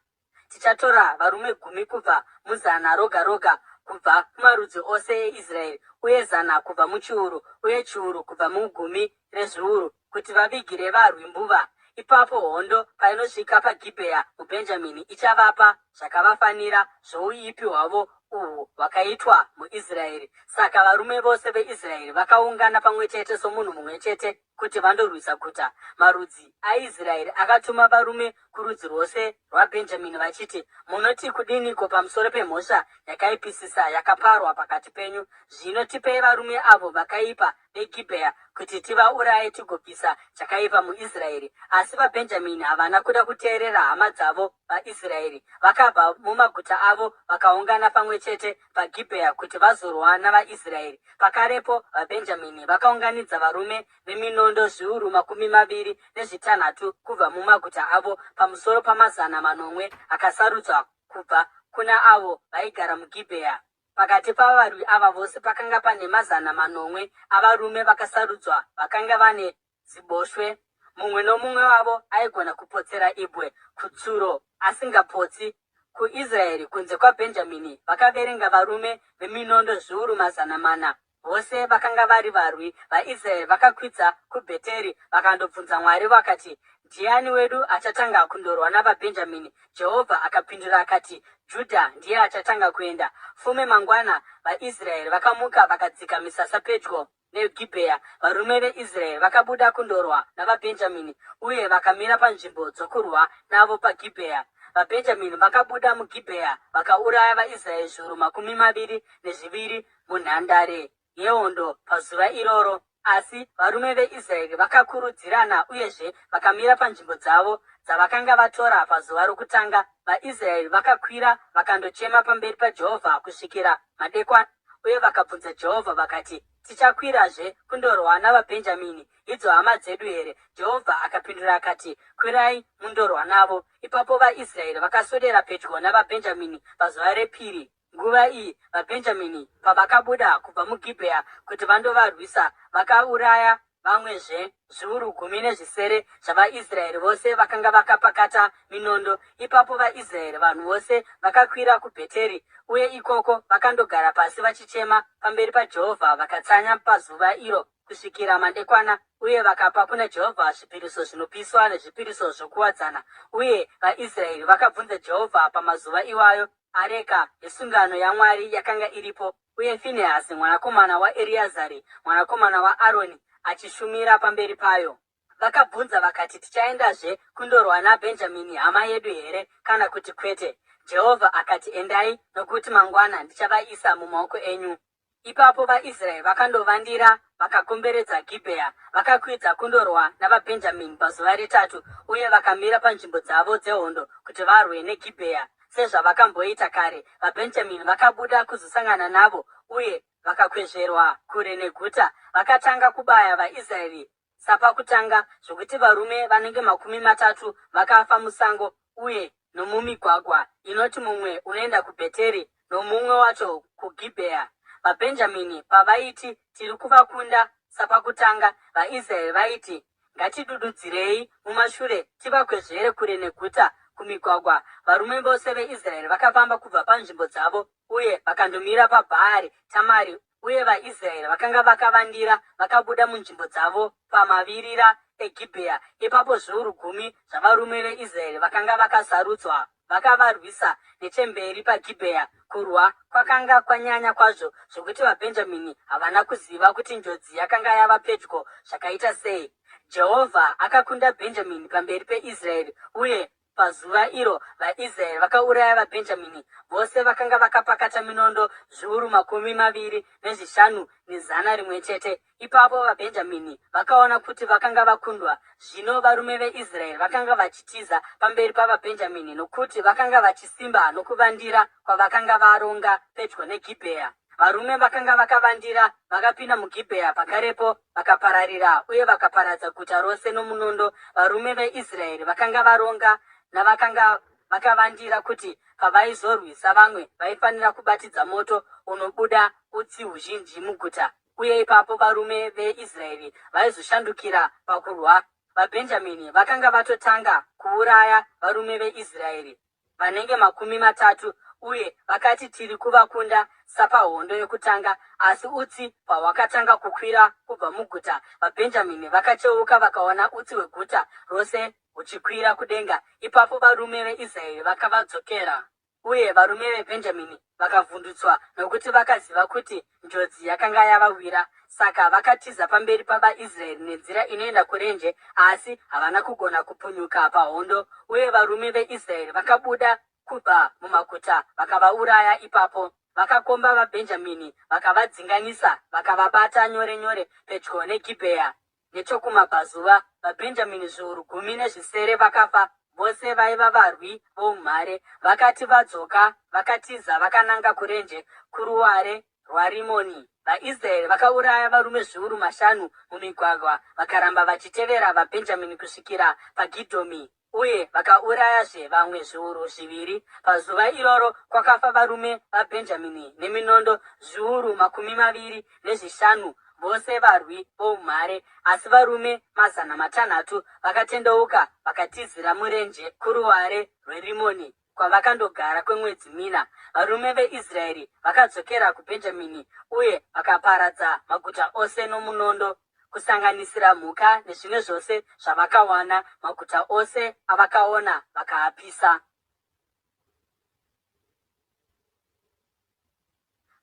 tichatora varume gumi kubva muzana roga roga kubva kumarudzi ose eIsraeri, uye zana kubva muchiuru, uye chiuru kubva mugumi rezviuru, kuti vavigire varwi mbuva. Ipapo hondo painosvika paGibhea muBhenjamini, ichavapa zvakavafanira zvouipi hwavo uhwu hwakaitwa muIsraeri. Saka varume vose veIsraeri vakaungana pamwe chete somunhu mumwe chete kuti vandorwisa guta. Marudzi aIsraeri akatuma varume kurudzi rwose rwaBhenjamini vachiti, Munoti kudiniko pamusoro pemhosva yakaipisisa yakaparwa pakati penyu? Zvino tipei varume avo vakaipa veGibhea kuti tivauraye tigobvisa chakaipa muIsraeri. Asi vaBhenjamini havana kuda kuteerera hama dzavo vaIsraeri. Vakabva mumaguta avo vakaungana pamwe chete paGibhea kuti vazorwa navaIsraeri. Pakarepo vaBhenjamini vakaunganidza varume veminondo 220,000 kubva mumaguta avo, pamusoro pamazana manomwe akasarudzwa kubva kuna avo vaigara muGibhea. Pakati pavarwi ava vose pakanga pane 700 avarume vakasarudzwa vakanga vane ziboshwe. Mumwe nomumwe wavo aigona kupotsera ibwe kutsuro asingapotsi. KuIsraeri kunze kwaBhenjamini vakaverenga varume veminondo 400,000, vose vakanga vari varwi. VaIsraeri vakakwidza kuBheteri vakandobvunza Mwari vakati, Ndiani wedu achatanga kundorwa navaBhenjamini? Jehovha akapindura akati, Judha ndiye achatanga kuenda. Fume mangwana vaIsraeri vakamuka vakadzika misasa pedyo neGibhea, varume veIsraeri vakabuda kundorwa navaBhenjamini uye vakamira panzvimbo dzokurwa navo paGibhea. VaBhenjamini vakabuda muGibhea vakauraya vaIsraeri 22,000 munhandare yehondo pazuva iroro. Asi varume veIsraeri vakakurudzirana uyezve vakamira panzvimbo dzavo dzavakanga vatora pazuva rokutanga. VaIsraeri vakakwira vakandochema pamberi paJehovha kusvikira madekwana, uye vakabvunza Jehovha vakati, Tichakwirazve kundorwa navaBhenjamini, idzo hama dzedu here? Jehovha akapindura akati, Kwirai mundorwa navo. Ipapo vaIsraeri vakaswedera pedyo navaBhenjamini pazuva repiri. Nguva iyi vaBhenjamini pavakabuda kubva muGibhea kuti vandovarwisa, vakauraya vamwezve 17,000 zvavaIsraeri vose vakanga vakapakata minondo. Ipapo vaIsraeri, vanhu vose, vakakwira kuBheteri, uye ikoko vakandogara pasi vachichema pamberi paJehovha vakatsanya pazuva iro kusvikira madekwana, uye vakapa kuna Jehovha zvipiriso zvinopiswa nezvipiriso zvokuwadzana. Uye vaIsraeri vakabvunza Jehovha pamazuva iwayo. Areka yesungano yaMwari yakanga iripo, uye Finehasi mwanakomana waEreazari, mwanakomana waAroni, achishumira pamberi payo. Vakabvunza vakati, Tichaendazve kundorwa naBhenjamini hama yedu here, kana kuti kwete? Jehovha akati, Endai, nokuti mangwana ndichavaisa mumaoko enyu. Ipapo vaIsraeri vakandovandira vakakomberedza Gibhea. Vakakwidza kundorwa navaBhenjamini pazuva retatu uye vakamira panzvimbo dzavo dzehondo kuti varwe neGibhea. Sezvavakamboita kare, vaBhenjamini vakabuda kuzosangana navo uye vakakwezverwa kure neguta. Vakatanga kubaya vaIsraeri sapakutanga, zvokuti varume vanenge 30 vakafa musango uye nomumigwagwa inoti mumwe unoenda kuBheteri nomumwe wacho kuGibhea. VaBhenjamini pavaiti, Tiri kuvakunda, Sapakutanga, vaIsraeri vaiti, Ngatidududzirei mumashure tivakwezvere kure neguta kumigwagwa. Varume vose veIsraeri vakafamba kubva panzvimbo dzavo uye vakandomira paBhaari Tamari, uye vaIsraeri vakanga vakavandira vakabuda munzvimbo dzavo pamavirira eGibhea. Ipapo zviuru gumi zvavarume veIsraeri vakanga vakasarudzwa vakavarwisa nechemberi paGibhea. Kurwa kwakanga kwanyanya kwazvo zvokuti vaBhenjamini havana kuziva kuti njodzi yakanga yava pedyo zvakaita sei. Jehovha akakunda Bhenjamini pamberi peIsraeri, uye pazuva iro vaIsraeri vakauraya vaBhenjamini vose vakanga vakapakata minondo zviuru 25,100. Ipapo vaBhenjamini vakaona kuti vakanga vakundwa. Zvino varume veIsraeri vakanga vachitiza pamberi pavaBhenjamini, nokuti vakanga vachisimba nokuvandira kwavakanga varonga pedyo neGibhea. Varume vakanga vakavandira vakapinda muGibhea pakarepo, vakapararira uye vakaparadza guta rose nomunondo. Varume veIsraeri vakanga varonga navakanga vakavandira kuti pavaizorwisa vamwe vaifanira kubatidza moto unobuda utsi huzhinji muguta uye ipapo varume veIsraeri vaizoshandukira pakurwa. VaBhenjamini vakanga vatotanga kuuraya varume veIsraeri vanenge 30, uye vakati, Tiri kuvakunda sapahondo yokutanga. Asi utsi pahwakatanga kukwira kubva muguta, vaBhenjamini vakacheuka vakaona utsi hweguta rose huchikwira kudenga. Ipapo varume veIsraeri vakavadzokera. Uye varume veBhenjamini vakavhundutswa, nokuti vakaziva kuti njodzi yakanga yavawira. Saka vakatiza pamberi pavaIsraeri nenzira inoenda kurenje, asi havana kugona kupunyuka pahondo. Uye varume veIsraeri vakabuda kubva mumaguta vakavauraya ipapo. Vakakomba vaBhenjamini vakavadzinganisa, vakavabata nyore nyore pedyo neGibhea. Nechokumabvazuva, vaBhenjamini zviuru 17 vakafa, vose vaiva varwi voumhare. Vakati vadzoka, vakatiza vakananga kurenje, kuruware rwaRimoni. VaIsraeri vakauraya varume zviuru mashanu mumigwagwa, vakaramba vachitevera vaBhenjamini kusvikira paGidhomi. Uye vakaurayazve vamwe zviuru zviviri. Pazuva iroro kwakafa varume vaBhenjamini neminondo zviuru 25, vose varwi voumhare. Asi varume 600 vakatendeuka vakatizira murenje kuruware rweRimoni, kwavakandogara kwemwedzi mina. Varume veIsraeri vakadzokera kuBhenjamini uye vakaparadza maguta ose nomunondo, kusanganisira mhuka nezvimwe zvose zvavakawana, maguta ose avakaona vakaapisa.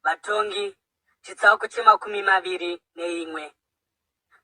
Vatongi, chitsauko chemakumi maviri neimwe.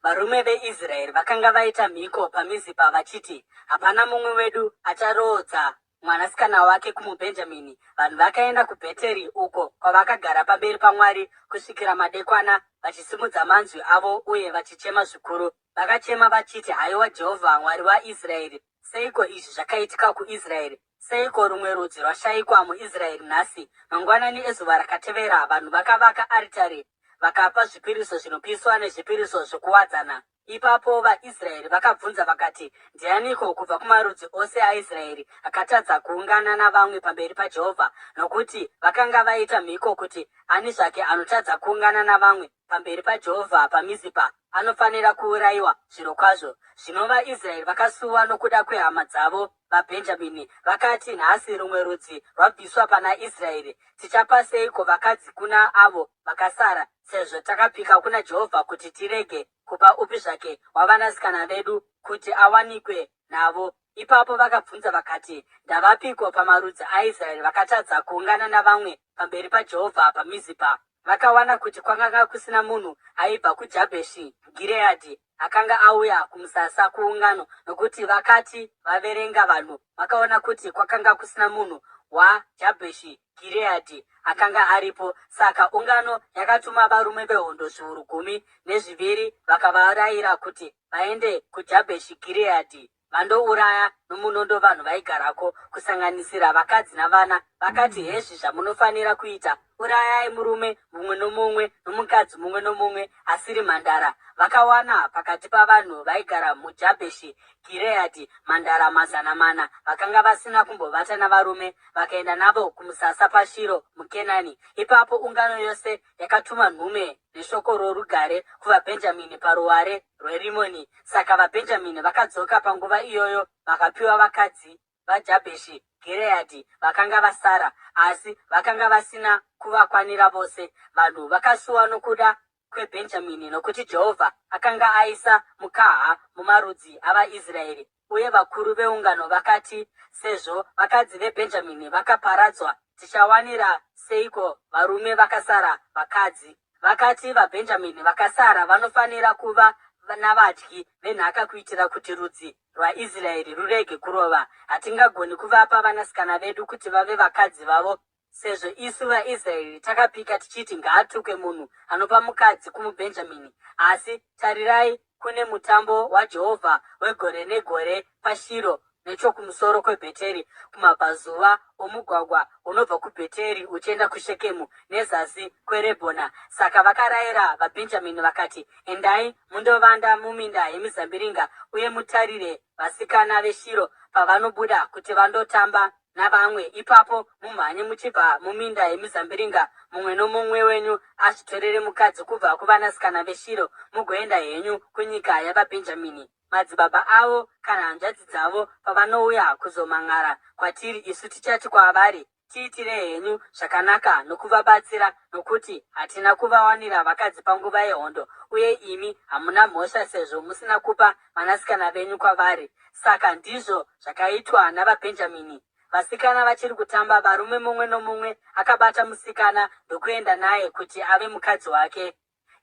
Varume veIsraeri vakanga vaita mhiko paMizipa vachiti, Hapana mumwe wedu acharoodza mwanasikana wake kumuBhenjamini. Vanhu vakaenda kuBheteri uko kwavakagara pamberi paMwari kusvikira madekwana, vachisimudza manzwi avo uye vachichema zvikuru. Vakachema vachiti, Haiwa Jehovha, Mwari waIsraeri, seiko izvi zvakaitika kuIsraeri? Seiko rumwe rudzi rwashaikwa muIsraeri nhasi? Mangwanani ezuva rakatevera, vanhu vakavaka aritari vakapa zvipiriso zvinopiswa nezvipiriso zvokuwadzana. Ipapo vaIsraeri vakabvunza vakati, Ndianiko kubva kumarudzi ose aIsraeri akatadza kuungana navamwe pamberi paJehovha? Nokuti vakanga vaita mhiko kuti ani zvake anotadza kuungana navamwe pamberi paJehovha paMizipa anofanira kuurayiwa zvirokwazvo. Zvino vaIsraeri vakasuwa nokuda kwehama dzavo vaBhenjamini, vakati, Nhasi rumwe rudzi rwabviswa pana Israeri. Tichapa seiko vakadzi kuna avo vakasara, sezvo takapika kuna Jehovha kuti tirege kupa upi zvake wavanasikana vedu kuti awanikwe navo? Ipapo vakabvunza vakati, Ndavapiko pamarudzi aIsraeri vakatadza kuungana navamwe pamberi paJehovha paMizipa? Vakawana kuti kwakanga kusina munhu aibva kuJabheshi Gireadhi akanga auya kumusasa kuungano, nokuti vakati vaverenga vanhu, vakaona kuti kwakanga kusina munhu waJabheshi Gireadhi akanga aripo. Saka ungano yakatuma varume vehondo zviuru 12 vakavarayira kuti vaende kuJabheshi Gireadhi. vandouraya nomunondo vanhu vaigarako, kusanganisira vakadzi navana. Vakati, Hezvi zvamunofanira kuita, Urayai murume mumwe nomumwe nomukadzi mumwe nomumwe asiri mhandara. Vakawana pakati pavanhu vaigara muJabheshi Gireadhi mhandara 400 vakanga vasina kumbovata navarume, vakaenda navo kumusasa paShiro muKenani. Ipapo ungano yose yakatuma nhume neshoko rorugare kuvaBhenjamini paruware rweRimoni. Saka vaBhenjamini vakadzoka panguva iyoyo vakapiwa vakadzi vaJabheshi Gireadhi vakanga vasara, asi vakanga vasina kuvakwanira vose. Vanhu vakasuwa nokuda kweBhenjamini, nokuti Jehovha akanga aisa mukaha mumarudzi avaIsraeri. Uye vakuru veungano vakati, Sezvo vakadzi veBhenjamini vakaparadzwa, tichawanira seiko varume vakasara vakadzi? Vakati, VaBhenjamini vakasara vanofanira kuva navadyi venhaka kuitira kuti rudzi rwaIsraeri rurege kurova. Hatingagoni kuvapa vanasikana vedu kuti vave vakadzi vavo, sezvo isu vaIsraeri takapika tichiti, Ngaatukwe munhu anopa mukadzi kumuBhenjamini. Asi tarirai, kune mutambo waJehovha wegore negore paShiro nechokumusoro kweBheteri, kumabvazuva omugwagwa unobva kuBheteri uchienda kuShekemu, nezasi kweRebhona. Saka vakarayira vaBhenjamini vakati, Endai mundovanda muminda yemizambiringa uye mutarire vasikana veShiro pavanobuda kuti vandotamba navamwe. Ipapo mumhanye muchibva muminda yemizambiringa, mumwe nomumwe wenyu azvitorere mukadzi kubva kuvanasikana veShiro, mugoenda henyu kunyika yavaBhenjamini. Madzibaba avo kana hanzvadzi dzavo pavanouya kuzomhan'ara kwatiri, isu tichati kwavari, Tiitirei henyu zvakanaka nokuvabatsira, nokuti hatina kuvawanira vakadzi panguva yehondo, uye imi hamuna mhosva sezvo musina kupa vanasikana venyu kwavari. Saka ndizvo zvakaitwa navaBhenjamini. Vasikana vachiri kutamba, varume mumwe nomumwe akabata musikana ndokuenda naye kuti ave mukadzi wake.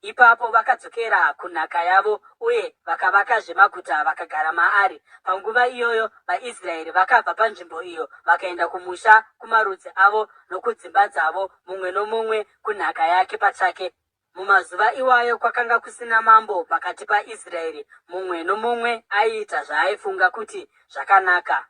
Ipapo vakadzokera kunhaka yavo uye vakavakazve maguta vakagara maari. Panguva iyoyo vaIsraeri vakabva panzvimbo iyo vakaenda kumusha kumarudzi avo nokudzimba dzavo, mumwe nomumwe kunhaka yake pachake. Mumazuva iwayo kwakanga kusina mambo pakati paIsraeri, mumwe nomumwe aiita zvaaifunga kuti zvakanaka.